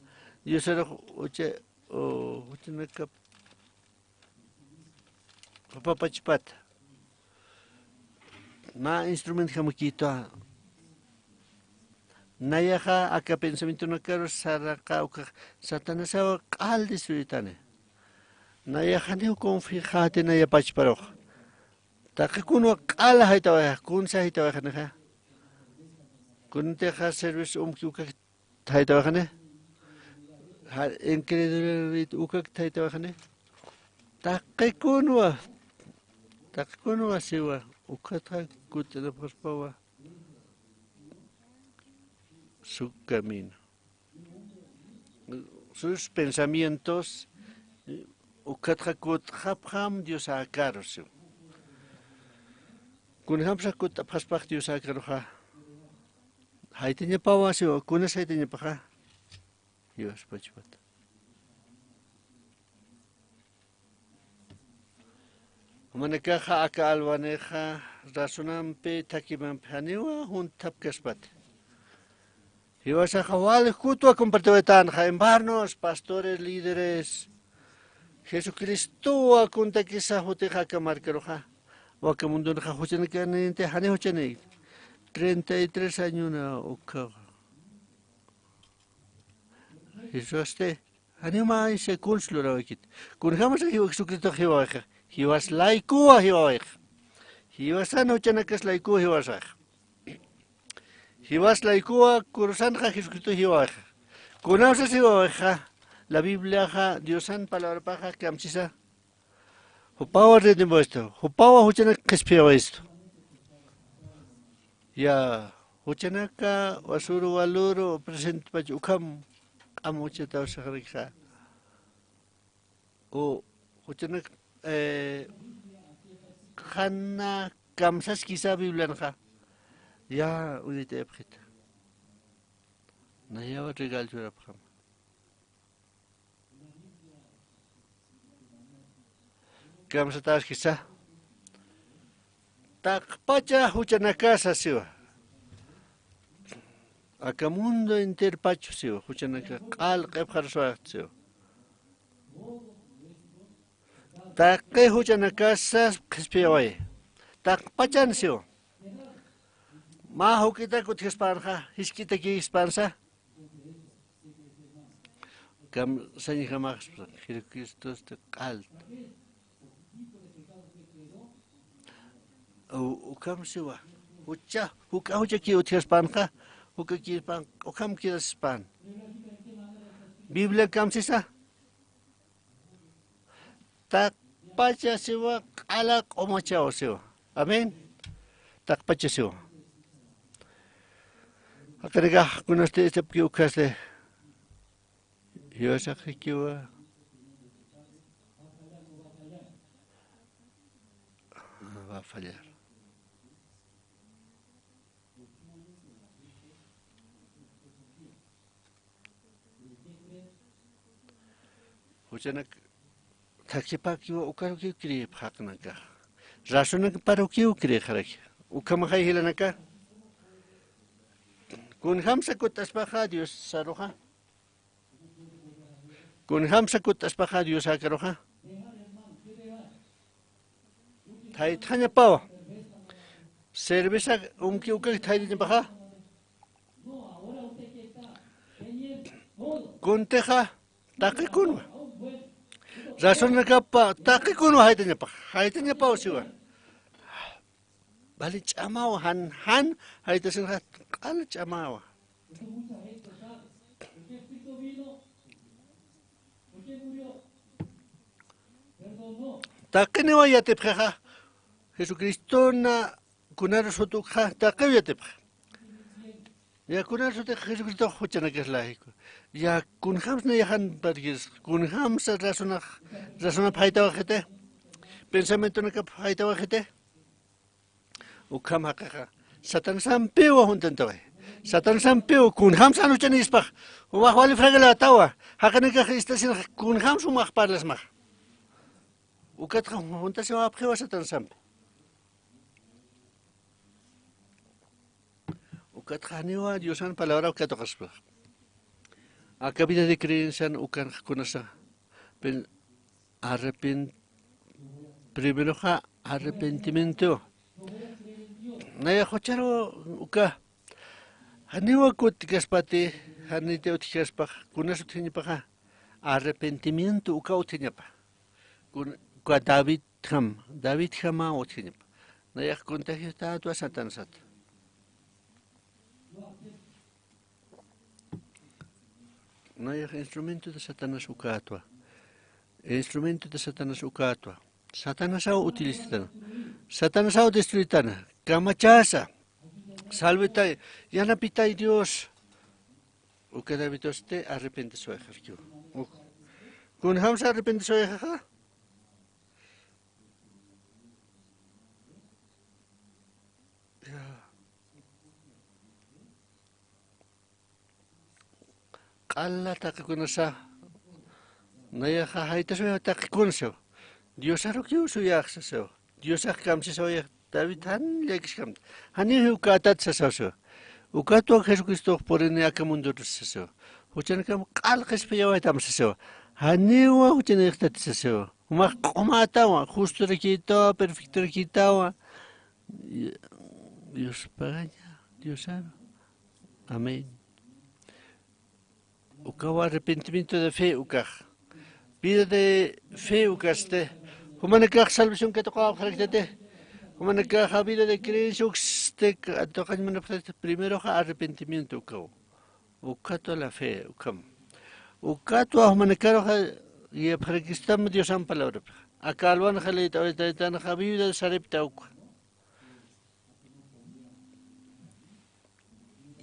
Diosarux ucha o, juchanakap, papachpata. Mä instrumento jamakïtwa. Nayaxa aka pensamientonakaru saraqa ukax Satanasaw q'al destruitani. Nayax janiw confianzati naya pachparux. Taqi kunwa q'ala jaytawayxa, kunsa jaytawayxanixa. Kuntixa servicio umki ukak jaytawayxani. Ja, incredulidad ukak jaytawayxani. Taqi kunwa, taqi kunwa siwa, ukatxa kut'inapxaspawa su camino. Sus pensamientos, ukatxa kut'xapxam Dios akaru siwa. Kunjamsa kut'apxaspax Dios akaruxa. Jaytañapawa siwa, kunas jaytañapaxa. Jiwas pachpat. Jumanakaxa aka alwanixa razonampi, thakimampi janiwa junthapkaspati. Jiwasaxa wali jutwa compartiwaytanxa, hermanos, pastores, líderes. Jesucristowa kuntakisa jutixa aka markaruxa. Waka mundunxa juchanakaninti, jani juchani. Treinta y tres añona ukhaxa. Jesusti, janiw mä aysa kuns lurawayki. Kunjamsa jiwa Jesucristox jiwawayixa. Jiwas laykuwa jiwawayixa. Jiwasan juchanakas laykuwa jiwasax. Jiwas laykuwa kurusanxa Jesucristo jiwawayixa. Kunawsas jiwawayixa. La Bibliaxa, Diosan palabrapaxa kamsisa. Jupawa redimiwayistu. Jupawa juchanak qhispiyawayistu. Ya, juchanaka wasuru waluru presentpach ukham q'am juchataw saxarakixa. U juchanak, eh, qhana kamsaskisa Biblianxa. Ya, uñitayapxita. Nayawa regal churapxam. Kamsataskisa. Taqpacha juchanakasa siwa. Aka mundo enterpachu siwa. Juchanaka q'al q'ipxarsuwaxt siwa. Taqi juchanakasa qhispiyaway. Taqpachan siwa. Mä juk'itak utjaspanxa, jisk'itakispansa. Kam, sañjamaxspa, Jesucristosti q'alt. U, ukham siwa. Jucha, juk'a juchaki utjaspanxa, juk'akispan, ukham quedaspan. Biblia kamsisa. Taqpacha siwa, q'ala q'umachaw siwa. Amén. Taqpacha siwa. Jaqinakax kunasti ist'apki ukhasti. Jiwasaxikiwa. Va a fallar. Juchanak thakhipakiwa ukarukiw creepxaqnaka. Razonaparukiw creexaraki. Ukhamaxay jilanaka. Kunjamsa kutt'aspaxa Diosaruxa. Kunjamsa kutt'aspaxa Diosakaruxa. Thaytxañapawa. Cerveza umki ukak thaytxañapaxa. Kuntixa taqi kunwa. Razonakapa taqi kunwa jaytañapaxa. Jaytañapaw siwa. Vale ch'amawa, jan, jan, jaytasinxa q'al ch'amawa. Taqiniwa yatipxixa, Jesucristona kunarus jutukxa, taqiw yatipxa. Ya kunarus jutix Jesucristox juchanakax lajiku. Ya kunjams nayaxan parkis, kunjamsa razonax, razonap jaytawaxiti, pensamientonakap jaytawaxiti. Ukham jaqixa. Satanasampiwa juntantaway. Satanasampiwa kunjams jan juchanispax. Wax wali fragalatawa. Jaqinakax istasinxa kunjams jumax parlasmax. Ukatxa juntasiwapxiwa Satanasampi. Ukatxa janiwa Diosan palabra katuqaspax. Aka vida de creencian ukanxa kunasa. Pen-, arrepent-, primeroxa arrepentimiento. Nayax jucharu uka, janiwa kutkaspati, janiti utjkaspax, kunas utjañapaxa, arrepentimiento uka utjañapa. Kun-, uka Davidjam, Davidjama utjañapa. Nayax contagiatätwa Satanasat. Nayax instrumento de Satanás ukätwa. Instrumento de Satanás ukätwa. Satanasaw utilizatana. Satanasaw destruytana. Kamachasa. Salvetay. Yanapitay Dios. Uka David usti arrepentisiwayxarkiw. Uk. Kunjamsa arrepentisiwayxaxa? Ya. Q'ala taqikunasa, nayaxa jaytasiw taqikun siw. Diosarukiw suyax sasaw. Diosax kamsisaw ya David jan llakiskam. Janiw ukatat sasaw siw. Ukatwa Jesucristox purini aka mundurus sasaw. Juchanakam q'al qhispiyawaytam sasaw. Janiwa juchanayxtat sasaw. Jumax q'umätawa, justorakïtawa, perfectorakïtawa. Dios pagaña, Diosaru. Amén. Ukawa arrepentimiento de fe ukax. Vida de fe ukasti. Jumanakax salvación katuqawapxaraktati. Jumanakaxa vida de creencia uksti katuqañ munapxaraktati. Primeroxa arrepentimiento ukaw. Ukatwa la fe, ukham. Ukatwa jumanakaruxa guiapxarakistam Diosan palabrapixa. Aka alwanxa leyt'awaytaytanxa vida saripta ukwa.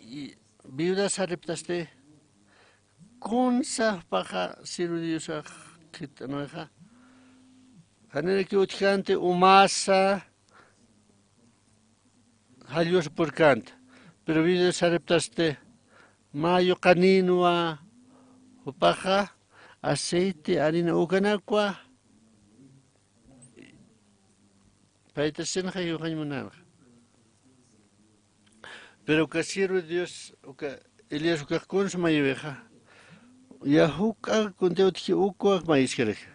Y viuda sariptasti, kunsa jupaxa sirvi Diosax khit'anwaxa. Janirakiw utjkänti umasa, jallwasa purkänti. Pero viuda sariptasti, mä yuqanïnwa jupaxa aceite, harina ukanakwa. Paytasinxa yuqañ munanxa. Pero uka siervo de Dios, uka Elías ukax kunsa mayiwixa. Ya juk'a kuntiw utji ukwa mayiskaraxa.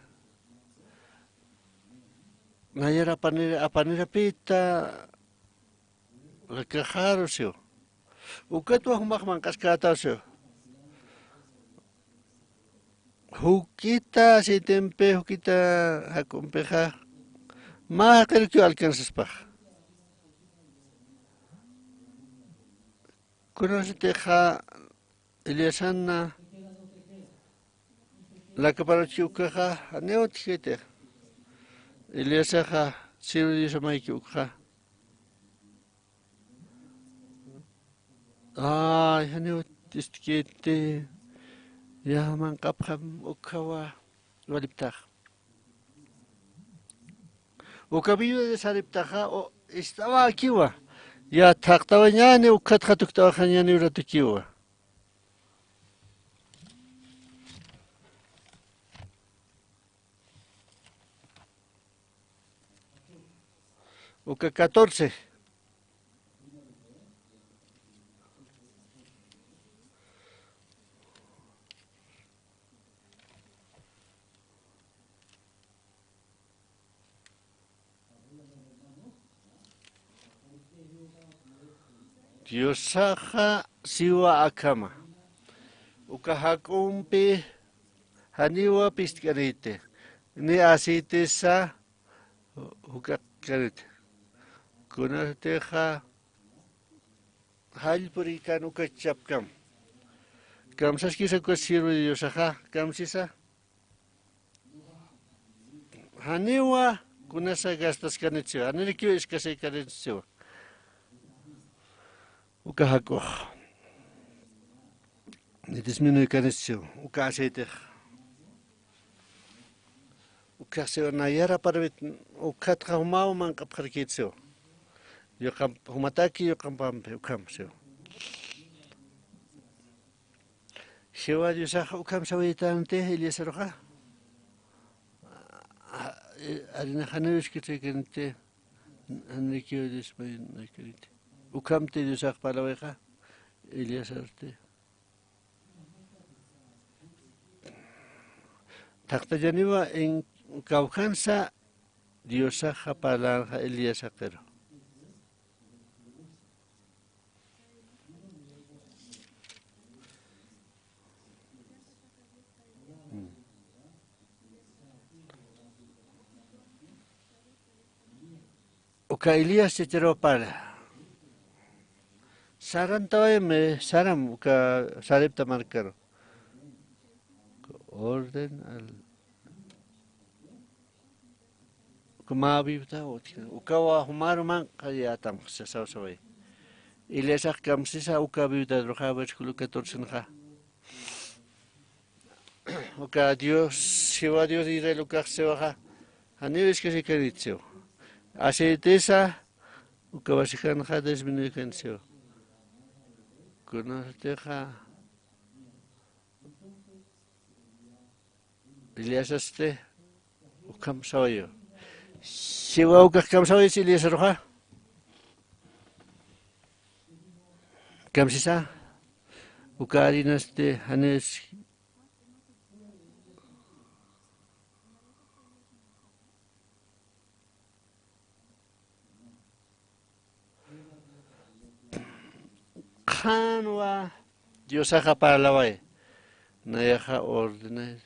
Nayar apanira, apanirapïta, akaxaru siw. Ukatwa jumax manq'askätaw siw. Juk'ita aceitempi, juk'ita jak'umpixa, mä jaqirukiw alcanzaspax. Kunasatixa Eliasana lakaparuchi ukhaxa, janiw utjkiti. Eliasaxa sirvi Diosamayki ukxa. Ay, janiw utjkiti, ya manq'apxam ukhawa waliptax. Uka viuda de Sareptaxa, o, ist'awakiwa. Ya thaqtawañäni, ukhatxa tukt'awaxañäni uratukiwa. Uka catorce. Diosaxa siwa akhama. Uka jak'umpi janiwa pistk'aniti, ni aceitesa juk'akkaniti. Kunatixa jall purikan uka chapkam. Kamsaskisa uka siervo de Diosaxa, kamsisa. Janiwa kunasa gastaskanit siwa, janirakiw escasekanit siwa. Uka jak'ux. Ni disminuikanit siwa, uka aceitix. Uka siwa nayar aparwit, ukatxa jumaw manq'apxarakit siwa. Yuqamp-, jumataki yuqampampi, ukham siwa. Jehová Diosax ukham sawaytanti Eliezeruxa. A, e, arina janiw iskachaykanti, janirakiw Dios maynakanti. Ukhamti Diosax parlawixa, Eliezerti. Llaqtallaniwa en kawkhansa Diosaxa parlanxa Elías jaqiru. Uka Elías chacharupara. Sarantawaymi, saram uka Sarepta markaru. Orden al, uka mä viuda utji, ukawa jumaru manq'ayätam sasawsaway. Eliasax kamsisa uka viudaruxa, versículo catorcenxa. Uka Dios, Jehová Dios Israel ukax siwaxa, janiw iskasikanit siw. Aceitesa, uka wasikanxa disminuikan siw. Kunatixa, Eliasasti, ukham sawayu. Siwa ukax kamsawayis Eliasaruxa. Kamsisa, uka harinasti, janis qhanwa Diosaxa parlaway. Nayaxa ordenay.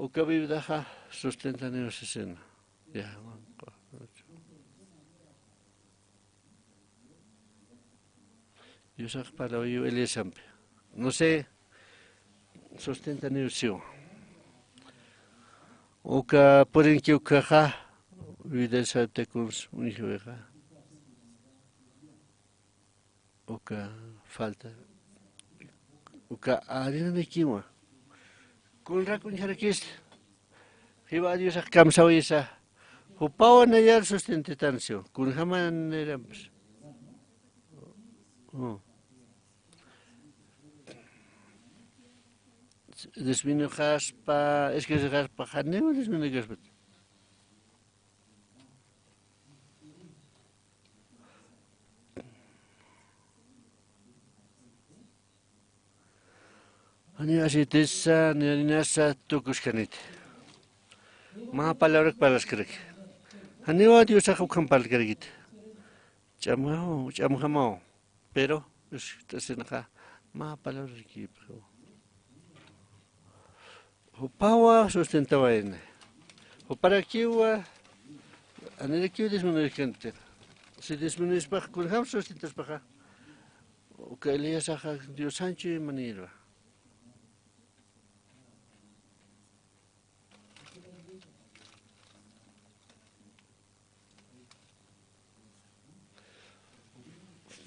Uka viudaxa sustentaniw sisina. Ya, Diosax parlawayiw Eliasampi. No sé, sustentaniw siw. Uka purinki ukaxa, vida saltakuns uñjiwixa. Uka falta, uka arinanakiwa. Kunrak uñjarakista, Jehová Diosax kamsawayisa, jupawa nayar sustentitan siw, kunjamanirampis. Oh. Disminuxaspa, escasexaspa, janiw disminuxaspa. Janiw aceitesa, ni harinasa tukuskaniti. Mä palabrak parlaskaraki. Janiwa Diosax ukham parlkarakiti. Ch'amjamaw, ch'amjamaw. Pero, ist'asinxa, mä palabrarakipxi. Jupawa sustentawayna. Juparakiwa, janirakiw disminuirkanti. Si disminuispax, kunjam sustentaspaxa, uka Eliasaxa Diosan chuymanïrwa.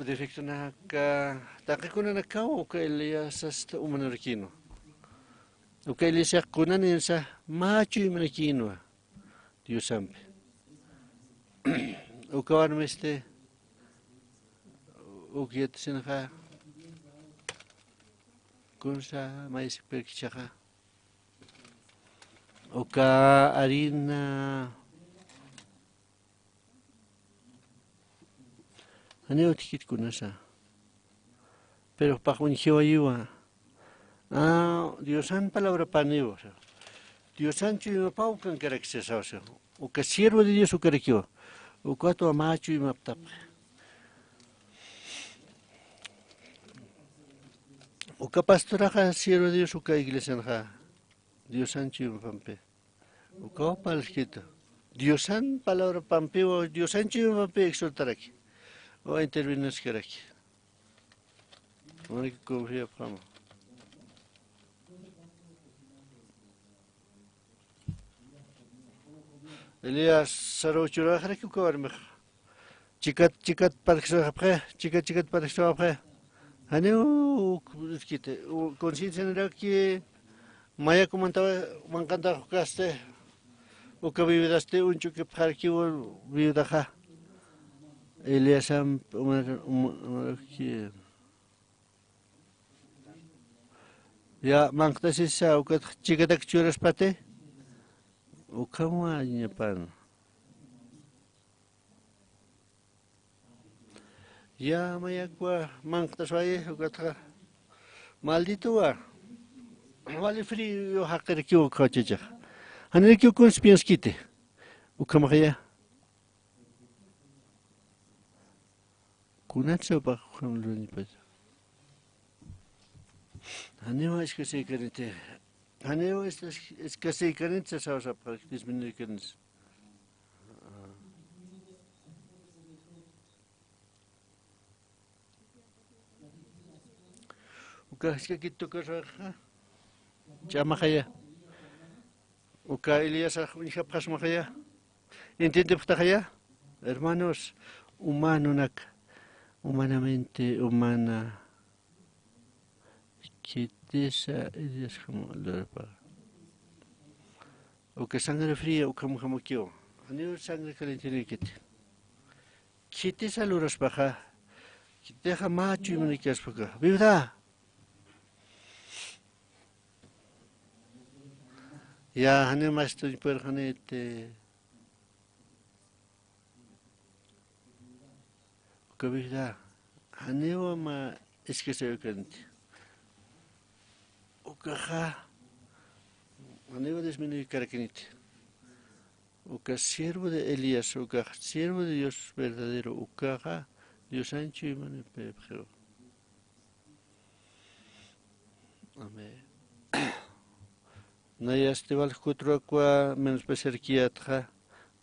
Defectonaka, taqi kunanakaw uka Eliasasta umanurakinwa. Uka Eliasax kunaninsa mä chuymanakinwa Diosampi. Ukawan misti, uk yatisinxa, kunsa mayskpirkichaxa. Uka harina. Janiw utjkit kunasa. Pero jupax uñjiwayiwa. Ah, Diosan palabrapaniwa. Diosan chuymapaw ukankarakisa, sasa. Uka siervo de Dios ukarakiwa. Ukatwa mä chuymaptapxi. Uka pastoraxa siervo de Dios uka iglesianxa. Diosan chuymapampi. Ukaw parlskita. Diosan palabrapampiwa, Diosan chuymapampi exhortaraki. O intervenirkaraki. Manaki confiapxama. Eliasaruw churaxaraki uka warmixa. Chikat, chikat parlksuwapxi, chikat, chikat parlksuwapxi. Janiw uk, iskiti, u, conciencianiraki, mayaku mantawa, manqantax ukasti, uka viudasti uñchukipxarakiw viudaxa. Eliasam, umar, umar, umaraki. Ya, manqtasisa, ukat chikatak churaspati, ukham wañapan. Ya, mayakwa manq'taswayi, ukatxa. Malditowa. Wali frío jaqirakiw uka uchachax. Janirakiw kuns pienskiti. Ukhamaxaya. Kunatsa upax ukham lurañpata. Janiwa iskasiykaniti. Janiwa is-, is-, iskasiykanit sasawasapxaraki disminuirkanit. Uka jisk'akit tukaswaxa. Ch'amaxaya. Uka Elíasax uñjapxasmaxaya. Entiendepxtaxaya. Hermanos, humanonaka, humanamente humana. Khitisa Elíasjama lurapxi. Uka sangre fría ukhamjamakiw. Janiw sangre calientenïkiti. Khitisa luraspaxa. Khitixa mä chuymanïkaspa uka. Viuda. Ya, janiw mastuñ purxaniti. Uka viuda, janiwa mä iskasiykanti. Ukaxa, janiwa disminuirkarakiniti. Uka siervo de Elías, ukaxa siervo de Dios verdadero, ukaxa Diosan chuymanipïpxiw. Amén. Nayasti walja jutwa menospreciarkiyätxa,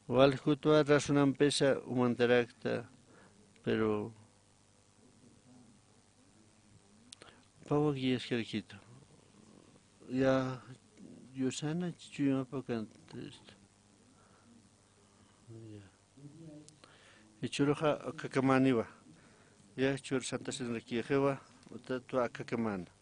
walja jutwa razonampisa umantarakta, pero pawak guiaskarakitu. Ya, Diosana chuymapakan esto. Ya. Jichhüruxa akakamäniwa. Ya, jichhür Santa Cenarakixiwa, utatwa akakamäna.